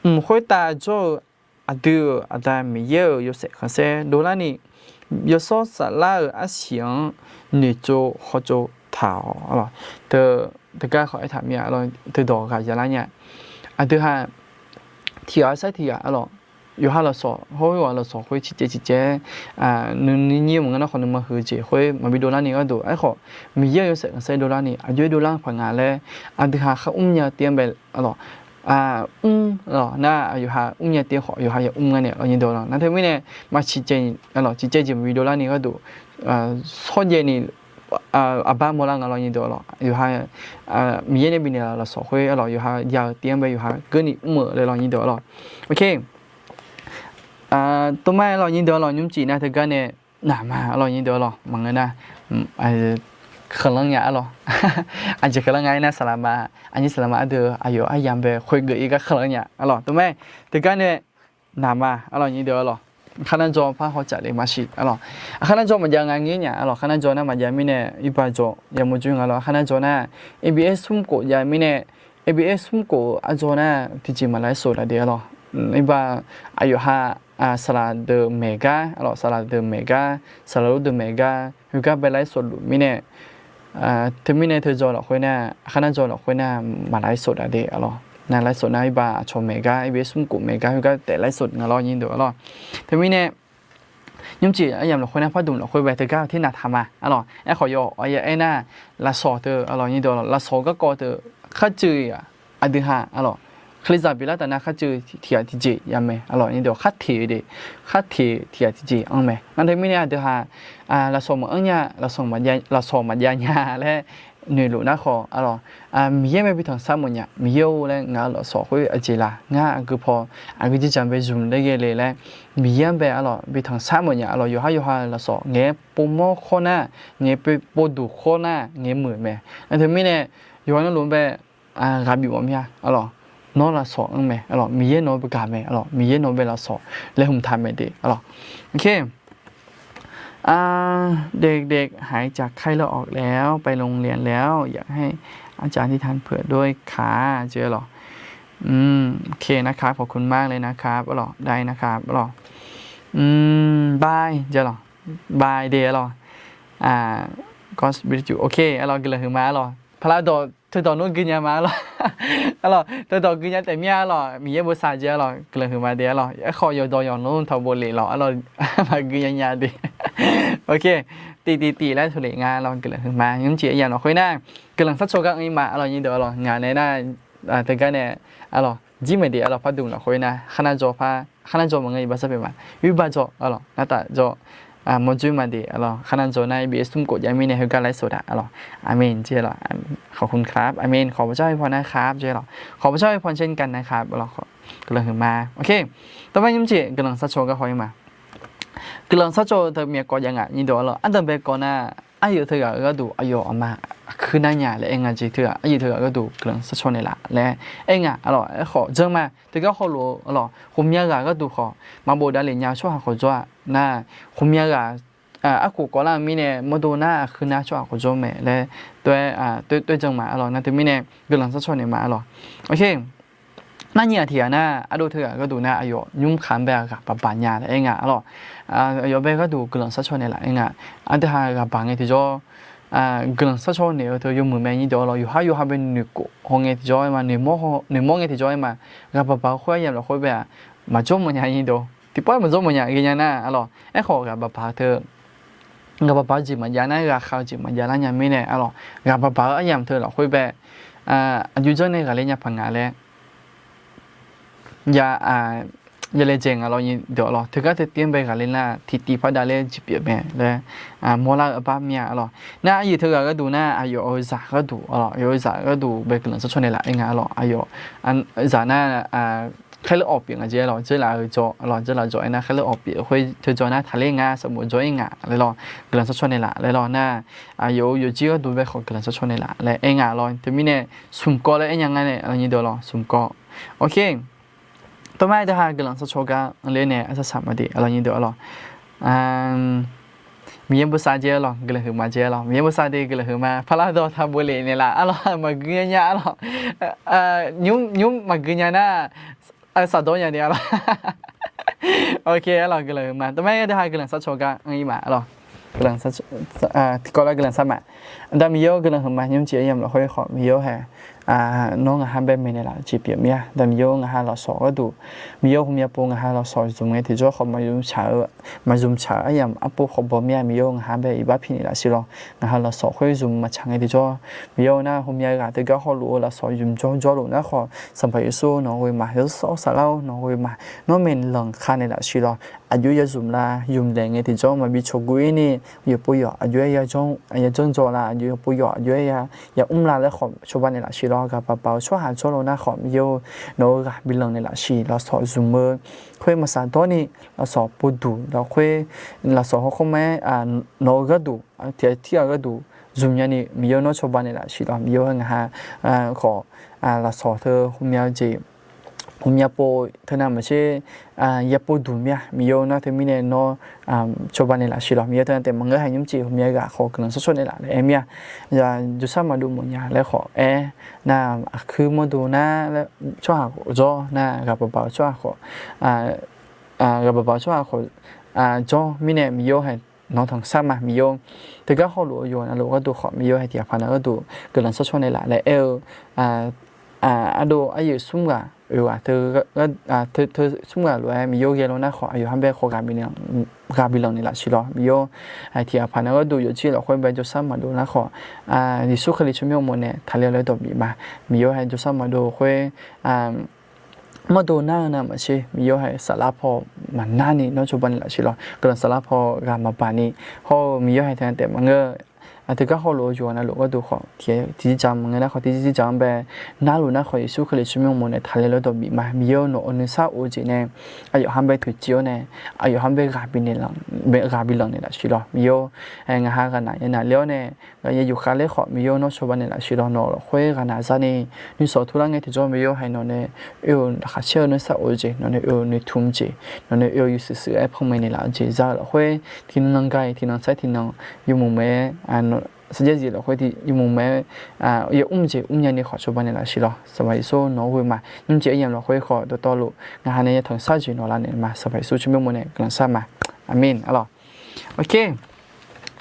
Mq khoertav jawr-eu aqdui-euq Aqda Miqyaer-euq yawshaef khanqsaer dovlarni, yawshawr saflar-euq arsiq-anr noeqtsov hawtsov taq-awq arlawq. Teu, teugar khawf aertaq mir-a arlawq, teudawq ghaq yalar nya. Aqdui ha tiqghaq sair tiqghaq arlawq, yawqha lafsawq hawr-eu lafsawq khoer ciqcaev ciqcaev, nuini nyir maqngeur nar khawf nuima huiq-eu jeq khoer maqbi dovlarni gharduq, aerkhawf Miqyaer-euq yawshaef khanqsaer dovlarni aqjox-aer dovlar paq nga laer, aqdui ha kharmr nya tiv-anr bae arlawq, mr arlawq nar, yawqha mrnya tiv-anr khawf yawqha yamr nga nae arlawq nyir deuq arlawq. Nar teumirnae, maqciqcaev, arlawq ciqcaev jeq maqbi dovlarni gharduq, shawrjaev ni aqbar mawrlar nga arlawq nyir deuq arlawq. Yawqha Miqyaer nae bifnaeq laf lafsawq khoer arlawq yawqha ya-eu tiv-anr bae yawqha keuvni mr-euq laer arlawq nyir deuq arlawq. Oke, tov ma arlawq nyir deuq arlawq, nymrcif nar teugar nae naqma arlawq nyir deuq arlawq, maqngeur nar, khanqlanr nya arlawq. Aqjeq khanqlanr nga-aer nar saqlaqma, aqnyir saqlaqma ardeuv aqyawf aryamq bae khoergeuf-ir gar khanqlanr nya arlawq. Tov ma, teugar nae naqma arlawq nyir deuq arlawq. Aqkar nar jawr par hawtsaf le maqsiq arlawq. Aqkar nar jawr maqjav nga ngeur nya arlawq. Aqkar nar jawr nar maqjav mirnae iqbax jawq yamawr jur nga lawr. Aqkar nar jawr nar, ABS smr khof jav mirnae, ABS smr khof-eu arjawr nar tiqjeq maqlaer sof daq de arlawq. Iqbax aqyawf ha saqlaq deuq maeq gar arlawq, saqlaq deuq maeq gar, saqlaq lor deuq maeq gar khoergar bae laer sof luf mirnae, teumirnae teu jawr lafkhoer nar, aqkar nar jawr lafkhoer nar maqlaer sof daq de arlawq. Nar laer sof nar iqbax aqcawq maeq gar, ABS smr khof maeq gar khoergar taef laer sof nga lawr nyir deuq arlawq. Teumirnae, nymrcif aryamq lafkhoer nar pardmq lafkhoer bae teugar tirnaq taq ma arlawq. Aerkhawf yawf aqyawf aernar, lafsawq teu arlawq nyir deuq arlawq, lafsawq garkawv teu kharcuiv-aq, aqdui ha arlawq, kalizaq beqlar taf nar kharcuiv tiqghaq tiqjeq ya mae arlawq nyir deuq, kharteq de, kharteq tiqghaq tiqjeq anr mae. Nar teumirnae aqdui ha lafsawq maqanr nya, lafsawq maqjav nya laer noeqluf nar khawf arlawq, Miqyaer mae bitanq sar mawf nya, Miqyaer-or laer ngaq-euq lafsawq khoer aqjeq laq, ngar aqgeu paw aqgeu jirjaq bae zmq laer ghae le laer, Miqyaer-anr bae arlawq bitanq sar mawf nya arlawq. Yawqhar yawqha lafsawq ngaeq-aer povmawr khawr nar, ngaeq-aer povduq khawr nar ngaeq-aer muiq mae. Nar teumirnae yawqha navluf-anr bae ghaq bif mawf mya arlawq. Nawr lafsawq anr mae arlawq, Miqyaer nawq-eu beugar mae arlawq, Miqyaer nawq-eu bae lafsawq laer hmq taq mae de arlawq. เด็กๆ หายจากไข้เลือดออกแล้ว ไปโรงเรียนแล้ว อยากให้อาจารย์อธิษฐานเผื่อด้วยค่ะ เจอหรอ อืม โอเคนะครับ ขอบคุณมากเลยนะครับ ได้นะครับ อืม bye เจอหรอ bye เด arlawq. God's with you. โอเค arlawq, guiqlanq huiqma arlawq. Paqlav dawq teudawq nmr gui nya ma arlawq. Arlawq teudawq gui nya taef mir-a arlawq, Miqyaer bosav jeq arlawq, guiqlanq huiqma de arlawq. Aerkhawf yawqdawq yawqnmr tawqbof lef lawq arlawq, maqgui nya nya de. โอเค tiq tiq tiq laer taqlef nga arlawq, guiqlanq huiqma. Nymrcif aryamq lafkhoer nar guiqlanq sharcaw gar anr-ir ma arlawq nyir deuq arlawq. Ngaq nae nar teugar nae arlawq jir maeq de arlawq, pardmq lafkhoer nar kharnar jawr par, kharnar jawr maqngeur iqbax sar paeq ma, iqbax jawr arlawq, nartaf jawr mawrjoer ma de arlawq. Kharnar jawr nar iqbax smr khof jav mirnae heugar laer sof daq arlawq. Aqmeq jeq arlawq. ขอบคุณครับ Aqmeq, ขอพระเจ้าอวยพรนะครับ jeq arlawq. ขอพระเจ้าอวยพรเช่นกันนะครับ arlawq. Guiqlanq huiqma. Oke, tawrbar nymrcif guiqlanq sharcaw gar haw-ir ma. Guiqlanq sharcaw-eu teu myavkawv jav ngaq nyir deuq arlawq. Ardanq bae kawv nar, aryuif teughaq-eu gharduq aqyawf aqma aqkuir nar nya laer aer nga jeq teughaq, aryuif teughaq gharduq guiqlanq sharcaw naeqlaf laer aer nga arlawq. Aerkhawf janr ma, teugar hawluf-eu arlawq, ghawqmya ghaq gharduq khawf maqbof davlef nya-eu tsawrhaq khawf jawr-a nar, ghawqmya ghaq arkhof kawvlar-eu mirnae mawrdo nar aqkuir nar tsawrhaq khawf jawr mae laer tov-aer, toer janr ma arlawq. Nar teumirnae guiqlanq sharcaw naeq ma arlawq. Oke, Narnyir-aq tiqghaq nar, ardov teughaq gharduq nar aqyawf nymr khanq-anr bae-aq ghaq baq baq nya laer aer nga arlawq. Aqyawf bae gharduq guiqlanq sharcaw naeqlaf aer nga. Aqdui-aq ghaq baq ngae tiqjawr, guiqlanq sharcaw naeq-eu teu yawmuiq mae nyir deuq arlawq. Yawqhar yawqha bae noeqkhof haw ngae tiqjawr aer ma, noeqmawr ngae tiqjawr aer ma, ghaq baq baq-eu khoer aryamq lafkhoer bae-aq maqjawr mawf nya nyir deuq. Tiqpawf-aer maqjawr mawf nya ghaenya nar arlawq. Aerkhawf ghaq baq baq-eu teu ghaq baq baq-eu jeq maqjav nar, ghaq khav-eu jeq maqjav lar nya mirnae arlawq. Ghaq baq baq-eu aryamq teu lafkhoer bae, aqjox janr nae ghaqler nya paq nga laer ya, ya laejae nga lawr nyir deuq arlawq. Teugar teu tiv-anr bae ghaqler nar tiqtiv pardav laer jeq pyeuf mae laer mawrlar-eu arbar mir-a arlawq. Nar aqyuif teughaq gharduq nar aqyawf-euq zaq gharduq arlawq, aqyawf-euq zaq gharduq bae guiqlanq sharcaw naeqlaf aer nga arlawq. Aqyawf zaq nar khaerleur awq pyeuf nga jeq arlawq. Dzeurlaf-eu jawr arlawq, dzeurlaf jawr aernar khaerleur awq pyeuf khoer teu jawr nar taqler nga, sanqbof jawr-ir nga laer lawr, guiqlanq sharcaw naeqlaf laer lawr nar, aqyawf-euq yawqjir gharduq bae khawf guiqlanq sharcaw naeqlaf laer aer nga lawr. Teumirnae smq kawv laer aer nya nga nae arlawq nyir deuq arlawq, smq kawv. Ok. Tawrmar-aer deuq ha guiqlanq sharcaw gar anr ler nae arsaq saq ma de arlawq nyir deuq arlawq. Miqyaer bosav jeq arlawq, guiqlanq huiqma jeq arlawq, Miqyaer bosav de guiqlanq huiqma, parlar dawq taqbof lef naeqlaf arlawq, maqgui nya nya arlawq. Nymr maqgui nya nar, saqdawr nya de arlawq. Ok arlawq, guiqlanq huiqma. Tawrmar-aer deuq ha guiqlanq sharcaw gar anr-ir ma arlawq. Tiqkawv lar guiqlanq sar ma. Aqda Miqyaer-or, guiqlanq huiqma. Nymrcif aryamq lafkhoer khawf Miqyaer-or hae, nawr ngaq ha bae maeqnaeq laf-eu jeq pyeuf mir-a. Aqda Miqyaer-or, ngaq ha lafsawq gharduq, Miqyaer-or, hmqmya pov ngaq ha lafsawq zmq ngae tiqjawr khawf maqzmq tsaq-eu, maqzmq tsaq-eu aryamq arpov khawf baw mir-a. Miqyaer-or, ngaq ha bae iqbax pi naeqlaf siq lawr. Ngaq ha lafsawq khoer zmq maqtsaq ngae tiqjawr, Miqyaer-or, nar hmqmya ghaq teugar hawluf-eu lafsawq zmq jawr jawrluf nar khawf, Sanqpaq Yeqsur nawq-eu ghoe ma, yawshawr saflar-awr nawq-eu ghoe ma, nawr maeqlanq ka naeqlaf siq lawr. Aqjox ya zmq la, zmq daeq ngae tiqjawr maqbi cawqguv-ir ni, yawqpov yawq aqjox-aer ya janr, ya janr dzaw la, aqjox yawqpov yawq aqjox-aer ya, ya mr la laer khawf cawba naeqlaf siq lawr. Ghaq baq baq-eu tsawrhaq jawrlo nar khawf Miqyaer-or, nawq-eu ghaq bilanq naeqlaf siq. Lafsawq zmq-eu khoer maqsaq dawr ni, lafsawq povduq lafkhoer, lafsawq hawkhoer ma-aer nawq-eu gharduq, tiq ghaq tirghaq gharduq zmq nya ni, Miqyaer-or, nawr cawba naeqlaf siq lawr. Miqyaer-or, ngaq ha khawf lafsawq teu hmqmya jeq, hmqmya pov teu navmaqtser ya povduq mir-a. Miqyaer-or, nar teumirnae nawr cawba naeqlaf siq lawr. Miqyaer teu navtaef maqngeur hae nymrcif hmqmya ghaq khawf guiqlanq sharcaw naeqlaf laer aer mir-a. Jawrshar maqdov mawf nya laer khawf aer nar, aqkuir mawrdo nar laer tsawrhaq khawf jawr nar, ghaq baq baq-eu tsawrhaq khawf, ghaq baq baq-eu tsawrhaq khawf jawr mirnae Miqyaer-or hae nawq-anr tanqsar ma. Miqyaer-or, teugar hawluf-eu yawqha navluf gharduq khawf Miqyaer-or hae tiqghaq paq nav gharduq guiqlanq sharcaw naeqlaf laer aer-eu, ardov aryaef smr ghaq oeq ghaq teu, teu smr ghaq lof-aer Miqyaer-or, ghae lawr nar khawf aqyawq ha bae khawf ghaq bilanq naeqlaf siq lawr. Miqyaer-or, tiqghaq paq nav gharduq yawqjir lafkhoer bae jawrshar maqdov nar khawf, Yeqsur Kali tsawrmyanr uqmov nae taqler-eu laer dawq bif ma. Miqyaer-or hae jawrshar maqdov khoer mawrdo nar-eu navmaqtser Miqyaer-or hae saflar paw maqnar ni nawr cawba naeqlaf siq lawr. Guiqlanq saflar paw ghaq maqbaq ni, hawr-eu Miqyaer-or hae teu navtaef maqngeur, teugar hawluf-eu yawqha navluf gharduq khawf tiqjir dzaq maqngeur nar khawf tiqjir dzaq-anr bae narluf nar khawf Yeqsur Kali tsawrmyanr uqmov nae taqler-eu laer dawq bif ma. Miqyaer-or, nawq-euq nuisar of-eu jeq nae aqyawq ha bae toeqciv-awr nae aqyawq ha bae ghaq bilanq naeqlaf siq lawr. Miqyaer-or, ngaq ha ghaqnaq ya naqler-awr nae ghaq ya yufkhav ler khawf Miqyaer-or, nawr cawba naeqlaf siq lawr. Nawq lafkhoer ghaqnaq zar ni nuisawq turlar ngae tiqjawr Miqyaer-or hae nawq nae oe-euq laqkhaq caer-eu nuisar of-eu jeq, nawq nae oe-euq noeqtmq jeq, nawq nae oe-euq yawshuif shuif-aer panmaeq naeqlaf-eu jeq za-eu lafkhoer tiqnan nan ga-iq tiqnan sair tiqnan yawmuiq maeq-aer sarjax zif lafkhoer yawmuiq maeq-aer ya mr jeq mrnya ni khawf cawba naeqlaf siq lawr. Sanqpaq Yeqsur nawq-anr ghoe ma. Nymrcif aryamq lafkhoer khawf dawqtawvluf ngaq ha nae ya tanqsar jeq nawq lar naeq ma. Sanqpaq Yeqsur tsawrmyanr uqmov nae guiqlanq shar ma. Aqmeq arlawq. Ok.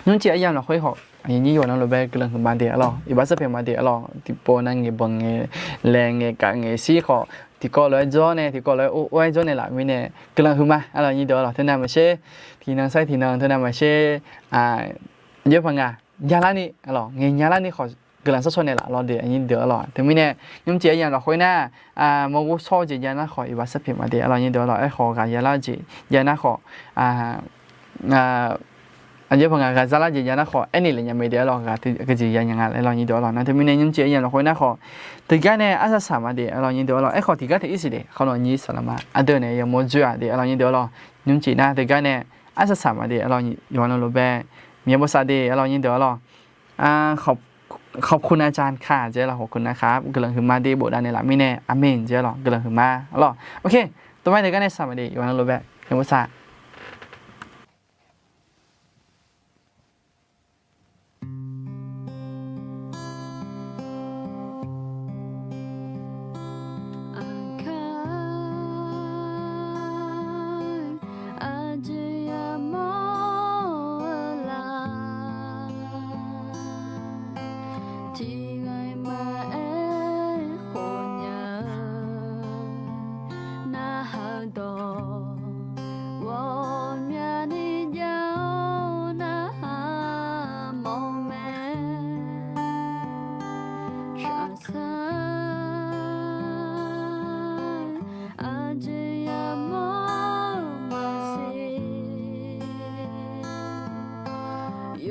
Nymrcif aryamq lafkhoer khawf aqyuif nyir yawqnan lof-aer guiqlanq huiqma de arlawq. Iqbax sarpaeq ma de arlawq. Tiqpov nav ngaeqbanq ngaeqlaeq ngaeqkaf ngaeqshir khawf tiqkawv lof-aer jawr nae tiqkawv lof-aer or or-aer jawr naeqlaf mirnae guiqlanq huiqma arlawq nyir deuq arlawq. Teunav maqtser tiqnan sair tiqnan teunav maqtser aqjox paq ngaq jalar ni arlawq, ngaeqnya lar ni khawf guiqlanq sharcaw naeqlaf lawr de aqnyir deuq arlawq. Teumirnae nymrcif aryamq lafkhoer nar mawrghovshaw-eu jeq jav nar khawf iqbax sarpaeq ma de arlawq nyir deuq arlawq. Aerkhawf ghaq yalar-eu jeq jav nar khawf aqjox paq ngaq ghaq zalar jeq jav nar khawf aernaeq lef nya mae de arlawq. Ghaq teu geujeq ya nya nga laer arlawq nyir deuq arlawq. Nar teumirnae nymrcif aryamq lafkhoer nar khawf tiqgar nae arsaq saq ma de arlawq nyir deuq arlawq. Aerkhawf tiqgar teu irsiq de khawf nawq nyir saqlaq ma ardeuv nae yamawr dzoer-aq de arlawq nyir deuq arlawq. Nymrcif nar teugar nae arsaq saq ma de arlawq. Yawqha navluf bae Miqyaer bosav de arlawq nyir deuq arlawq. ขอบคุณอาจารย์ค่ะ jeq arlawq. ขอบคุณนะครับ guiqlanq huiqma de bofdav naeqlaf mirnae aqmeq jeq arlawq. Guiqlanq huiqma arlawq. Ok. Tov ma teugar nae saq ma de yawqha navluf bae Miqyaer bosav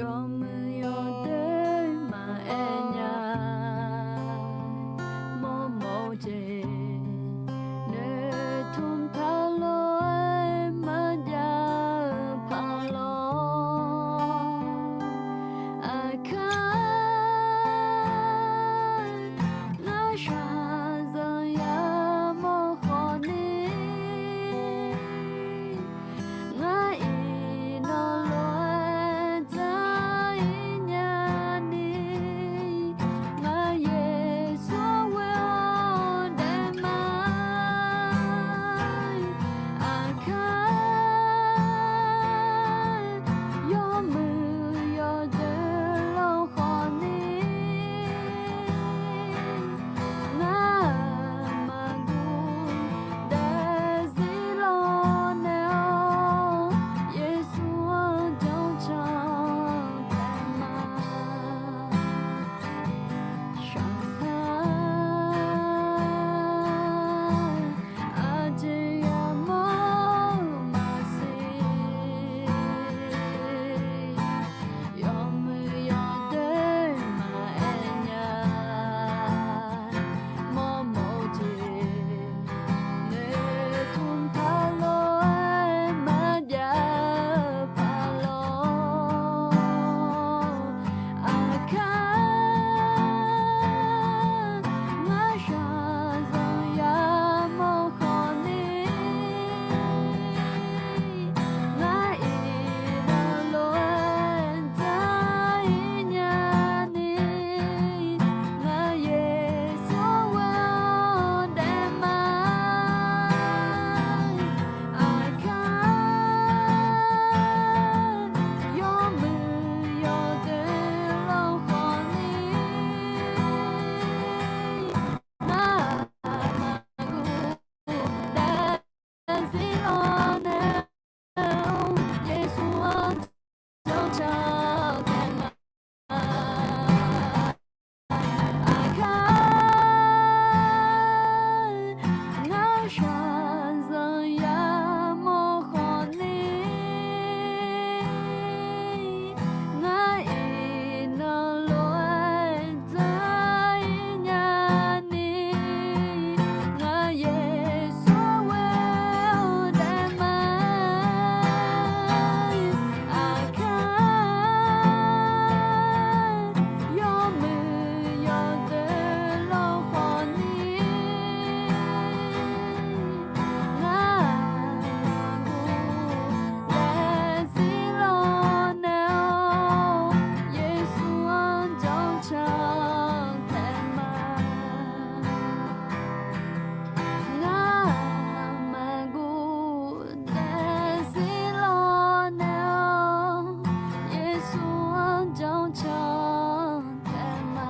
Yawmuiq yawdoer maqaer nya, mawrmawf-eu jeq noeqtmq taqlof-aer maqjav-eu paq lawr. Aqkar ngar shaqzanq yamawr khawfni, ngar iqnan lof-aer dzar-ir nyani, ngar Yeqsur ghoe-awr daef ma. Aqkar yawmuiq yawdoer lawr khawfni, ngar maqguv daefzir lawr naeq-awr, Yeqsur-anr janrcan taef ma. Shaqzanq aqjeq yamawr-eu maqsiq, yawmuiq yawdoer maqaer nya, mawrmawf-eu jeq noeqtmq taqlof-aer maqjav-eu paq lawr. Aqkar ngar shaqzanq yamawr khawfni, ngar iqnan lof-aer dzar-ir nyani, ngar Yeqsur ghoe-awr daef ma. Aqkar yawmuiq yawdoer lawr khawfni, ngar maqguv daefzir lawr naeq-awr, Yeqsur-anr janrcan taef ma. Aqkar ngar shaqzanq yamawr khawfni, ngar iqnan lof-aer dzar-ir nyani, ngar Yeqsur ghoe-awr daef ma. Aqkar yawmuiq yawdoer lawr khawfni, ngar maqguv daefzir lawr naeq-awr, Yeqsur-anr janrcan taef ma. Ngar maqguv daefzir lawr naeq-awr, Yeqsur-anr janrcan taef ma.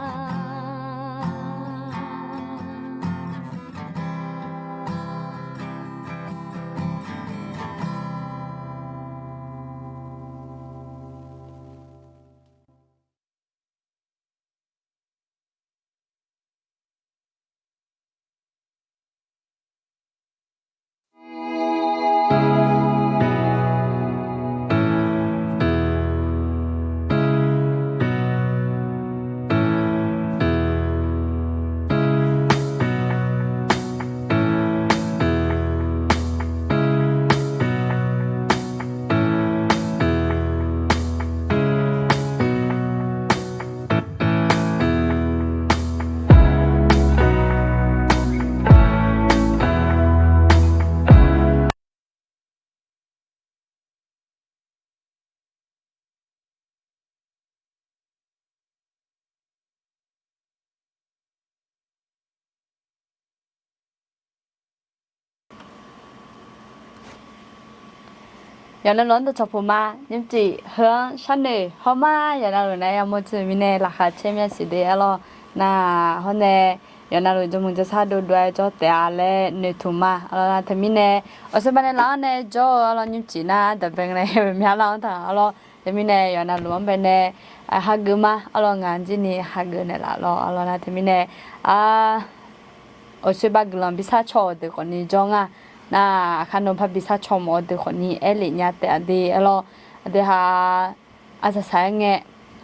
Yawqnan luf-anr dawqcawq puq ma. Nymrcif heu-anr sharnoeq hawr ma. Yawqnan luf nae yamawr teumirnae laqkhaq caer myav siq de arlawr. Nar hawr nae yawqnan luf jawrmuiq jawrshar dovdov-aer jawr taef-a laer noeqtmq ma. Arlawr nar teumirnae awqserbaq nae laf-anr nae jawr-eu arlawr nymrcif nar daqbae nae myav lar-anr taq arlawr. Teumirnae yawqnan luf-anr bae nae hageuf ma. Arlawr ngaq-anr jirni hageuf naeqlaf lawr. Arlawr nar teumirnae ar, awqserbaq guiqlanq bi sharcaw-awq deuq khawfni jawr nga. Nar aqkar nawr par bi sharcaw mawf-awr deuq khawfni aerlef nya taef-a de arlawr. Aqdui ha arsaq saq-aer ngae,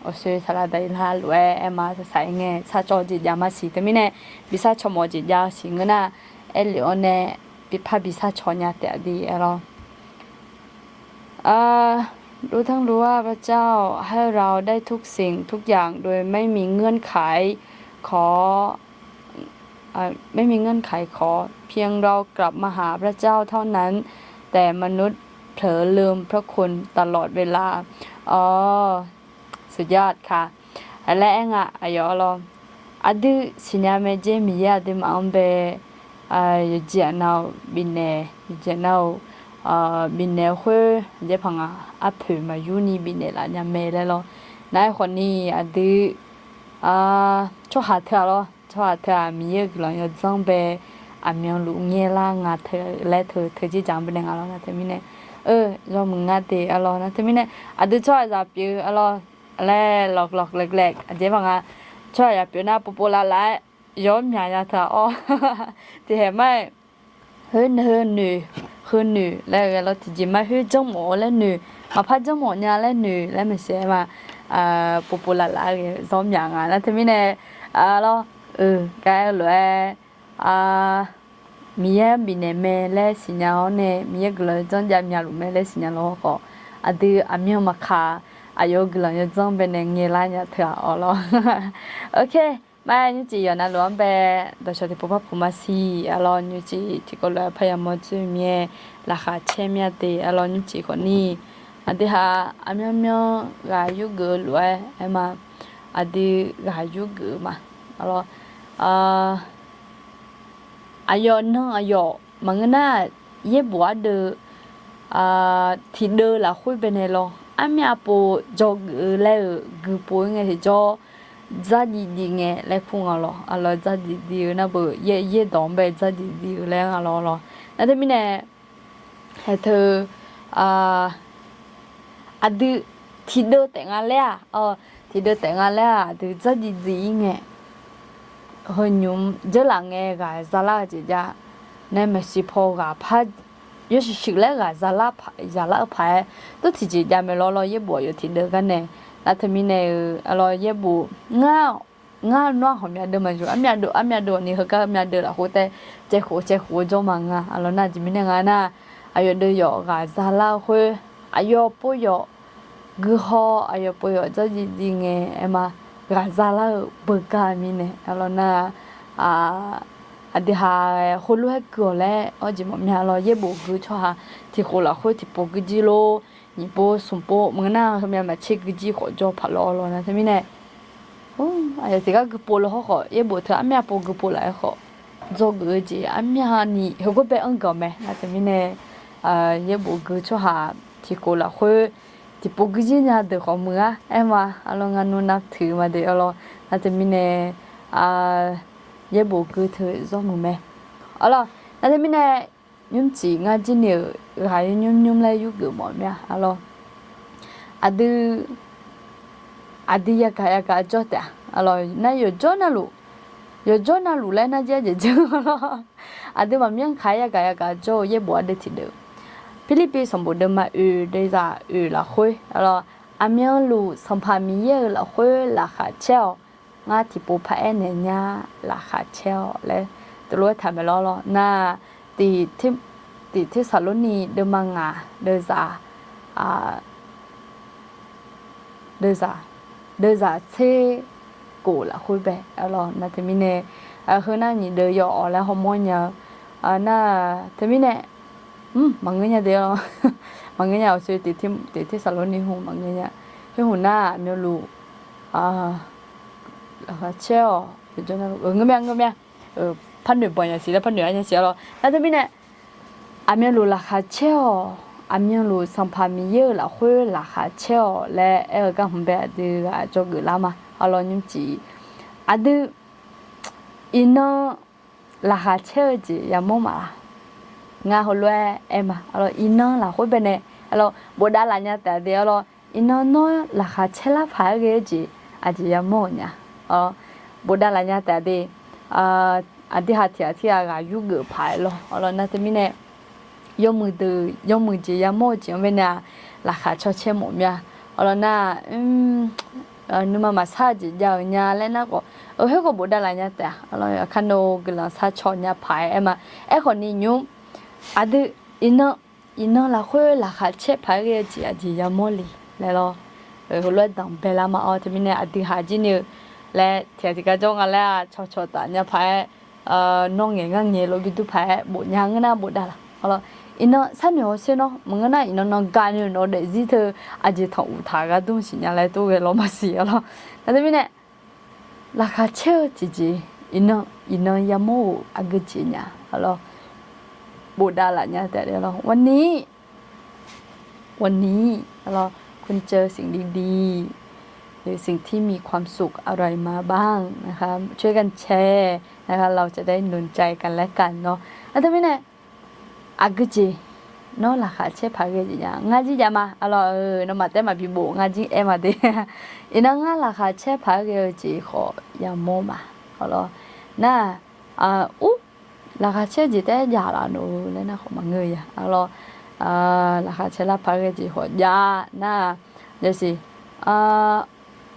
awqsoe saqlaq daqir lar lof-aer aer ma, arsaq saq-aer ngae, sarcawv jeq jav maqsiq teumirnae, bi sarcawv mawf jeq jav-eu siq ngeur nar, aerlef-awr nae, bi par bi sarcawv nya taef-a de aer lawr. รู้ทั้งรู้ว่าพระเจ้าให้เราได้ทุกสิ่งทุกอย่างโดยไม่มีเงื่อนไข ขอ ไม่มีเงื่อนไขขอ เพียงเรากลับมาหาพระเจ้าเท่านั้น แต่มนุษย์เผลอลืมพระคุณตลอดเวลา อ๋อ สุดยอดค่ะ laer aer nga. Aqyawf lawr, aqdui siqnya mae jer, Miqyaer aqduimaf-anr bae yawqjeq aqnav-eu bifnaeq, yawqjeq aqnav-eu bifnaeq-eu khoer, aqjeq paq nga, arpoeq maqyur ni bifnaeq laf nya mae laer lawr. Nar-aer khawf ni aqdui tsawrhaq teu-aq lawr, tsawrhaq teu-aq Miqyaer-euq guiqlanq yawdzanr bae aqmyanluf ngaelar nga teu laer teu teu jir dzaq-anr baenae nga lawr. Nar teumirnae, yawmuiq nga de aer lawr. Nar teumirnae, aqdui tsawrhaqzaq pyeuf-eu aer lawr, laer lawq lawq laeq laeq aqjeq paq nga, tsawrhaqzaq pyeuf nar povpov laf laf-aer yawr myaq nya teu-aq awr, tiqhaeq mar-aer, heu noeq, heu noeq laer ghae lawr, tiqjeq mar khoer janrmawf-eu laer noeq, maqpar janrmawf nya laer noeq laer maeqshi aer ma, povpov laf laf-aer ghae zawr myaq nga. Nar teumirnae, lawr, gar aer-eu lof-aer, Miqyaer bifnaeq mae laer siqnya-awr nae, Miqyaer guiqlanq yawdzanr jav myaqluf mae laer siqnya lawr khawf, aqdui aqmyan maqkaq, aqyawf-euq guiqlanq yawdzanr baenae ngaelar nya teu-aq awr lawr. Ok, mar-aer nymrcif yawqnavluf-anr bae dawqshawq tiqpov par puq maqsiq aer lawr, nymrcif tiqkawv lof-aer parya mawr dzoer mir-aer laqkhaq caer mir-a de aer lawr, nymrcif khawf ni. Aqdui ha aqmyanmyan ghaq yurgeuf-eu lof-aer aer ma, aqdui ghaq yurgeuf-eu ma aer lawr. Aqyawf nan aqyawf maqngeur nar, yaerbof ardeuv tiqdeuv lafkhoer baenae lawr, armyav pov dzawgeuf-eu laer-euq guipov-aer ngae tiqjawr, dzardziv dziv ngae laer kur nga lawr. Aer lawr, dzardziv dziv-eu nar beu yaer dawq-anr bae dzardziv dziv-eu laer nga lawr lawr. Nar teumirnae, haeq teu aqdui tiqdeuv taef nga laer-aq, tiqdeuv taef nga laer-aq, aqdui dzardziv dziv-ir ngae, heu nymq dzeurlaf ngae ghaq zalar-eu jeq jav nae maeqshi paw ghaq par yawshuif shuif laer ghaq zalar-eu paq-aer, tor tiqjeq jav mae lawr lawr, yaerbof aqyawf tiqdeuv gar nae. Nar teumirnae-eu aer lawr, yaerbof ngar ngar nawr-aq hawqmya deuv maqyawf, armyav deuv, armyav deuv-awq ni heugar armyav deuv lafkhoer tae caevkhof caevkhof-eu jawr ma nga aer lawr. Nar aqjeq mirnae nga nar, aqyawf deuv yawf ghaq zalar-eu khoer, aqyawf pov yawf guihaw, aqyawf pov yawf dzardziv dziv ngae aer ma, ghaq zalar-eu beugar mirnae aer lawr nar, aqdui ha khoerlof-aer gui-awq laer awr jeq mawf mya lawr. Yaerbof gui tsawrhaq tiqkhof lafkhoer tiqpov guijir lor, nyiq pov smq pov maqngeur nar heumya maqtser guijir khawf jawr paq lawr lawr. Nar teumirnae, aqyawf tiqgar guipov lawr hawr khawf, yaerbof teu armyav pov guipov laf-aer khawf, dzawgeuf-eu jeq armyavni heugar bae anr geuf-awq mae. Nar teumirnae, yaerbof gui tsawrhaq tiqkhof lafkhoer tiqpov guijir nya deuq khawf muiq-ar aer ma aer lawr, ngar nmr nar tuiq ma deuq aer lawr. Nar teumirnae, yaerbof gui teu zawr muiq mae aer lawr. Nar teumirnae, nymrcif ngar jir ni-euq ghaq yaer nymr nymr laer yurgeuf mawf mya aer lawr. Aqdui aqdui yagaq yagaq jawr taef-a aer lawr. Nar yawqjawr navluf, yawqjawr navluf laer nar jir-aer jeq jawr lawr. Aqdui maqmyanr kaq-aer yagaq yagaq jawr-eu yaerbof ardeuv tiqdeuv, Pirlirpiv sanqbof deuvma oeq deuvzaq oeq lafkhoer aer lawr, aqmyanluf Sanqpaq Miqyaer-euq lafkhoer laqkhaq caer-awq. Ngar tiqpov paraer naeq nya laqkhaq caer-awq laer teulof-aer taq mae lawr lawr. Nar, tiq Tersaqlorni deuvma ngaq deuvzaq deuvzaq, deuvzaq tser kof lafkhoer bae aer lawr. Nar teumirnae, heu nar nyiq deuv yaw-awq laer hawmawr nya-eu nar teumirnae, maqngeur nya de aer lawr. Maqngeur nya, awqshoe tiq Tersaqlorni hmq maqngeur nya. Khoer hmq nar aqmyanluf laqkhaq caer-awq, ngeur mya ngeur mya, parnoeq banq nya siq laer parnoeq-aer nya siq aer lawr. Nar teumirnae, aqmyanluf laqkhaq caer-awq, aqmyanluf Sanqpaq Miqyaer-euq lafkhoer laqkhaq caer-awq laer aer-eu gar hmq bae aqdui ghaq dzawgeuf lar ma aer lawr. Nymrcif aqdui iqnan laqkhaq caer-eu jeq yamawr maf-a. Ngar heulof-aer aer ma aer lawr, iqnan lafkhoer baenae aer lawr, bofdav laf nya taef-a de aer lawr. Iqnan nawr laqkhaq caer lar paq-aer ghae-eu jeq aqjeq yamawr-euq nya. Bofdav laf nya taef-a de, aqdui ha tiq ghaq tiq ghaq ghaq yurgeuf paq-aer lawr aer lawr. Nar teumirnae, yawmuiq deuq yawmuiq jeq yamawr-eu jeq-anr baenae-aq, laqkhaq caw caer mawf mya. Arlawr nar, nuima maqsar-eu jeq jav-euq nya laer nar khawf, khoerkhawf bofdav laf nya taef-a. Arlawr, kano guiqlanq sharcaw nya paq-aer aer ma. Aerkhawf ni nymr, aqdui, iqnan, iqnan lafkhoer laqkhaq caer paq-aer ghae-eu jeq aqjeq yamawr le laer lawr. Heulof-aer danqbae lar ma-awr, teumirnae aqdui haq jir ni-eu laer tiq ghaq tiq gar jawr nga laer-aq, cawqcawq taf nya paq-aer, nawr ngaeq ngar ngaeq lof bi dur paq-aer bofnya ngeur nar bofdav laf. Arlawr, iqnan sharnoeq hawsher nawr maqngeur nar, iqnan nan gani-eu nawq-eu daefzir teu aqjeq tanq uqtaq gharduq siqnya laer tov ghae lawr maqsiq. Arlawr, nar teumirnae laqkhaq caer-eu tiqjeq, iqnan, iqnan yamawr-euq aqgeu jeq nya. Arlawr, bofdav laf nya taef-a. Arlawr, วันนี้ วันนี้ arlawr, คุณเจอสิ่งดีๆ หรือสิ่งที่มีความสุขอะไรมาบ้างนะคะ ช่วยกันแชร์นะคะ เราจะได้หนุนใจกันและกันเนาะ nar teumirnae aqgeu jeq, nawr laqkhaq caer paq-aer ghae jeq nya ngar jir jav ma. Arlawr, nawmaf taef maqbi bof ngar jir aer ma de. Iqnan ngar laqkhaq caer paq-aer ghae-eu jeq khawf yamawr ma. Arlawr, nar, ur, laqkhaq caer-eu jeq taef-aer jav laf nawq-eu laer nar khawf maqngeur-eu ya. Arlawr, laqkhaq caer lar paq-aer ghae jeq khawf jav nar, yasiq,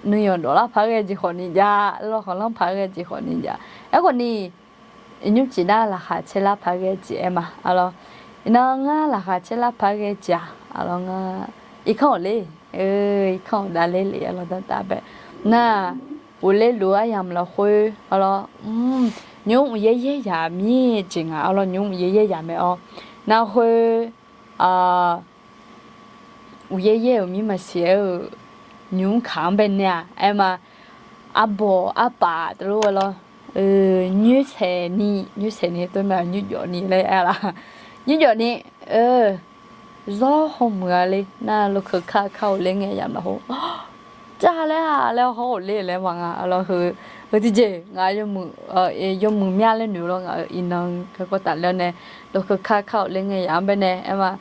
nuiyawq dawf lar paq-aer ghae jeq khawf ni jav, lawr khanqlanr paq-aer ghae jeq khawf ni jav. Aerkhawf ni, nymr jeq nar laqkhaq caer lar paq-aer ghae jeq aer ma. Arlawr, iqnan ngar laqkhaq caer lar paq-aer ghae jeq-aq, arlawr ngar, irkanr ghawqler, irkanr ghawq davler le. Arlawr, danqtaf bae nar, ghofler luf-eu aryamq lafkhoer, arlawr, nymr uqyaer yaer yaq mir jeq nga. Arlawr, nymr uqyaer yaer yaq mae-awr, nar khoer, uqyaer yaer-euq mir maqsiq-aer-eu, nymr kaq-anr bae nae-aq aer ma. Arbawq arpaf teulof-aer lawr, nyoersaeq ni, nyoersaeq ni tov mae, nymrjawf ni laer aer laf. Nymrjawf ni, zawr hawmuiq-a le nar, lokeu kar kar ghofler ngae yamq lafkhoer, car laer-a laer hawr ghofler laer ma nga. Arlawr, heu, heu tiqjeq ngaq yawmuiq, yawmuiq mya laer noeq lawr ngaq-euq iqnan kakawv tafler-awr nae, lokeu kar kar ghofler ngae yamq-anr bae nae aer ma.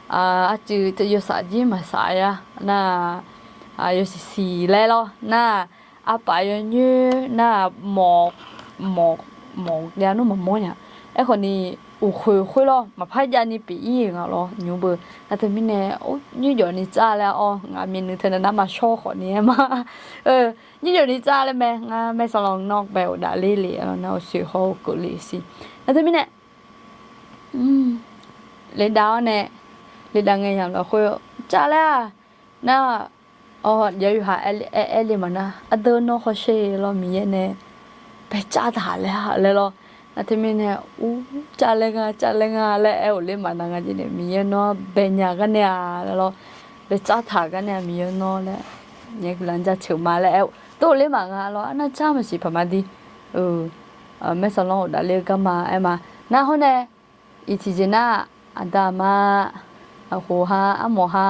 Arcuiv teu yawsaf jir maqsaf ya nar, yawsiq siq laer lawr nar, arpaf yawnyoer nar, mawq, mawq, mawq jav nmr maqmawr nya. Aerkhawf ni, uqkhoeq khoer lawr maqpar jav ni pyeuf ir-euq nga lawr nymr beu. Nar teumirnae, nymrjawf ni car laer-awr ngaq myavnuiv teu nar nar maqshawr khawf ni aer ma. Nymrjawf ni car laer mae, ngar แม่สลอง nawr bae ghofdav ler le, nar uqsoeq hawr-eu keuvle siq. Nar teumirnae, lefdav-awr nae, lefdav ngae yamq lafkhoer car laer-aq, nar, jav yawqha aer le maqnar, aqdui nawr hawsher lawr Miqyaer nae baecav taq laer-a laer lawr. Nar teumirnae, ur, car laer nga, car laer nga laer aer-euq ler maqnar nga jeq nae, Miqyaer nawr baenya gar nae-a laer lawr, baecav taq gar nae-a Miqyaer nawr laer, nyaef guiqlanq jaceuq ma laer aer-eu tov-eu ler maqnga lawr. Arnar car maqsiq paq ma di. แม่สลอง ghofdav ler-eu garma aer ma. Nar hawr nae, iqtiqjeq nar, aqda aqma, aqkhoq ha, armawf ha,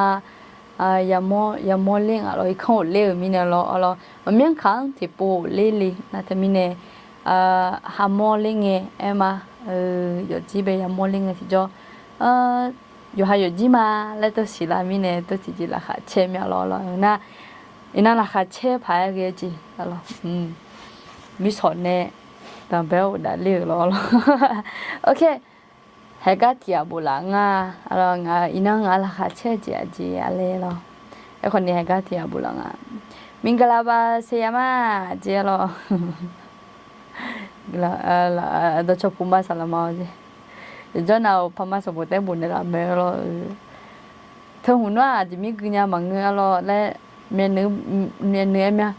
yamawr ler ngaq lawr, irkanr ghofler-euq mirnae lawr, arlawr, aqmyanr kaq-anr tiqpov ghofler le nar teumirnae, hamawr ler ngae aer ma. Yawfjir bae yamawr ler ngae tiqjawr, yawqha yawfjir ma laer tov siqlar mirnae tov tiqjeq laqkhaq caer mya lawr, arlawr, nar, iqnan laqkhaq caer paq-aer ghae-eu jeq, arlawr, mirshawq nae danqbae-awr ghofdav ler-euq lawr, arlawr. Ok, haeqgar tiq ghaq bof laf nga, arlawr, ngaq iqnan ngaq laqkhaq caer-eu jeq aqjeq-a laer lawr. Aerkhawf ni haeqgar tiq ghaq bof laf nga. မင်္ဂလာပါ ဆရာမ jeq, arlawr, dawqcawq puq ma saqlaq ma-awr jeq. Yawqjawr nav-euq paq ma sanqbof taer bof naeqlaf mae, arlawr. Teu hmq nar-aq aqjeq mir guinya maqngeur, arlawr, laer, myavnuiv aer mya.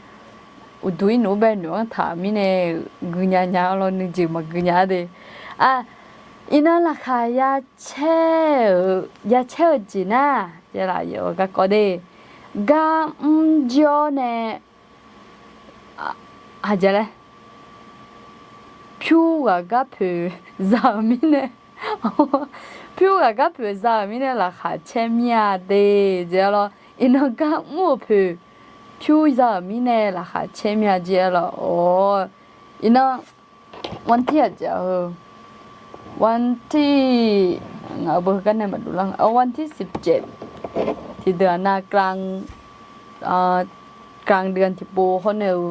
Uqduq irnuq-anr bae noeq-anr taq mirnae guinya nya, arlawr, nuijeq maqguinya-a de. Iqnan laqkhaq yacaer-euq jeq nar, garkawv de, gar mr jir-awr nae, aqjeq laer, pyur ghaq gar poeq za-euq mirnae, pyur ghaq gar poeq za-euq mirnae laqkhaq caer mir-a de, jeq, arlawr. Iqnan gar mr-euq poeq pyur za-euq mirnae laqkhaq caer mir-a jeq, arlawr. Iqnan วันที่ aqjeq-eu, วันที่ ngaq-euq beu heugar nae maqdov lar nga, วันที่สิบเจ็ด tiqdeuq-aq nar กลางเดือน tiqpov hawr nae-eu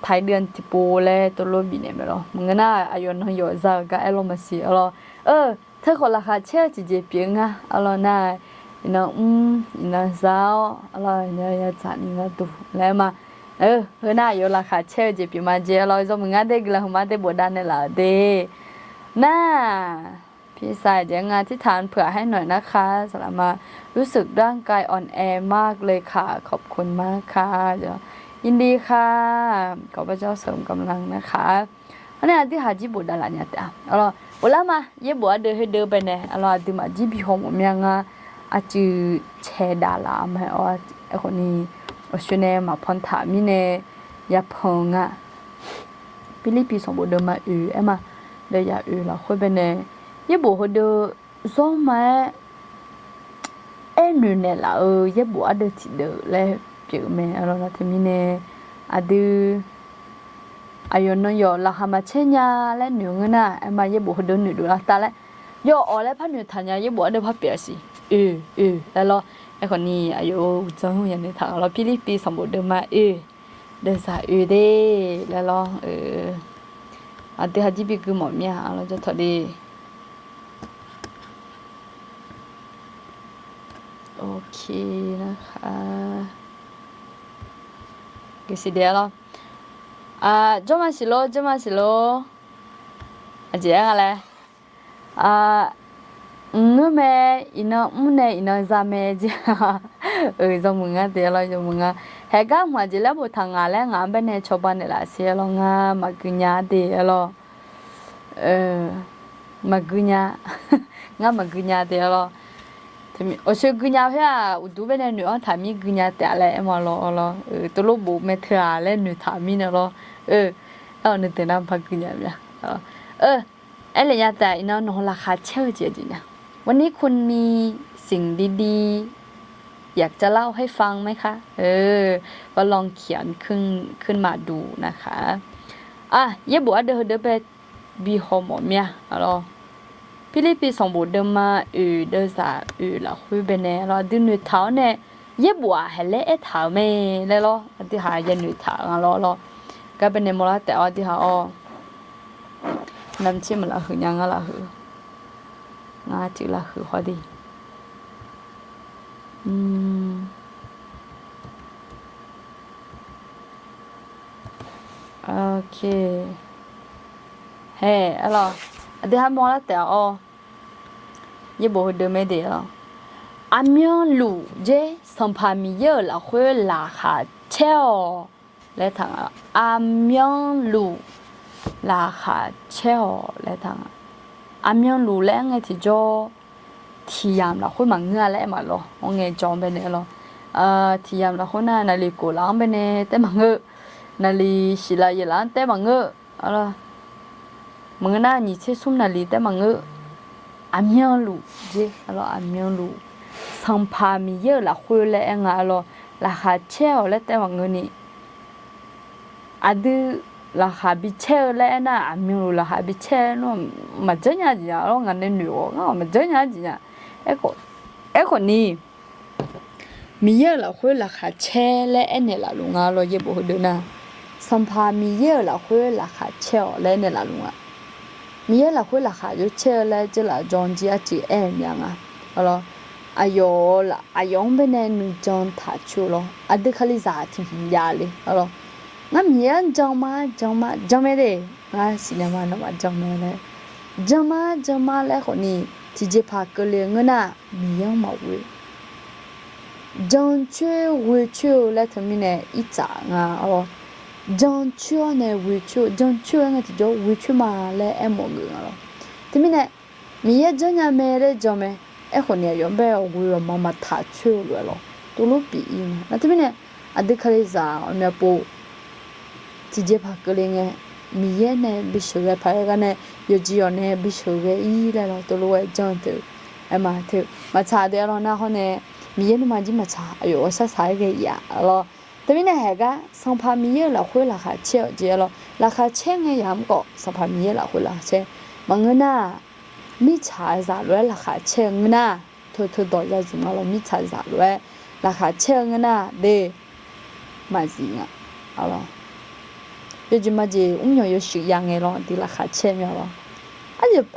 ท้ายเดือน tiqpov laer tov lof bifnaeq mae lawr. Maqngeur nar aqyawf nan yawf za-euq gar aer lawr maqsiq, arlawr. Teukhawf laqkhaq caer-eu tiqjeq pyeuf nga, arlawr, nar, iqnan mr iqnan za-awr arlawr, iqnan yadzaq ni gharduq laer ma. Heu nar aqyawf laqkhaq caer-eu jeq pyeuf ma jeq arlawr, yawmuiq ngar de guiqlanq hmq ma de bofdav naeqlaf-euq de. Nar พี่ชาย jeq nga ที่ทานเผื่อให้หน่อยนะคะ สำหรับมา รู้สึกร่างกายอ่อนแอมากเลยค่ะ ขอบคุณมากค่ะ ยินดีค่ะ ขอพระเจ้าเสริมกำลังนะคะ Hawr nae aqdui haq jir bofdav laf nya taef-a arlawr. Ghoflar ma, yaerbof ardeuv khoerdeuv baenae arlawr, aqduimaf jir bi haw mawf mya nga. Aqcuiv cae dav laf-a ma-aer, aerkhawf ni, awqshoe nae maqpan taq mirnae yapan-eu nga. Pirlirpiv sanqbof deuvma oeq aer ma, deuv yaf oeq lafkhoer baenae, yaerbof heudeuv zawr ma-aer, aernoeq naeqlaf-eu yaerbof ardeuv tiqdeuv laer pyeuf-eu mae arlawr. Nar teumirnae aqdui aqyawf nan yawf laqkhaq maqcaer nya laer noeq ngeur nar, aer ma yaerbof heudeuv noeqdov lar tav laer, yawf awq laer par noeqtaq nya yaerbof ardeuv par pyeuf-a siq. Oe, oe laer lawr. Aerkhawf ni aqyawf-euq uqdzan-anr yanoeq taq-a lawr. Pirlirpiv sanqbof deuvma oe, deuvzaq oe de laer lawr. Aqdui haq jir bi gui mawf mya arlawr, jawr tawq de. โอเคนะคะ Geuf siq de arlawr. Jawrma siq lor, jawrma siq lor. Aqjeq aer nga laer, mq ngeur mae, iqnan mr nae iqnan za mae jeq. Yawmuiq ngar de arlawr, yawmuiq ngar. Haeqgar hmq aqjeq laer boftaq ngaq laer ngaq-anr baenae cawba naeqlaf siq arlawr, ngar maqgui nya de arlawr. Maqgui nya, ngar maqgui nya de arlawr. Awqshoe gui nya khoer-aq, uqduq baenae noeq-anr taqmir gui nya taef-a laer aer ma lawr arlawr. Tov lof bof mae teu-aq laer noeqtaq mirnae lawr. Aer-awq nuideuq nar par gui nya mya. Aerlef nya taef-a, iqnan nawq-eu laqkhaq caer-eu jeq jeq nya. วันนี้คุณมีสิ่งดีๆ อยากจะเล่าให้ฟังไหมคะ เออ ก็ลองเขียนขึ้นมาดูนะคะ Yaerbof ardeuv heudeuv bae bi haw mawf mya arlawr. Pirlirpiv sanqbof deuvma oeq deuvzaq oeq lafkhoer baenae arlawr, aqdui noeqtaq-awr nae yaerbof-aq haeq laer aertaq-euq mae laer lawr. Aqdui haq yanoeq taq nga lawr lawr. Gar baenae mawrlar taef-awr aqdui haq-awr, navmaqtser maq lafhuiq nya ngar lafhuiq, ngar cuiv lafhuiq khawr de. Hae, arlawr, aqdui haq mawrlar taef-awr, yaerbof heudeuv mae de arlawr, aqmyanluf jer Sanqpaq Miqyaer-euq lafkhoer laqkhaq caer-awq laer taq nga. Aqmyanluf laqkhaq caer-awq laer taq nga. Aqmyanluf laer aer ngae tiqjawr, tiq yamq lafkhoer maqngeur-a laer aer maqlawr. Awr ngae jawr-anr baenae lawr, tiq yamq lafkhoer nar naqliq kof laf-anr baenae taef maqngeur. Naqliq siqlaf yaeqlaf-anr taef maqngeur. Maqngeur nar nyiq tser smr naqliq taef maqngeur. Aqmyanluf jer arlawr, aqmyanluf. Sanqpaq Miqyaer-euq lafkhoer laer aer nga arlawr, laqkhaq caer-awq laer taef maqngeur ni. Aqdui laqkhaq bi caer-eu laer aernar, aqmyanluf laqkhaq bi caer nar, maqjanr nya jeq nya arlawr, ngaq nae noeq-awr ngar maqjanr nya jeq nya. Aerkhawf ni, Miqyaer-euq lafkhoer laqkhaq caer laer aernaeq laf luf nga lawr, yaerbof heudeuv nar, Sanqpaq Miqyaer-euq lafkhoer laqkhaq caer-awq laer aernaeq laf luf nga. Miqyaer lafkhoer laqkhaq yawcaer-eu laer dzeurlaf jawr jir arcuiv aer-eu mya nga. Arlawr, aqyawf, aqyawf-anr baenae nuijan taq coer-eu lawr, aqdui kalizaq tiq hmq jav le arlawr. Ngar Miqyaer-anr jan ma, jan ma, jan mae de. Ngar siqnya ma nawmaf jan mae laer, jan ma, jan ma laer khawf ni, tiqjeqpaq keuvle ngeur nar, Miqyaer-anr maqghoe. Jancoer ghoecoer-eu laer teumirnae irtsaf nga arlawr. Jancoer-awr nae ghoecoer-eu, jancoer-eu aer ngae tiqjawr ghoecoer ma laer aermawf geuf nga lawr. Teumirnae, Miqyaer janrnya mae laer jan mae. Aerkhawf ni aqyawf-anr bae-awr ghoe-awq ma maqtaq coer-eu lof-aer lawr, tov lof pyeuf-ir nga. Nar teumirnae, aqdui kalizaq ghawqmya pov tiqjeqpaq keuvle ngae, Miqyaer nae bisheuq ghae paq-aer gar nae, yawqjeq yawq nae bisheuq ghae-ir laer lawr, tov lof-aer janr-eu teu, aer ma teu maqtsaq de arlawr nar hawr nae, Miqyaer nuima jir maqtsaq, aqyawf ghawqshaq shaq-aer ghae-ir-a arlawr. Teumirnae haeq gar Sanqpaq Miqyaer-euq lafkhoer laqkhaq caer-awq jeq arlawr, laqkhaq caer ngae yamq-anr khawf Sanqpaq Miqyaer lafkhoer laqkhaq caer. Maqngeur nar, mirtsaqzaq lof-aer laqkhaq caer-eu ngeur nar, teu teu dawq ya zmq nga lawr, mirtsaqzaq lof-aer laqkhaq caer-eu ngeur nar de, maqzif nga arlawr. Yawjeq majeq mrmyawq yawshuif ya ngae lawr, aqdui laqkhaq caer mya lawr.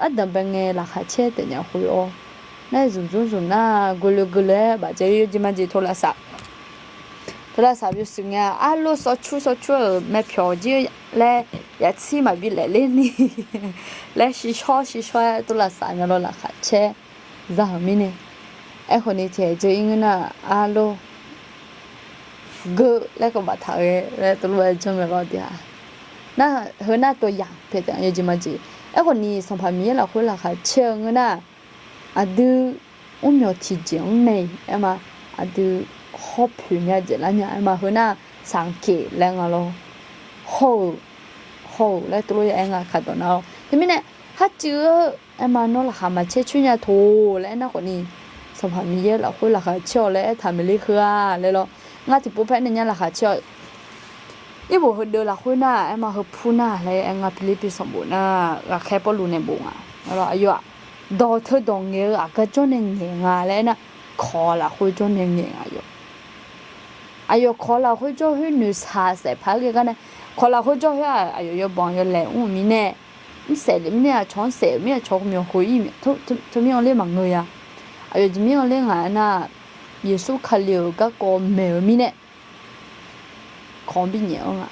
Ardanq bae ngae laqkhaq caer taef nya khoer-awr, nar zmqdzmr zmq nar geuloe geuloe-aer bafdzae yawjeq majeq tov lavsav, tov lavsav byovshuif ngae-a, arlof sawvcur sawvcur-euq maepyawq jir laer yaqtsir maqbi laef ler ni laer shirshawr shirshawr-aer tov lavsav nya lawr laqkhaq caer za-euq mirnae. Aerkhawf ni tiqghaq jeur ir ngeur nar, arlof geur laer kawv baftaq ghae laer tov lof-aer janr mae lawr tiq ghaq. Nar heu nar tov yaq paeq taef yawjeq majeq. Aerkhawf ni Sanqpaq Miqyaer lafkhoer laqkhaq caer-eu ngeur nar, aqdui mrmyawq tiqjeq-anr nae-iq aer ma, aqdui hawr poeq nya jeq lar nya aer ma. Heu nar sanqkeq laer nga lawr. Hawr-euq, hawr-euq laer tov lof ya aer nga kaqdawq nar lawr. Teumirnae, harcuiv-eu aer ma nawr laqkhaq maqcaer coer nya toq laer aernar khawf ni, Sanqpaq Miqyaer lafkhoer laqkhaq caer-awq laer aertaq maeq ler heu-a laer lawr. Ngar tiqpov paer nae nya laqkhaq caer-awq. Irbof heudeuv lafkhoer nar aer ma, heu pur nar laer aer nga, Pirlirpiv sanqbof nar ghaqkhaer Pawrluv nae bof nga. Aqyawf-aq, dawq teu dawq ngaeq-eu aqgar jawr nae ngaeq nga laer aernar, kawq lafkhoer jawr nae ngaeq nga yawq. Aqyawf kawq lafkhoer jawr khoer noeqshaq saef paq-aer ghae gar nae, kawq lafkhoer jawr khoer-aq, aqyawf yawbanq yawlaeq mr-euq mirnae, mrsaef le mirnae aqcawq mrsaef-euq mirnae aqcawq myawq khof ir, teumir-anr ler maqngeur ya. Aqyawf jeq mir-anr ler ngaq aernar, Yeqsur Kali-euq garkawv maeq-eu mirnae kawq-anr binyaef-anr nga.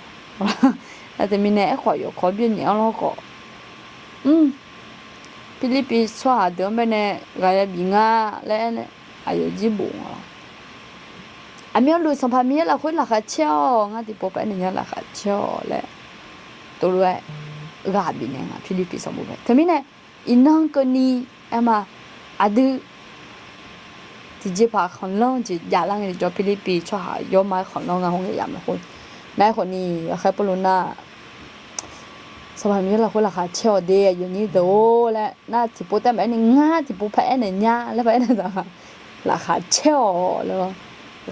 Nar teumirnae aerkhawf yawf kawq-anr binyaef-anr lawr khawf, mr, Pirlirpiv tsawrhaq deuq-anr baenae ghaq yabif nga laer aer nae aqyawf jir bof nga lawr. Aqmyanluf Sanqpaq Miqyaer lafkhoer laqkhaq caer-awq, ngar tiqpov paer nae nya laqkhaq caer-awq laer tov lof-aer ghaq bifnaeq nga, Pirlirpiv sanqbof paer. Teumirnae iqnan keuvni aer ma, aqdui tiqjeqpaq khanqlanr jeq javlar ngae tiqjawr, Pirlirpiv tsawrhaq yawrma-aer khanqlanr nga hawr ngae yamq lafkhoer. Nar aerkhawf ni ghaqkhaer Pawrluv nar, Sanqpaq Miqyaer lafkhoer laqkhaq caer-awq de, aqyuif aqnyir deuq-or laer nar, tiqpov taef maqaer ni ngar tiqpov paer aernaeq nya laer paq aernaeq taq, laqkhaq caer-awq laer lawr,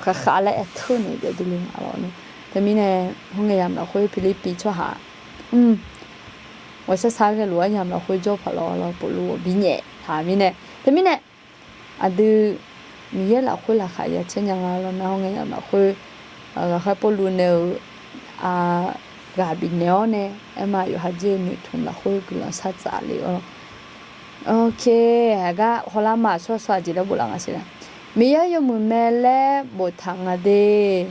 khav khav laer aer teunaeq jav durler nga lawr. Teumirnae hawr ngae yamq lafkhoer Pirlirpiv tsawrhaq, mr, ghawqshar shar ghae lof-aer yamq lafkhoer jawr paq lawr lawr, Pawrluv binyaef taq mirnae. Teumirnae aqdui Miqyaer lafkhoer laqkhaq ya caer nya nga lawr nar, hawr ngae yamq lafkhoer ghaqkhaer Pawrluv nae-euq ghaq bifnaeq-awr nae aer ma, yawqha jir-eu noeqtmq lafkhoer guiqlanq shar tsaf le-awr lawr. Ok, haeqgar hawlar ma, tsawrhaq tsawrhaq jeq laer bof laf nga siq nar, Miqyaer yawmuiq mae laer boftaq nga de.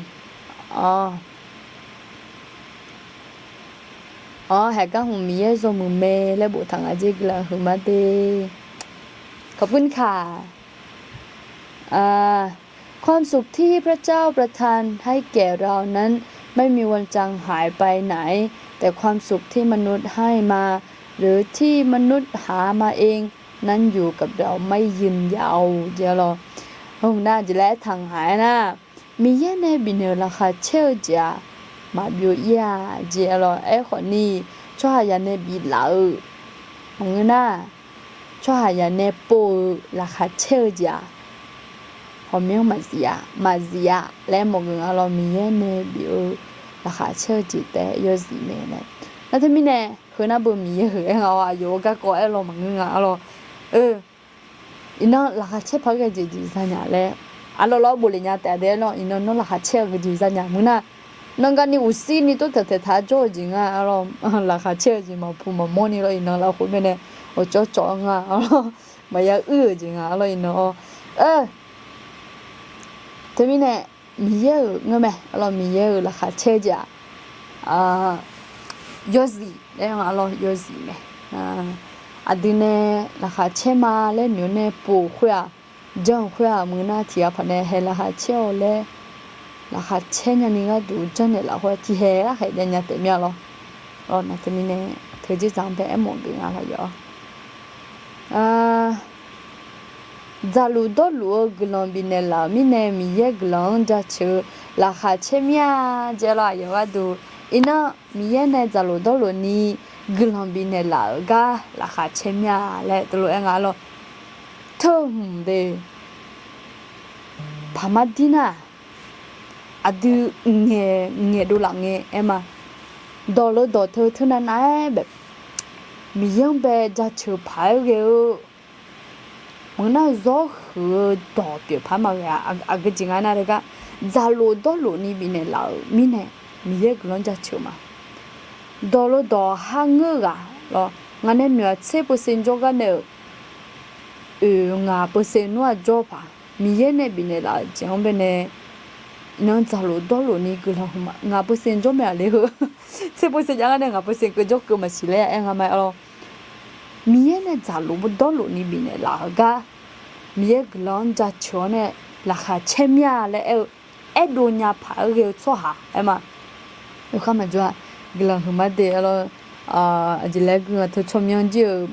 Awr, haeqgar hmq Miqyaer yawmuiq mae laer boftaq nga jeq guiqlanq huiqma de. ขอบคุณค่ะ อ่า ความสุขที่พระเจ้าประทานให้แก่เรานั้นไม่มีวันจางหายไปไหน แต่ความสุขที่มนุษย์ให้มา หรือที่มนุษย์หามาเอง นั้นอยู่กับเราไม่ยืนยาว jeq-a lawr. Hmq nar jeq laer aertaq ngaq-aer nar, Miqyaer nae bifnaeq-euq laqkhaq caer-eu jeq-aq, maqbyov ir-a jeq-a lawr. Aerkhawf ni, tsawrhaqzaq nae biflaf-eu maqngeur nar, tsawrhaqzaq nae pov-eu laqkhaq caer-eu jeq-aq, hawqmyanr maqzif-a, maqzif-a laer mawf geuf nga lawr. Miqyaer nae bif-eu laqkhaq caer-eu jeq taef yawzif mae laer. Nar teumirnae, heu nar beu Miqyaer heu aer nga-awr, aqyawf-euq garkawv aer lawr maqngeur nga-a lawr. Iqnan laqkhaq caer paq-aer ghae jeq jeq zanya laer, aqlawq lawr bof lef nya taef-a de-aer lawr. Iqnan nawr laqkhaq caer-eu ghae jeq zanya maqngeur nar, nanrgani uqsir ni tov taeq taeq taq jawr-eu jeq nga-a lawr. Laqkhaq caer-eu jeq maqpu maqmawr ni lawr. Iqnan lafkhoer baenae ghawqcawv cawv nga-a lawr. Maqya uir-euq jeq nga-a lawr iqnan-awr. Teumirnae Miqyaer-euq ngeur mae-a lawr, Miqyaer-euq laqkhaq caer-eu jeq-aq, yawzif laer nga-a lawr, yawzif mae. Aqdui nae laqkhaq caer ma laer noeq-awr nae pov-euq khoer-aq, janr-euq khoer-aq, maqngeur nar tiq ghaq paq nae haeq laqkhaq caer-awq laer, laqkhaq caer nyani gharduq janrnaeq laf khoer-aq, tiqhaeq larhaeq jav nya taef mir-a lawr. Nar teumirnae teujeq dzaq-anr bae aermawf geuf nga lawr yawf-awr. Dzaqluf dawrluf-eu guiqlanq bifnaeq laf-euq mirnae Miqyaer guiqlanq-anr jaceuq-eu laqkhaq caer mir-a jeq-a lawr, aqyawf gharduq. Iqnan Miqyaer nae dzaqluf dawrluf ni guiqlanq bifnaeq laf-euq gar laqkhaq caer mir-a laer teulof-aer nga-a lawr. Teuhmq de paqmar dir nar, aqdui ngaeq ngaeq dovlaf ngae aer ma. Dawqleu dawq teu teunav nav-aer bae Miqyaer-anr bae jaceuq paq-aer ghae-eu maqngeur nar, zawr huiq-eu dawq pyeuf paq-aer maqghae-a. Aqgeu jeq nga nar, teugar dzaqluf dawrluf ni bifnaeq laf-euq mirnae Miqyaer guiqlanq jaceuq ma. Dawqleu dawq har ngeur ghaq lawr, ngaq nae noeq-aq tser percent jawrgar nae-euq oeq ngaq เปอร์เซ็นต์ nmr-aq jawr paq, Miqyaer nae bifnaeq laf-euq jeq-anr baenae, iqnan dzaqlof dawrlof ni guiqlanq hmq ma. Ngaq เปอร์เซ็นต์ jawr mae-aq ler heu. Tser เปอร์เซ็นต์ jav gar nae ngaq เปอร์เซ็นต์ keuv jawr keuv maqsiq laer aer nga ma-aer lawr. Miqyaer nae dzaqlof dawrlof ni bifnaeq laf-euq gar, Miqyaer guiqlanq-anr jaceuq-awr nae laqkhaq caer mir-a laer aer-eu, aerdov nya paq-aer ghae-eu tsawrhaq aer ma. Yawkhav maqjawr-aq, guiqlanq hmq ma de-aer lawr. Aqjeq laer gui nga teu tsawrmyanr jir-euq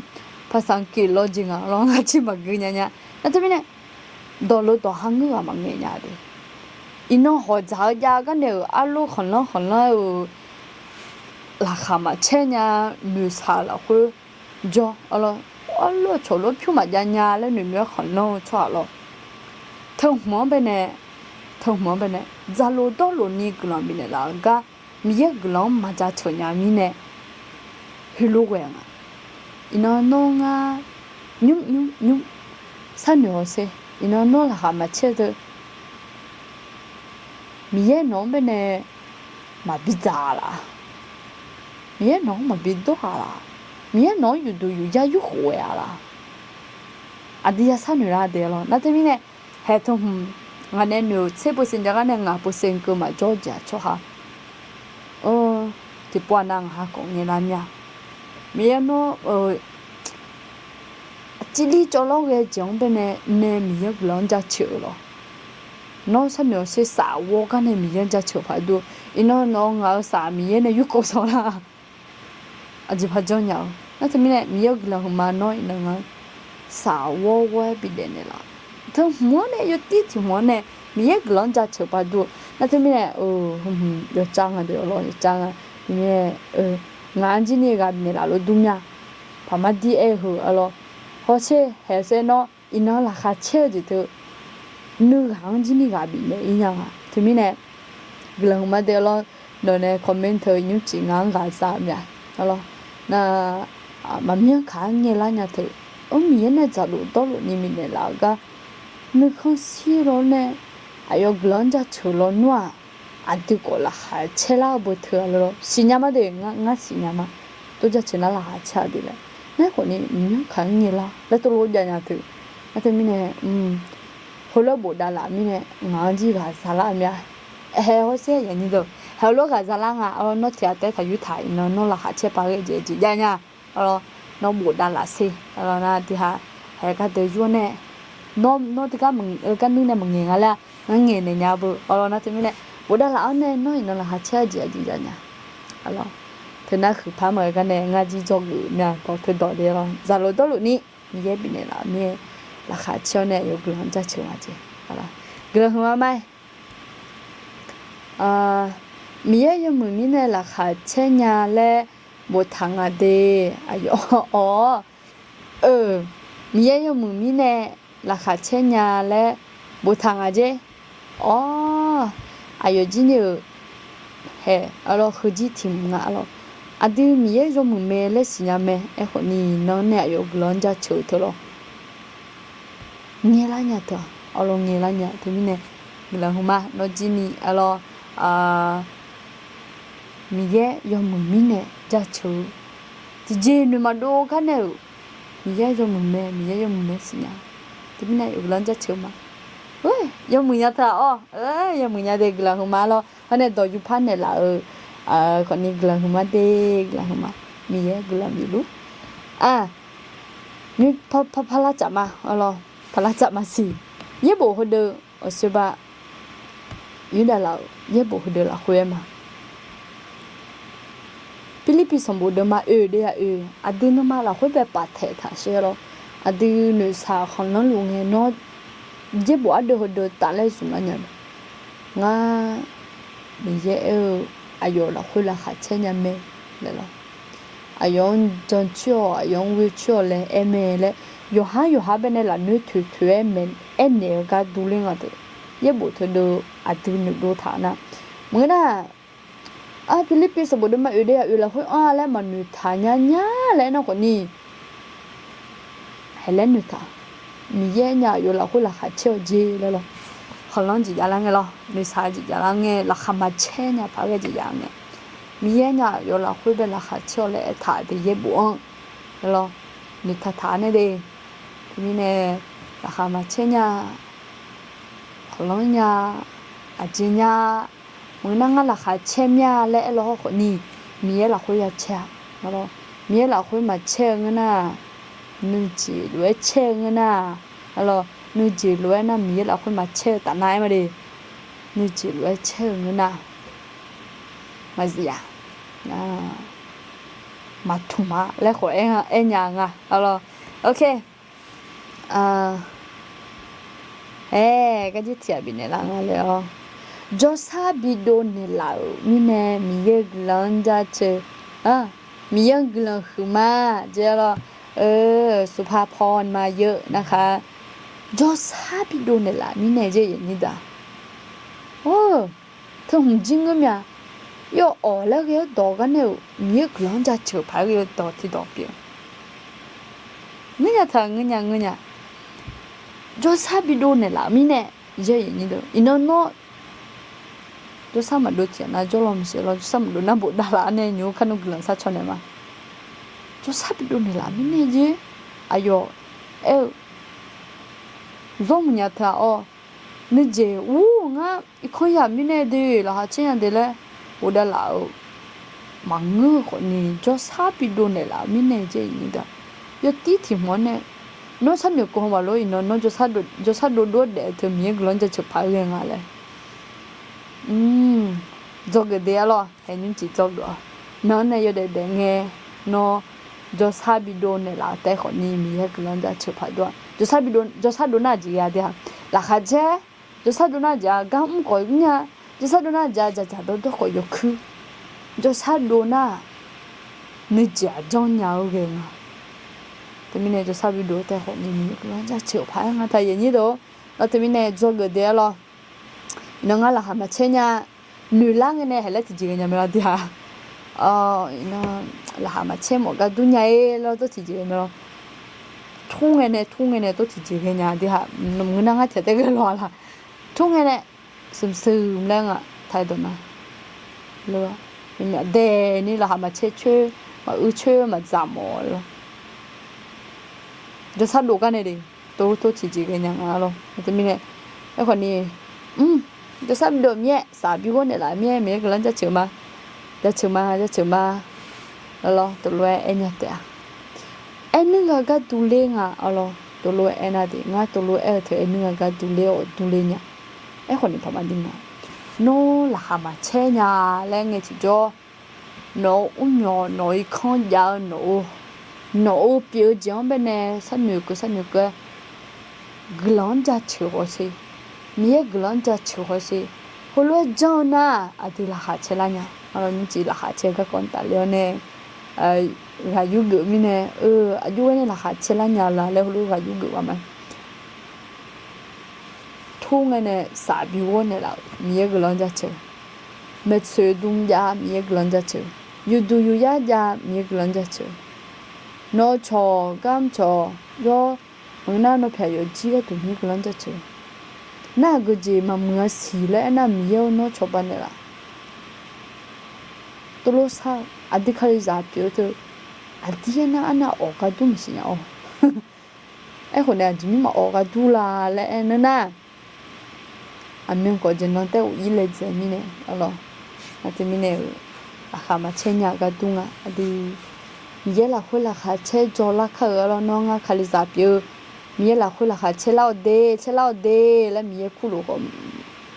ภาษาอังกฤษ lawr jeq ngaq lawr ngar cir maqgui nya nya. Nar teumirnae, dawqlof dawqha ngeur ghaq maqngaeq nya de. Iqnan hawq dzaq-eu jav gar nae-euq arlof khanqlanr khanqlanr-euq laqkhaq maqcaer nya, noeqshaq lafkhoer jawr-awr lawr, arlof cawq lof pyur maqjav nya laer noeqnoeq-aer khanqlanr-eu tsawrhaq lawr. Teu hmq-anr baenae, teu hmq-anr baenae dzaqlof dawrlof ni guiqlanq bifnaeq laf-euq gar, Miqyaer guiqlanq-anr maqjaceuq nya mirnae, heulof ghae nga. Iqnan nawr ngar nymr nymr nymr sharnoeq hawsher. Iqnan nawr laqkhaq maqcaer-eu teu, Miqyaer nawq-anr baenae maqbi dzaq laf? Miqyaer nawq-anr maqbi dawr-aq laf? Miqyaer nawq-anr yufduq yufyar yurkhof ghae-a laf? Aqdui ya sharnoeq lar de lawr. Nar teumirnae, haeq teu hmq ngaq nae noeq-euq tser เปอร์เซ็นต์ jav gar nae ngaq เปอร์เซ็นต์ keuv maqjawr jeq-aq tsawrhaq. Tiqpov-aq nav ngaq ha khawf ngaeq lar mir-a. Miqyaer nawr aqcivlir cawvlawr ghae jeq-anr baenae nae Miqyaer guiqlanq-anr jaceuq-eu lawr. Nawr sharnoeq hawsher saf-awr gar nae Miqyaer-anr jaceuq paq dur. Iqnan nawq ngaq-euq saf Miqyaer nae yurkhof sanq lar. Aqjeq par janrnya-eu. Nar teumirnae Miqyaer-eu guiqlanq hmq ma nawr iqnan ngar saf-awr ghawr-aer bidaef naeqlaf. Teu hmq-anr nae yawtir tiq hmq-anr nae Miqyaer guiqlanq-anr jaceuq paq dur. Nar teumirnae, hmq yawcav nga de lawr, yawcav nga. Teumirnae, ngaq-anr jir ni ghaq bifnaeq laf lof dur mir-a. Paqmar dir aer-eu heu-a lawr. Hawsher haeq saer nawr iqnan laqkhaq caer-eu jeq teu nuighaq-anr jir ni ghaq bifnaeq ir nya nga. Teumirnae guiqlanq hmq ma de lawr. Nawq nae comment teu nymrcif ngaq-anr ghaq za-eu mir-a. Nar maqmyanr kaq-anr ngaelar nya teu, Miqyaer nae dzaqlof dawrlof ni bifnaeq laf-eu gar nuikhanr shir lawr nae aqyawf guiqlanq-anr jaceuq lawnmr-aq, aqdui khawf laqkhaq caer lar-eu beu teu-a lawr. Siqnya ma de, ngar siqnya ma. Tov jaceuq nar laqkhaq caer-a de laer. Nar khawf ni maqmyanr kaq-anr ngaelar laer tov lof jav nya teu. Nar teumirnae, heulof-aer bofdav laf mirnae ngaq-anr jir ghaq za lar-eu mir-a. Haeq hawsher aqnyir deuq, haeq heulof-aer ghaq za lar nga. Nawr tiq ghaq taef taq yurtaq iqnan nawr laqkhaq caer paq ghae jeq jeq jav nya. Nawr bofdav laf sher. Nar tiq ghaq haeq gardeuq yur-awr nae, nawr tiq gar maqngaeq gar nuir nae maqngaeq nga laer-a. Ngar ngaeq naeq nya beu. Nar teumirnae bofdav laf-awr nae nawr iqnan laqkhaq caer-eu jeq aqjeq jav nya. Teunar huiqpar maqghae gar nae ngar jir dzawgeuf mir-a. Dawq teu dawq de lawr. Dzaqlof dawrlof ni Miqyaer bifnaeq laf-eu mir-aer laqkhaq caer-awr nae aqyawf guiqlanq jaceuq ma jeq. Guiqlanq hmq ma ma-aer Miqyaer yawmuiq mirnae laqkhaq caer nya laer boftaq nga de. Aqyawf-awr, eu, Miqyaer yawmuiq mirnae laqkhaq caer nya laer boftaq nga jer. Awr, aqyawf jir ni-euq haeq-a lawr, heujir tiq mq nga-a lawr. Aqdui Miqyaer yawmuiq mae laer siqnya mae. Aerkhawf ni nan nae aqyawf guiqlanq-anr jaceuq-eu teu lawr. Ngaelar nya teu-aq, arlawr ngaelar nya teumirnae guiqlanq hmq ma nawr jir ni-a lawr. Miqyaer yawmuiq mirnae jaceuq-eu tiqjeq noeq maqdov gar nae-euq Miqyaer yawmuiq mae, Miqyaer yawmuiq mae siqnya. Teumirnae yawqghaq-anr jaceuq-eu ma. Yawmuiq nya teu-aq awr, yawmuiq nya de guiqlanq hmq ma lawr. Hawr nae dawq yurpar naeqlaf-eu khawf ni guiqlanq hmq ma de, guiqlanq hmq ma. Miqyaer guiqlanq bifluf-aq, nymr par par lar caf ma, lawr, par lar caf ma siq. Yaerbof heudeuq awqsoerbar Yurdav laf-euq yaerbof heudeuq lafkhoer aer ma. Pirlirpiv sanqbof deuvma oeq deuv ya oeq, aqdui nuima lafkhoer bae paf taeq taq sher lawr. Aqdui noeqshaq khanqlanr luf ngae nawr, yaerbof ardeuv heudeuq taf laer zmq lar nya-eu. Ngar Miqyaer aer-eu aqyawf lafkhoer laqkhaq caer nya mae laer lawr. Aqyawf-anr jancoer-awq, aqyawf-anr ghoecoer-awq laer aer mae laer, yawqhar yawqhar baenae lafnoer toeq toeq-aer maeq aernaeq-eu gar durler nga deuq. Yaerbof teudeuv aqdui noeqdov taq nar, maqngeur nar, Pirlirpiv sanqbof deuvma oeq deuv ya oeq lafkhoer anr-a laer maqnoeq taq nya nya laer aernar khawf ni, haeq laer noeqtaq. Miqyaer nya aqyawf lafkhoer laqkhaq caer-awq jer laer lawr. Khanqlanr jeq javlar ngae lawr, noeqshaq jeq javlar ngae, laqkhaq maqcaer nya paq ghae jeq jav ngae, Miqyaer nya aqyawf lafkhoer bae laqkhaq caer-awq laer aertaq de yaerbof-anr laer lawr. Noeqtaq taq-a nae de. Mirnae laqkhaq maqcaer nya, khawqlanr nya, aqjeq nya, maqngeur nar ngar laqkhaq caer mya laer aer law hawr khawfni, Miqyaer lafkhoer ya caer-a. Miqyaer lafkhoer maqcaer-eu ngeur nar, nuijeq lof-aer caer-eu ngeur nar, nuijeq lof-aer nar Miqyaer lafkhoer maqcaer-eu taf nar-aer ma de. Nuijeq lof-aer caer-eu ngeur nar, maqzif-a, maqtmq-a laer khawf aer nya nga. Arlawr, ok. Aer, garjir tiq ghaq bifnaeq laf nga laer-awr, jawrsar bidov naeqlaf-euq mirnae Miqyaer-eu guiqlanq-anr jaceuq, Miqyaer-anr guiqlanq huiqma, jeq-a lawr, suqpaq pawnav yeu narkhaq, jawrsar bidov naeqlaf mirnae jeq yaqnyir daq. Or, teu hmq jir ngeur mya, yawawq laer ghae-awr dawq gar nae-euq Miqyaer-eu guiqlanq-anr jaceuq paq-aer ghae-eu dawq tiqdawq pyeuf. Ngeur nya taq ngeur nya ngeur nya. Jawrsar bidov naeqlaf-euq mirnae, iqnan nawr jawrsar maqdov tiq ghaq nar jawrlaw maqsiq lawr, jawrsar maqdov nar bofdav laf-awr nae nymq-mr karnmr guiqlanq sar caw naeq ma. Jawrsar bidov naeqlaf-euq mirnae jeq, aqyawf aer-eu, zawr maqnya teu-aq awr, nuijeq ur ngar irkanr yaq mirnae de, laqkhaq caer nya de laer bofdav laf-euq maqngeur-eu khawfni, jawrsar bidov naeqlaf-euq mirnae jeq yaqnyir daq. Yawtir tiq hmq-anr nae, nawr sharnoeq kov haw maqlor, iqnan nawr jawrsar dov dov-awr daef-eu teu Miqyaer guiqlanq-anr jaceuq paq-aer ghae nga laer. Dzawgeuf de arlawr, haeqnymr ciq dzawgeuf-awr, nan-anr nae yawdaef daef ngae, nawr jawrsar bidov naeqlaf-eu taef khawfni Miqyaer guiqlanq-anr jaceuq paq dov-a. Jawrsar dov nar jeq ghae-a de-aq, laqkhaq caer, jawrsar dov nar jeq-aq gar mr khawf nya, jawrsar dov nar jeq-aq dzaqdzaq dawrdawr khawf yawkuir, jawrsar dov nar-aq nuijeq-aq janrnya-eu ghae nga. Teumirnae jawrsar bidov-eu taef khawfni Miqyaer guiqlanq-anr jaceuq paq-aer nga taq yaqnyir daq. Nawr teumirnae dzawgeuf de arlawr, iqnan ngar laqkhaq maqcaer nya, noeqlar ngae nae haeq laer tiqjeq ghaenya mae lawr de-aq. Iqnan laqkhaq maqcaer mawf gar dur nya-ir lawr, tov tiqjeq ghae mae lawr. Tmr ngae nae tmr ngae nae tov tiqjeq ghaenya de-aq, maqngeur nar ngar tiq ghaq taef ghae law-a laq. Tmr ngae nae smq smq laer ngaq taq-aer dawq nar, daeqni laqkhaq maqcaer coer, maqu coer maqdzaq mawf lawr. Jawrsar dov gar nae de, tov tov tiqjeq ghaenya nga lawr. Teumirnae, aerkhawfni, mr, jawrsar bidov mir-aer saqbi ghawr naeqlaf mir-aer Miqyaer guiqlanq-anr jaceuq ma, jaceuq ma, jaceuq ma lawr, tov lof-aer aernya taef-a. Aernuir ghaq gar durler nga arlawr, tov lof-aer aernar de, ngar tov lof-aer aer-eu teu aernuir ghaq gar durler-awr durler nya. Aerkhawfni paq ma de nga, nawr laqkhaq maqcaer nya laer ngae tiqjawr, nawq-euq mrnyawq, nawq-euq irkanr jav-eu, nawq-euq pyeuf-eu jeq-anr baenae sharnoeq keuv sharnoeq keuv-aer guiqlanq-anr jaceuq hawsher, Miqyaer guiqlanq-anr jaceuq hawsher, heulof-aer janr-eu nar aqdui laqkhaq caer lar nya. Arlawr, nymrcif laqkhaq caer garkawv tafler-awr nae, ghaq yurgeuf mirnae, eu, aqjox ghae nae laqkhaq caer lar nya la laer heulof ghaq yurgeuf ghaq ma. Tmr ngae nae saqbi ghawr naeqlaf-euq Miqyaer guiqlanq-anr jaceuq, maeqtsoeq dm jav Miqyaer guiqlanq-anr jaceuq, yufduq yufyar jav Miqyaer guiqlanq-anr jaceuq, nawq cawq gar mr cawq yawr, maqngeur nar nawr pyaq yawfjir gharduq Miqyaer guiqlanq-anr jaceuq, nar aqgeujeq maqmuiq-a siq laer aernar Miqyaer-awr nawr cawba naeqlaf. Tov lof sar-eu aqdui kalizaq pyeuf-eu teu, aqdir aernar arnav awq gar dur maqsiq nya-awr. Aerkhawf nae aqjeq mirma awq gar dur la laer aer nar nar, aqmyan khawf jeq nan taer of ir laedzae mirnae arlawr, nar teumirnae-euq laqkhaq maqcaer nya gar dur nga aqdui. Miqyaer lafkhoer laqkhaq caer jawrlar kar-euq arlawr, nawr ngar kalizaq pyeuf-eu Miqyaer lafkhoer laqkhaq caer lar-awq de, caer lar-awq de laer Miqyaer kurluf khawf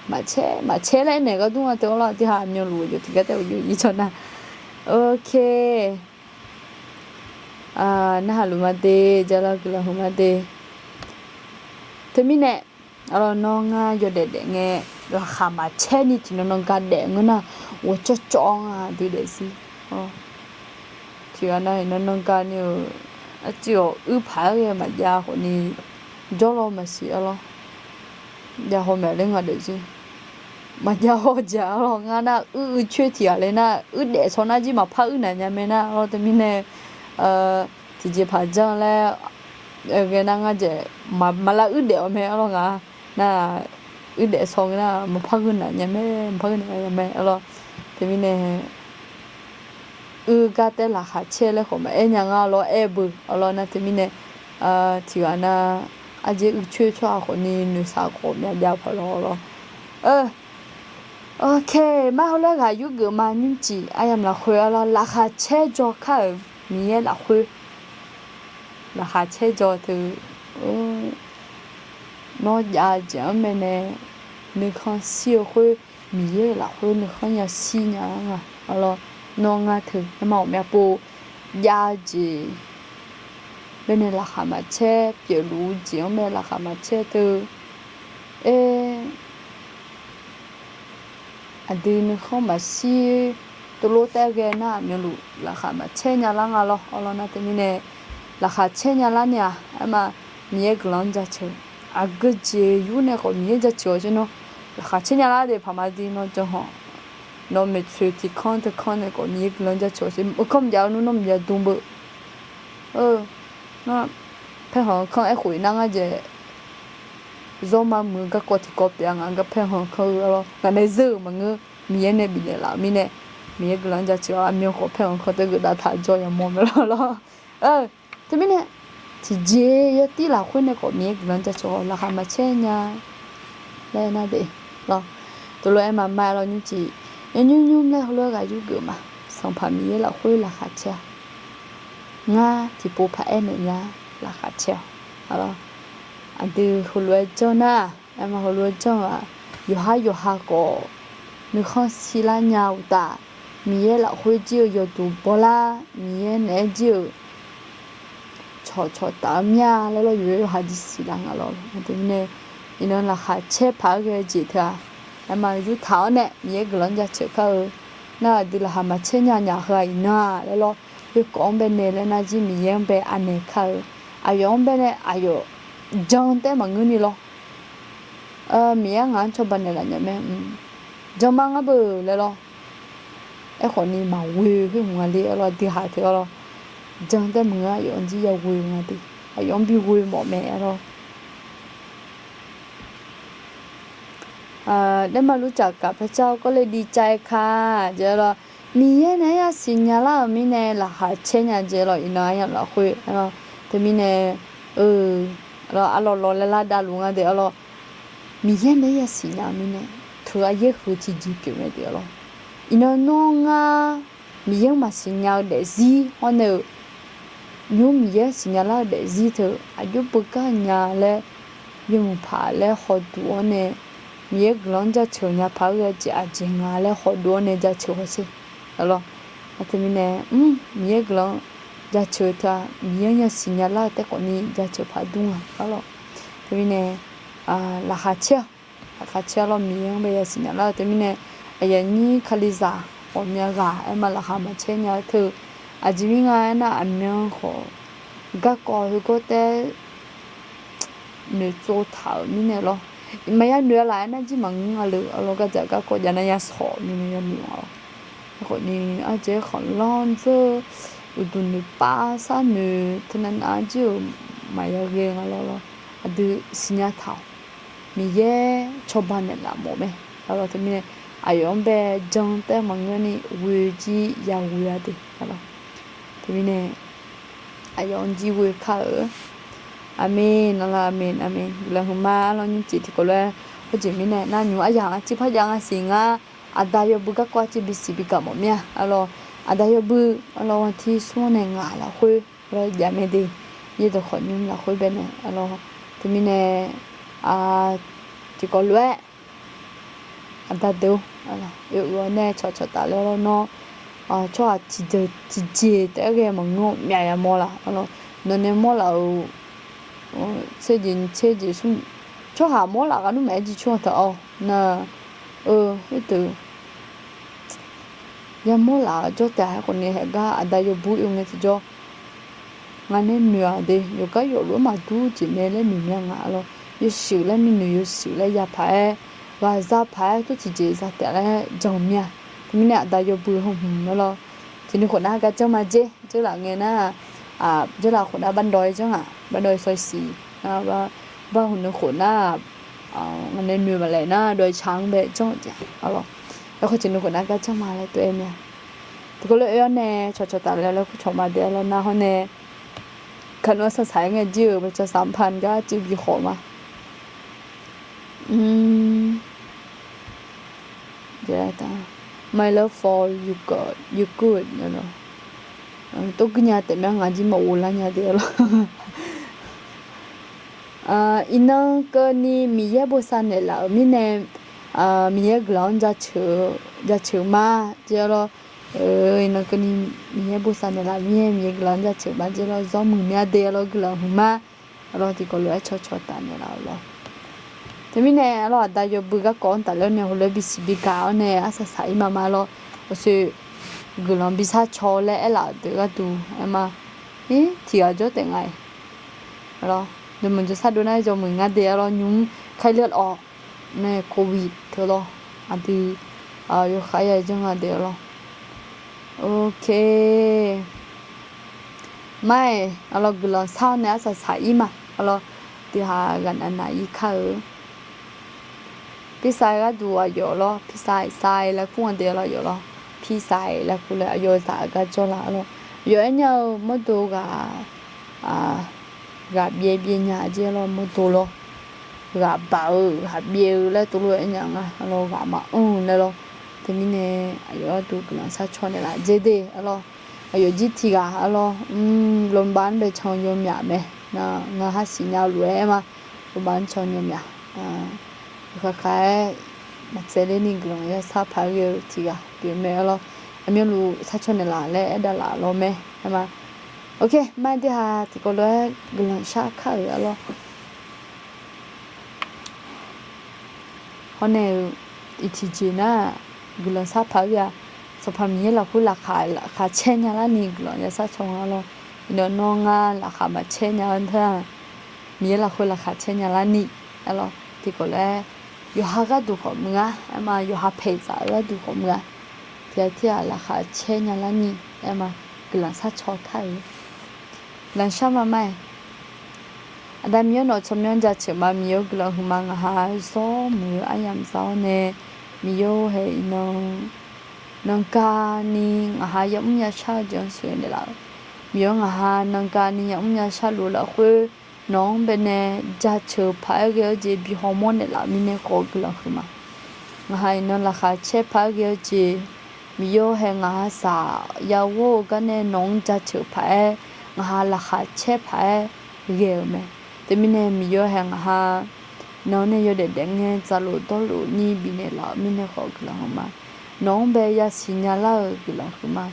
maqcaer maqcaer laer aernaeq gar dur nga teu arlawr, aqdui ha aqmyanluf-eu yawf tiqgar taef of yawf ir cawq nar. Ok. Narhaq luf ma de, jala guiqlanq huiq ma de. Teumirnae, arlawr nawr ngar yawdaef daef ngae, laqkhaq maqcaer ni tiqnan nan ga daef ngeur nar, ghawqcawv cawv nga dui daefzir. Tiqghaq nav iqnan nan ga ni-euq, arciv-awq uir paq-aer ghae maqjav khawfni, jawrlaw maqsiq arlawr. Jav haw maeq ler nga daefzir. Maqjav haw jaq arlawr, ngar nar uir uicoer tiqghaq le nar uir daef shaw nar jir maqpar uir naq nya mae nar arlawr, teumirnae tiqjeqpaq janr laer ghae nar ngar jaeq maqlav uir daef-awq mae arlawr, ngaq nar uir daef shaw ngae nar maqpar gheunaq nya mae, maqpar gheunaq nya mae arlawr. Teumirnae uir gar taer laqkhaq caer laer khawf maqaer nya ngar lawr, aer beu arlawr, nar teumirnae Tiqghaq nar, aqjeq uicoer tsawrhaq khawfni noeqshaq khawf myav jav paq lawr lawr. Eur, ok, mar heulof-aer ghaq yurgeuf ma nymrcif aryamq lafkhoer-a lawr, laqkhaq caer jawr kar-euq Miqyaer lafkhoer, laqkhaq caer jawr teu, nawr jav-eu jeq-anr baenae nuikhanr shir-eu khoer, Miqyaer-euq lafkhoer nuikhanr yashir nya-a nga. Arlawr, nawr ngar teu aerma ghawqmya pov jav-eu jeq baenae laqkhaq maqcaer pyeufluf-eu jeq-anr bae laqkhaq maqcaer teu, aer, aqdui nuikhanr maqshir teulof taef-aer ghae nar aqmyanluf laqkhaq maqcaer nya lar nga lawr. Arlawr nar teumirnae laqkhaq caer nya lar ni-aq, aerma Miqyaer guiqlanq-anr jaceuq, aqgeu jeq yur nae khawf Miqyaer jaceuq-awq jeq nawr, laqkhaq caer nya lar de paqma di nawr janr hawq, nawq maeqtsoeq tiq kanr teu kanr nae khawf Miqyaer guiqlanq jaceuq-awq jeq, meuq kanr mqjav-eu nmr nawr mqjav dm beu. Nar, paerkhanq-eu kanr aerkhof-ir nar ngar jeq zawr ma muiq-eu garkawv tiqkawv pyeuf-a ngaq-anr gar paerkhanq-eu kanr-eu arlawr, ngaq nae zeur-euq maqngeur, Miqyaer nae bifnaeq laf-euq mirnae, Miqyaer guiqlanq-anr jaceuq-awr aqmyan khawf paerkhanq-eu kanr teu geufdav taq jawr yamawr mae lawr lawr. Teumirnae tiqjeq yawtir lafkhoer nae khawf Miqyaer guiqlanq-anr jaceuq-awq laqkhaq maqcaer nya laer nar de lawr. Teulof-aer maqma-aer lawr nymrcif, yawnymr nymr laer heulof-aer ghaq yurgeuf ma, Sanqpaq Miqyaer lafkhoer laqkhaq caer-a. Ngar tiqpov paq-aer naeq nya laqkhaq caer-awq. Aqdui heulof-aer janr nar, aerma heulof-aer janr-aq, yawqhar yawqha khawf nuikhanr shir lar nya uqtaf, Miqyaer lafkhoer jir-eu yawduq bawlar, Miqyaer naeq-aer jir-euq cawqcawq taf-eu mir-a laer lawr, yawqha yawqha jir siqlar nga lawr. Aqdui mirnae iqnan laqkhaq caer paq-aer ghae-eu jeq teu-aq, aerma yurtaq-awr nae Miqyaer guiqlanq-anr jaceuq kar-eu nar, aqdui laqkhaq maqcaer nya nyaf heu-aq iqnan-aq laer lawr, yawkawv-anr bae naeq laer nar jir Miqyaer-anr bae anaeq kar-eu, aqyawf-anr bae nae aqyawf jan taef maqngeur ni lawr. Miqyaer ngaq-anr cawba naeqlaf nya mae, jan ma ngar beu laer lawr. Aerkhawf ni maqghoe khoer hmq nga le arlawr, aqdui haq teu arlawr, jan taef maqngeur, aqyawf-anr jir yaghoe nga de, aqyawf-anr bighoe mawf mae arlawr. ได้มารู้จักกับพระเจ้าก็เลยดีใจค่ะ jeq arlawr, Miqyaer nae aryaq siqnya lar-euq mirnae laqkhaq caer nya jeq arlawr, iqnan aryamq lafkhoer arlawr, teumirnae, eu, arlawr, arlawr lawr laer lar davluf nga de arlawr, Miqyaer nae aryaq siqnya-eu mirnae teu aryaer heu tiqjeq pyeuf mae de arlawr. Iqnan nawr ngar Miqyaer-anr maqsiqnya-eu daefzir hawr nae-euq, nymr Miqyaer siqnya lar-eu daefzir teu aqjox beugar nya laer, yawmuiq paq laer hawduq-awr nae, Miqyaer guiqlanq-anr jaceuq nya paq-aer ghae jeq aqjeq nga laer hawduq-awr nae jaceuq hawsher. Arlawr, aqteu mirnae, mr, Miqyaer guiqlanq-anr jaceuq teu-aq, Miqyaer-anr yasiqnya lar-eu taerkhawf ni jaceuq paq dur nga arlawr. Teumirnae, laqkhaq caer-awq, laqkhaq caer arlawr, Miqyaer-anr bae yasiqnya lar-eu teumirnae, aqyawf nyir Kalizaq ghawqmya ghaq aerma laqkhaq maqcaer nya-eu teu, aqjeq mir nga aernar aqmyan khawf garkawv heugawr taef noeqtsov taq-euq mirnae lawr. Maqya noeq-a laf aernar jir maqngeur nga le arlawr, gardzaq garkawv jav nar yashawq ni nae yanoeq-awq. Aerkhawf ni ardzaeq-aer khanqlanr dzeur uqduq noeqpav sharnoeq teunav nav jir-euq maqya ghae nga lawr lawr. Aqdui siqnya taq-awq. Miqyaer cawba naeqlaf mawf mae. Arlawr teumirnae aqyawf-anr bae jan taef maqngeur ni ghoe jir yaghoe-a de. Arlawr teumirnae aqyawf-anr jir ghoe kar-euq. Aqmeq, aqmeq, aqmeq. Guiqlanq huiqma arlawr nymrcif tiqkawv lof-aer hawjeq mirnae nar nymq aryaq nga civ par jav nga siq ngar, aqda yawbui garkawv civ bisiq bigaq mawf mir-a. Arlawr, aqda yawbui arlawr ghanqtir smr-anr nae ngaq lafkhoer arlawr jav mae de. Yaerdawq khawf nymr lafkhoer bae nae arlawr, teumirnae tiqkawv lof-aer aqda deuq-or, oe-euq-awr nae cawqcawq taf laer lawr nawr, tsawrhaq tiqjeq taef-aer ghae maqngeur-awr myaq yamawr laf arlawr. Nawq nae mawr laf-euq tser jeq nyiq tser jeq smr, tsawrhaq mawr laf gharduq maqaer jircoer-anr taq-awr nar, eu, khoerdeuq yamawr laf-eu jawr taef-a. Aerkhawf ni haegar aqda yawbui oe ngae tiqjawr ngaq nae noeq-aq de, yawqgar yawfluf-aer maqdur jeq mae laer noeq mya ngaq arlawr. Yawshuif laer nuinoeq yawshuif laer yapaq-aer, ghaqza paq-aer tov tiqjeq za taef laer jan mir-a. Teumirnae aqda yawbui heu hmq arlawr, tiqnuikhof nar gar janr ma jer, dzeurlaf ngae nar, dzeurlaf khof nar bar dawv-ir janr-aq, bar dawv-ir sawr-ir siq, bar hmq nuikhof nar, ngaq nae noeq maqlaeq nar dawv-ir ca-anr bae janr-eu jeq arlawr. Aerkhawf tiqnuikhof nar gar janr ma laer tov-aer mir-a. Tiqkawv lof-aer oe-awr nae cawqcawq taf laer laer kur cawq ma de arlawr nar hawr nae Kaqnmr arsaq saq-aer ngae jir-euq ประชาสัมพันธ์ gar arcuiv bi khawf ma. My love for you good, you good. Tov guinya taef mya ngaq jir maqghov lar nya de lawr. Iqnan keuvni Miqyaer bosav naeqlaf-euq mirnae, Miqyaer guiqlanq-anr jaceuq ma jeq lawr. Iqnan keuvni Miqyaer bosav naeqlaf-euq mirnae Miqyaer guiqlanq-anr jaceuq ma jeq lawr. Zawrmuiq mya de lawr, guiqlanq huiqma lawr. Tiqkawv lof-aer cawcaw taf naeqlaf-euq lawr. Teumirnae lawr, aqda yawbui garkawv-anr tafler-awr nae heulof-aer bisiq biga-awr nae arsaq saq-ir ma ma lawr. Awqsoeq guiqlanq bi sharcaw laer aerlaf-euq deuq gharduq aer ma. Tiq ghaq jawr taef nga-iq lawr. Jawrmuiq jawrsar dov nar jawrmuiq ngar de lawr. Nymq-mr ไข้เลือดออก nae โควิด teu lawr. Aqdui yawkhav ya janr nga de lawr. Ok. Mar-iq arlawr, guiqlanq shar-awr nae arsaq saq-ir ma. Arlawr, tiq ghaq ghaqnav nav-ir kar-eu. Pirsaq gharduq aqyawf lawr, pirsaq saq laer kur nga de lawr, aqyawf lawr. Pirsaq laer kur laer aqyawf zaq gar jawr la lawr. Aqyawf aernya-eu mawrdo ghaq, ghaq byaev byaev nya jeq lawr, mawrdo lawr. Ghaq baq-eu ghaq byaev-eu laer tov lof-aer nya nga lawr, ghaq maqanr-eu laer lawr. Teumirnae aqyawf gharduq guiqlanq sharcaw naeqlaf jeq de lawr. Aqyawf jir tiq ghaq lawr, โรงพยาบาล bae can yawmyaq mae. Ngar hasiq nya lof-aer aer ma. โรงพยาบาล can yawmyaq. Khaqkhaq-aer maqtsaevler ni guiqlanq yashar paq-aer ghae-eu tiq ghaq pyeuf mae lawr. Aqmyanluf sharcaw naeqlaf laer aerdavlaf lawr mae aer ma. Ok, mar-aer de ha tiqkawv lof-aer guiqlanq shar kar-euq lawr. Hawr nae-eu iqtiqjeq nar, guiqlanq shar paq-aer ghae-a. Sanqpaq Miqyaer lafkhoer laqkhaq, laqkhaq caer nya larni guiqlanq yashar caw nga lawr. Iqnan nawr ngar laqkhaq maqcaer nya-eu teu-aq, Miqyaer lafkhoer laqkhaq caer nya larni aer lawr. Tiqkawv lof-aer yawqha gharduq khawf muiq-a aer ma, yawqha paeqzaf-eu gharduq khawf muiq-a. Tiqghaq tirghaq laqkhaq caer nya larni aer ma, guiqlanq shar caw kar-eu. Guiqlanq shar ma mar-aer. Aqda Miqyaer nawq tsawrmyanr jaceuq ma, Miqyaer-or guiqlanq huiqma ngaq ha zawr muiq-eu aryamq za-awr nae, Miqyaer-or hae iqnan, nanqgani ngaq ha yamr yashar-eu jeq-anr sheuqnaeq laf-eu. Miqyaer-or ngaq ha nanqgani yamr yashar luf-eu lafkhoer, nawq-anr baenae jaceuq paq-aer ghae-eu jeq bi hawmawr naeqlaf-euq mirnae khawf guiqlanq huiqma. Ngaq ha iqnan laqkhaq caer paq-aer ghae-eu jeq, Miqyaer-or hae ngaq ha saq yawr-eu gar nae nawq-anr jaceuq paq-aer, ngaq ha laqkhaq caer paq-aer ghae-euq mae. Teumirnae Miqyaer-or hae ngaq ha nawq-anr nae yawdaef daefngae dzaqlof dawrlof ni bifnaeq laf-euq mirnae khawf guiqlanq huiqma. Nawq-anr bae yasiq nya lar-euq guiqlanq huiqma.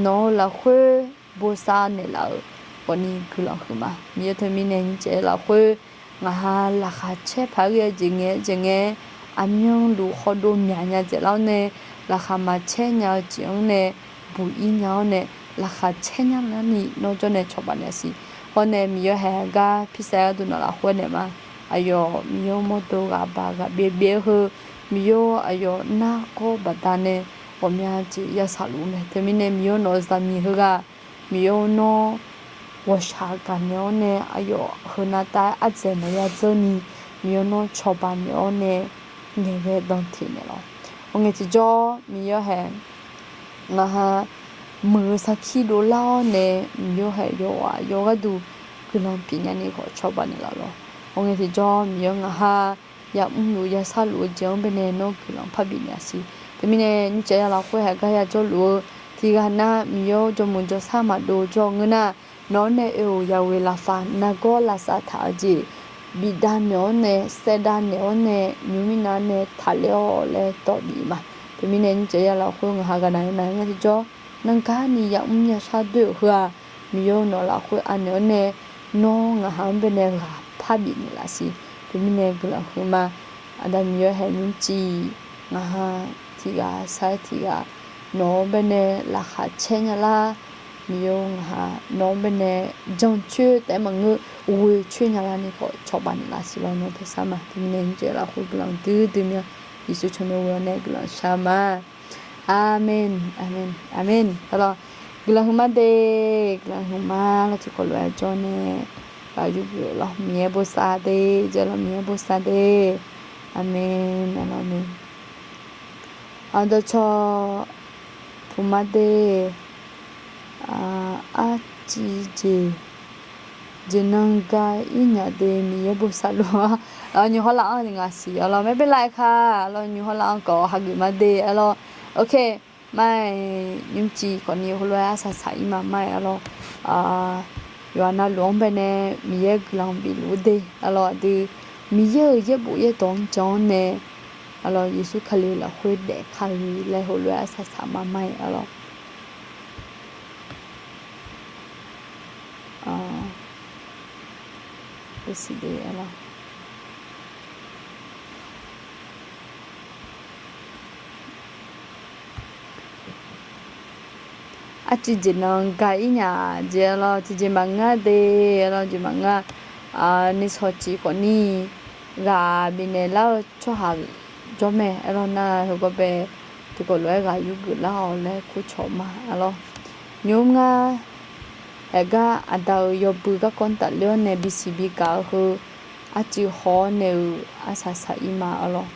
Nawq-eu lafkhoer bosav naeqlaf-euq khawfni guiqlanq huiqma. Miqyaer teumirnae nyiq caev lafkhoer ngaq ha laqkhaq caer paq-aer ghae-eu jeq ngae-aer jeq ngae-aer, aqmyanluf khawdov myaq nya dzaeqlar-awr nae, laqkhaq maqcaer nya-eu jeq-anr nae buq-ir nya-awr nae, laqkhaq caer nya larni nawr jawr nae cawba naeq siq. Hawr nae Miqyaer hae gar pirsav gharduq nawq lafkhoer naeq ma. Aqyawf Miqyaer mawrdo ghaq baq ghaq byaev byaev-eu heu, Miqyaer aqyawf nargawr baqdanae ghawqmya jeq yasaq luf-eu mae. Teumirnae Miqyaer nawq-eu zaqmiq heughaq Miqyaer-or nawr ghawqshaq gaqnaeq-awr nae aqyawf heunav tav-aer ardzaeq maqya dzeur ni, Miqyaer nawr cawba naeq-awr nae ngaeqghae dan teq naeq lawq. Ghawqngae tiqjawr Miqyaer hae ngaq ha muiq-eu sarkir dovlar-awr nae, Miqyaer hae yawqghaq yawqghaq gharduq guiqlanq pyeuf nya ni khawf cawba naeq laf lawq. Ghawqngae tiqjawr Miqyaer ngaq ha yamr luf yasar luf-eu jeq-anr baenae nawr guiqlanq parbif naeq siq. Teumirnae nymrcaev ya lafkhoer hae gar yajawr luf-eu tiqghaq nar Miqyaer-or jawrmuiq jawrsar maqdov jawr-eu ngeur nar, nawq-anr nae oe-euq yaqghoeq lafsaq nargawr lavsav taq-eu jeq bifdav naeq-awr nae saevdav naeq-awr nae nymq mirnav nae taqler-awq laer dawq bif ma. Teumirnae nymrcaev ya lafkhoer ngaq ha ghaqnav naeq-aer tiqjawr nanrgar ni yamr yashar doer-euq heu-aq, Miqyaer-or nawq lafkhoer anaeq-awr nae nawr ngaq ha-anr baenae ghaq parbif naeq laf siq. Teumirnae guiqlanq huiqma. Aqda Miqyaer hae nymrciv ngaq ha tiqghaq sar-aer tiqghaq nawq-anr baenae laqkhaq caer nya lar. Miqyaer-or ngaq ha nawq-anr baenae jancoer taef-aer maqngeur, ghoecoer nya larni khawf cawba naeq laf siq lawr nawr tersar ma. Teumirnae nymrcaev lafkhoer guiqlanq duidui mya Yeqsur tsawrmyanr ghoe-awr nae guiqlanq shar ma. Aqmen, aqmen, aqmen. Arlawr, guiqlanq huiqma de, guiqlanq huiqma lawr tiqkawv lof-aer jawr nae, ghaq yur pyeuf lawr Miqyaer bosav de, jawr lawr Miqyaer bosav de. Aqmen, aqmen. Aqdawqcawq puqma de, arciv jeq Jeqnan ga-ir nya de Miqyaer bosav luf-a. Nymq hawr laf-anr ngaq siq arlawr, ไม่เป็นไรค่ะ arlawr, nymq hawr laf-anr kawf hageuf ma de arlawr. Ok, ma-iq nymrciv khawfni heulof-aer arsaq saq-ir ma ma-iq arlawr. Yawqha navluf-anr baenae Miqyaer guiqlanq bifluf-eu de arlawr, aqdui Miqyaer-euq yaerbof yaerdawq-anr jan-awr nae arlawr, Yeqsur Kali lafkhoer daef kar-eu laer heulof-aer arsaq saq ma ma-iq arlawr. Arsiq de arlawr. Arcuiv jeqnan ga-ir nya jeq arlawr, tiqjeq maqngeur de arlawr, jeq maqngeur. Nishawq civ khawfni ghaq bifnaeq lar-eu tsawrhaq jawr mae arlawr, nar heugawr bae tiqkawv lof-aer ghaq yurgeuf lar-awq laer kurcawq ma arlawr. Nymr ngar haeqgar aqda-euq yawbui garkawv-anr tafler-awr nae bisiq bigaq-eu heu arcuiv haw-awr nae-euq arsaq saq-ir ma arlawr.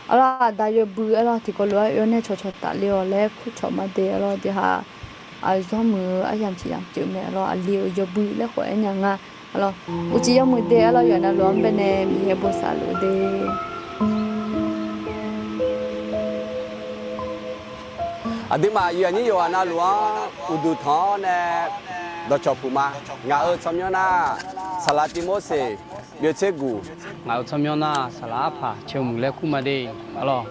Arlawr, aqda yawbui arlawr tiqkawv lof-aer oe-awr nae cawqcawq tafler-awq laer kurcawq ma de arlawr, tiqhaq aqzawr muiq-eu aryamq tiq yamq pyeuf mae arlawr, aqli-euq yawbui laer khawf aernya nga arlawr. Uqcif yawmuiq de arlawr, yawqha navluf-anr baenae Miqyaer bosav luf-eu de. Aqduimaf aqyuif aqnyir yawqghaq navluf-anr uqduq tanq-awr nae dawqcawq puq ma. Ngaq-euq tsawrmyanr nar, saqlaq Tivmorseq, byovtser guq. Ngaq-euq tsawrmyanr nar, saqlaq arpaq caemuiq laer kur ma de arlawr.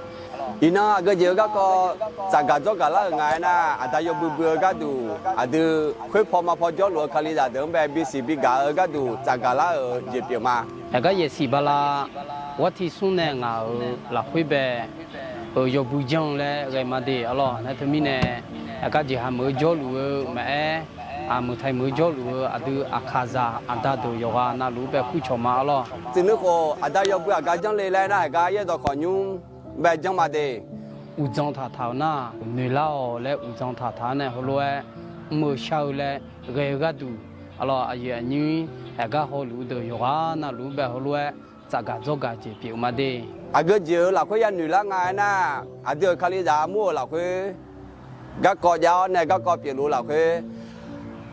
Iqnan aqgeu jeq-eu garkawv tsafgaq dzawrgaq lar-euq nga aernar, aqda yawbui bui-eu gharduq aqdui khoerpaw maqpaw jawrluf-eu Kalizaq deuq-anr bae bisiq bigaq-eu gharduq tsafgaq lar-euq jeq pyeuf ma. Aqgar yaefsiq bala ghawrtiq smr nae ngaq-euq lafkhoer bae-euq yawbui janr laer ghae ma de arlawr. Nar teumirnae aqgar jeqha meuq-eu jawrluf-eu maqaer, aqmeuq taiq meuq-eu jawrluf-eu aqdui aqkaqzaq aqda deuq yawqghaq navluf-anr bae kurcawq ma arlawr. Tsuif nuikhof aqda yawbui aqgar janr le laer nar, aqgar yaerdawq khawf nymr bae janr ma de. Uqdzan taqtaq-euq nar, noeqlar-awq laer uqdzan taqtaq-anr nae heulof-aer mr-eu shar-eu laer ghae-eu gharduq arlawr, aqyuif aqnyir aqgar hawluf-eu deuq yawqghaq navluf-anr bae heulof-aer tsafgaq dzawrgaq jeq pyeuf ma de. Aqgeu jeq-euq lafkhoer ya noeqlar nga aernar, aqdui-euq Kalizaq armur-euq lafkhoer garkawv jav-awr nae garkawv pyeufluf-eu lafkhoer,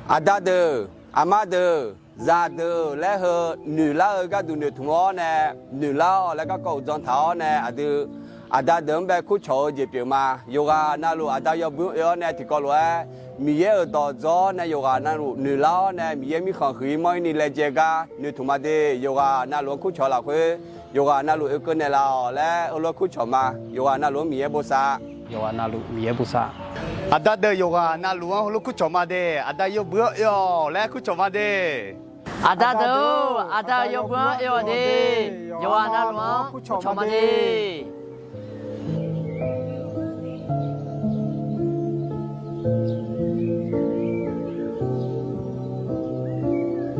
aqda deuq, aqma deuq, zaqdeuq laer heu noeqlar-eu gharduq noeqtmq-awr nae, noeqlar-awq laer garkawv uqdzan taq-awr nae aqdui aqda deuq-anr bae kurcawq-eu jeq pyeuf ma. Yawqghaq navluf aqda yawbui-anr oe-awr nae tiqkawv lof-aer Miqyaer-euq dawq dzawr-awr nae yawqghaq navluf noeqlar-awr nae Miqyaer mirkhanq huiq-ir manr-ir ni laejae gar noeqtmq ma de. Yawqghaq navluf-anr kurcawq lafkhoer, yawqghaq navluf oekeuv naeqlaf-awq laer heulof-aer kurcawq ma. Yawqghaq navluf-anr Miqyaer bosav. Yawqghaq navluf Miqyaer bosav. Aqda deuq yawqghaq navluf-anr heulof kurcawq ma de. Aqda yawbui-anr oe-awq laer kurcawq ma de. Aqda deuq-or, aqda yawbui-anr oe-awq de. Yawqghaq navluf-anr kurcawq ma de.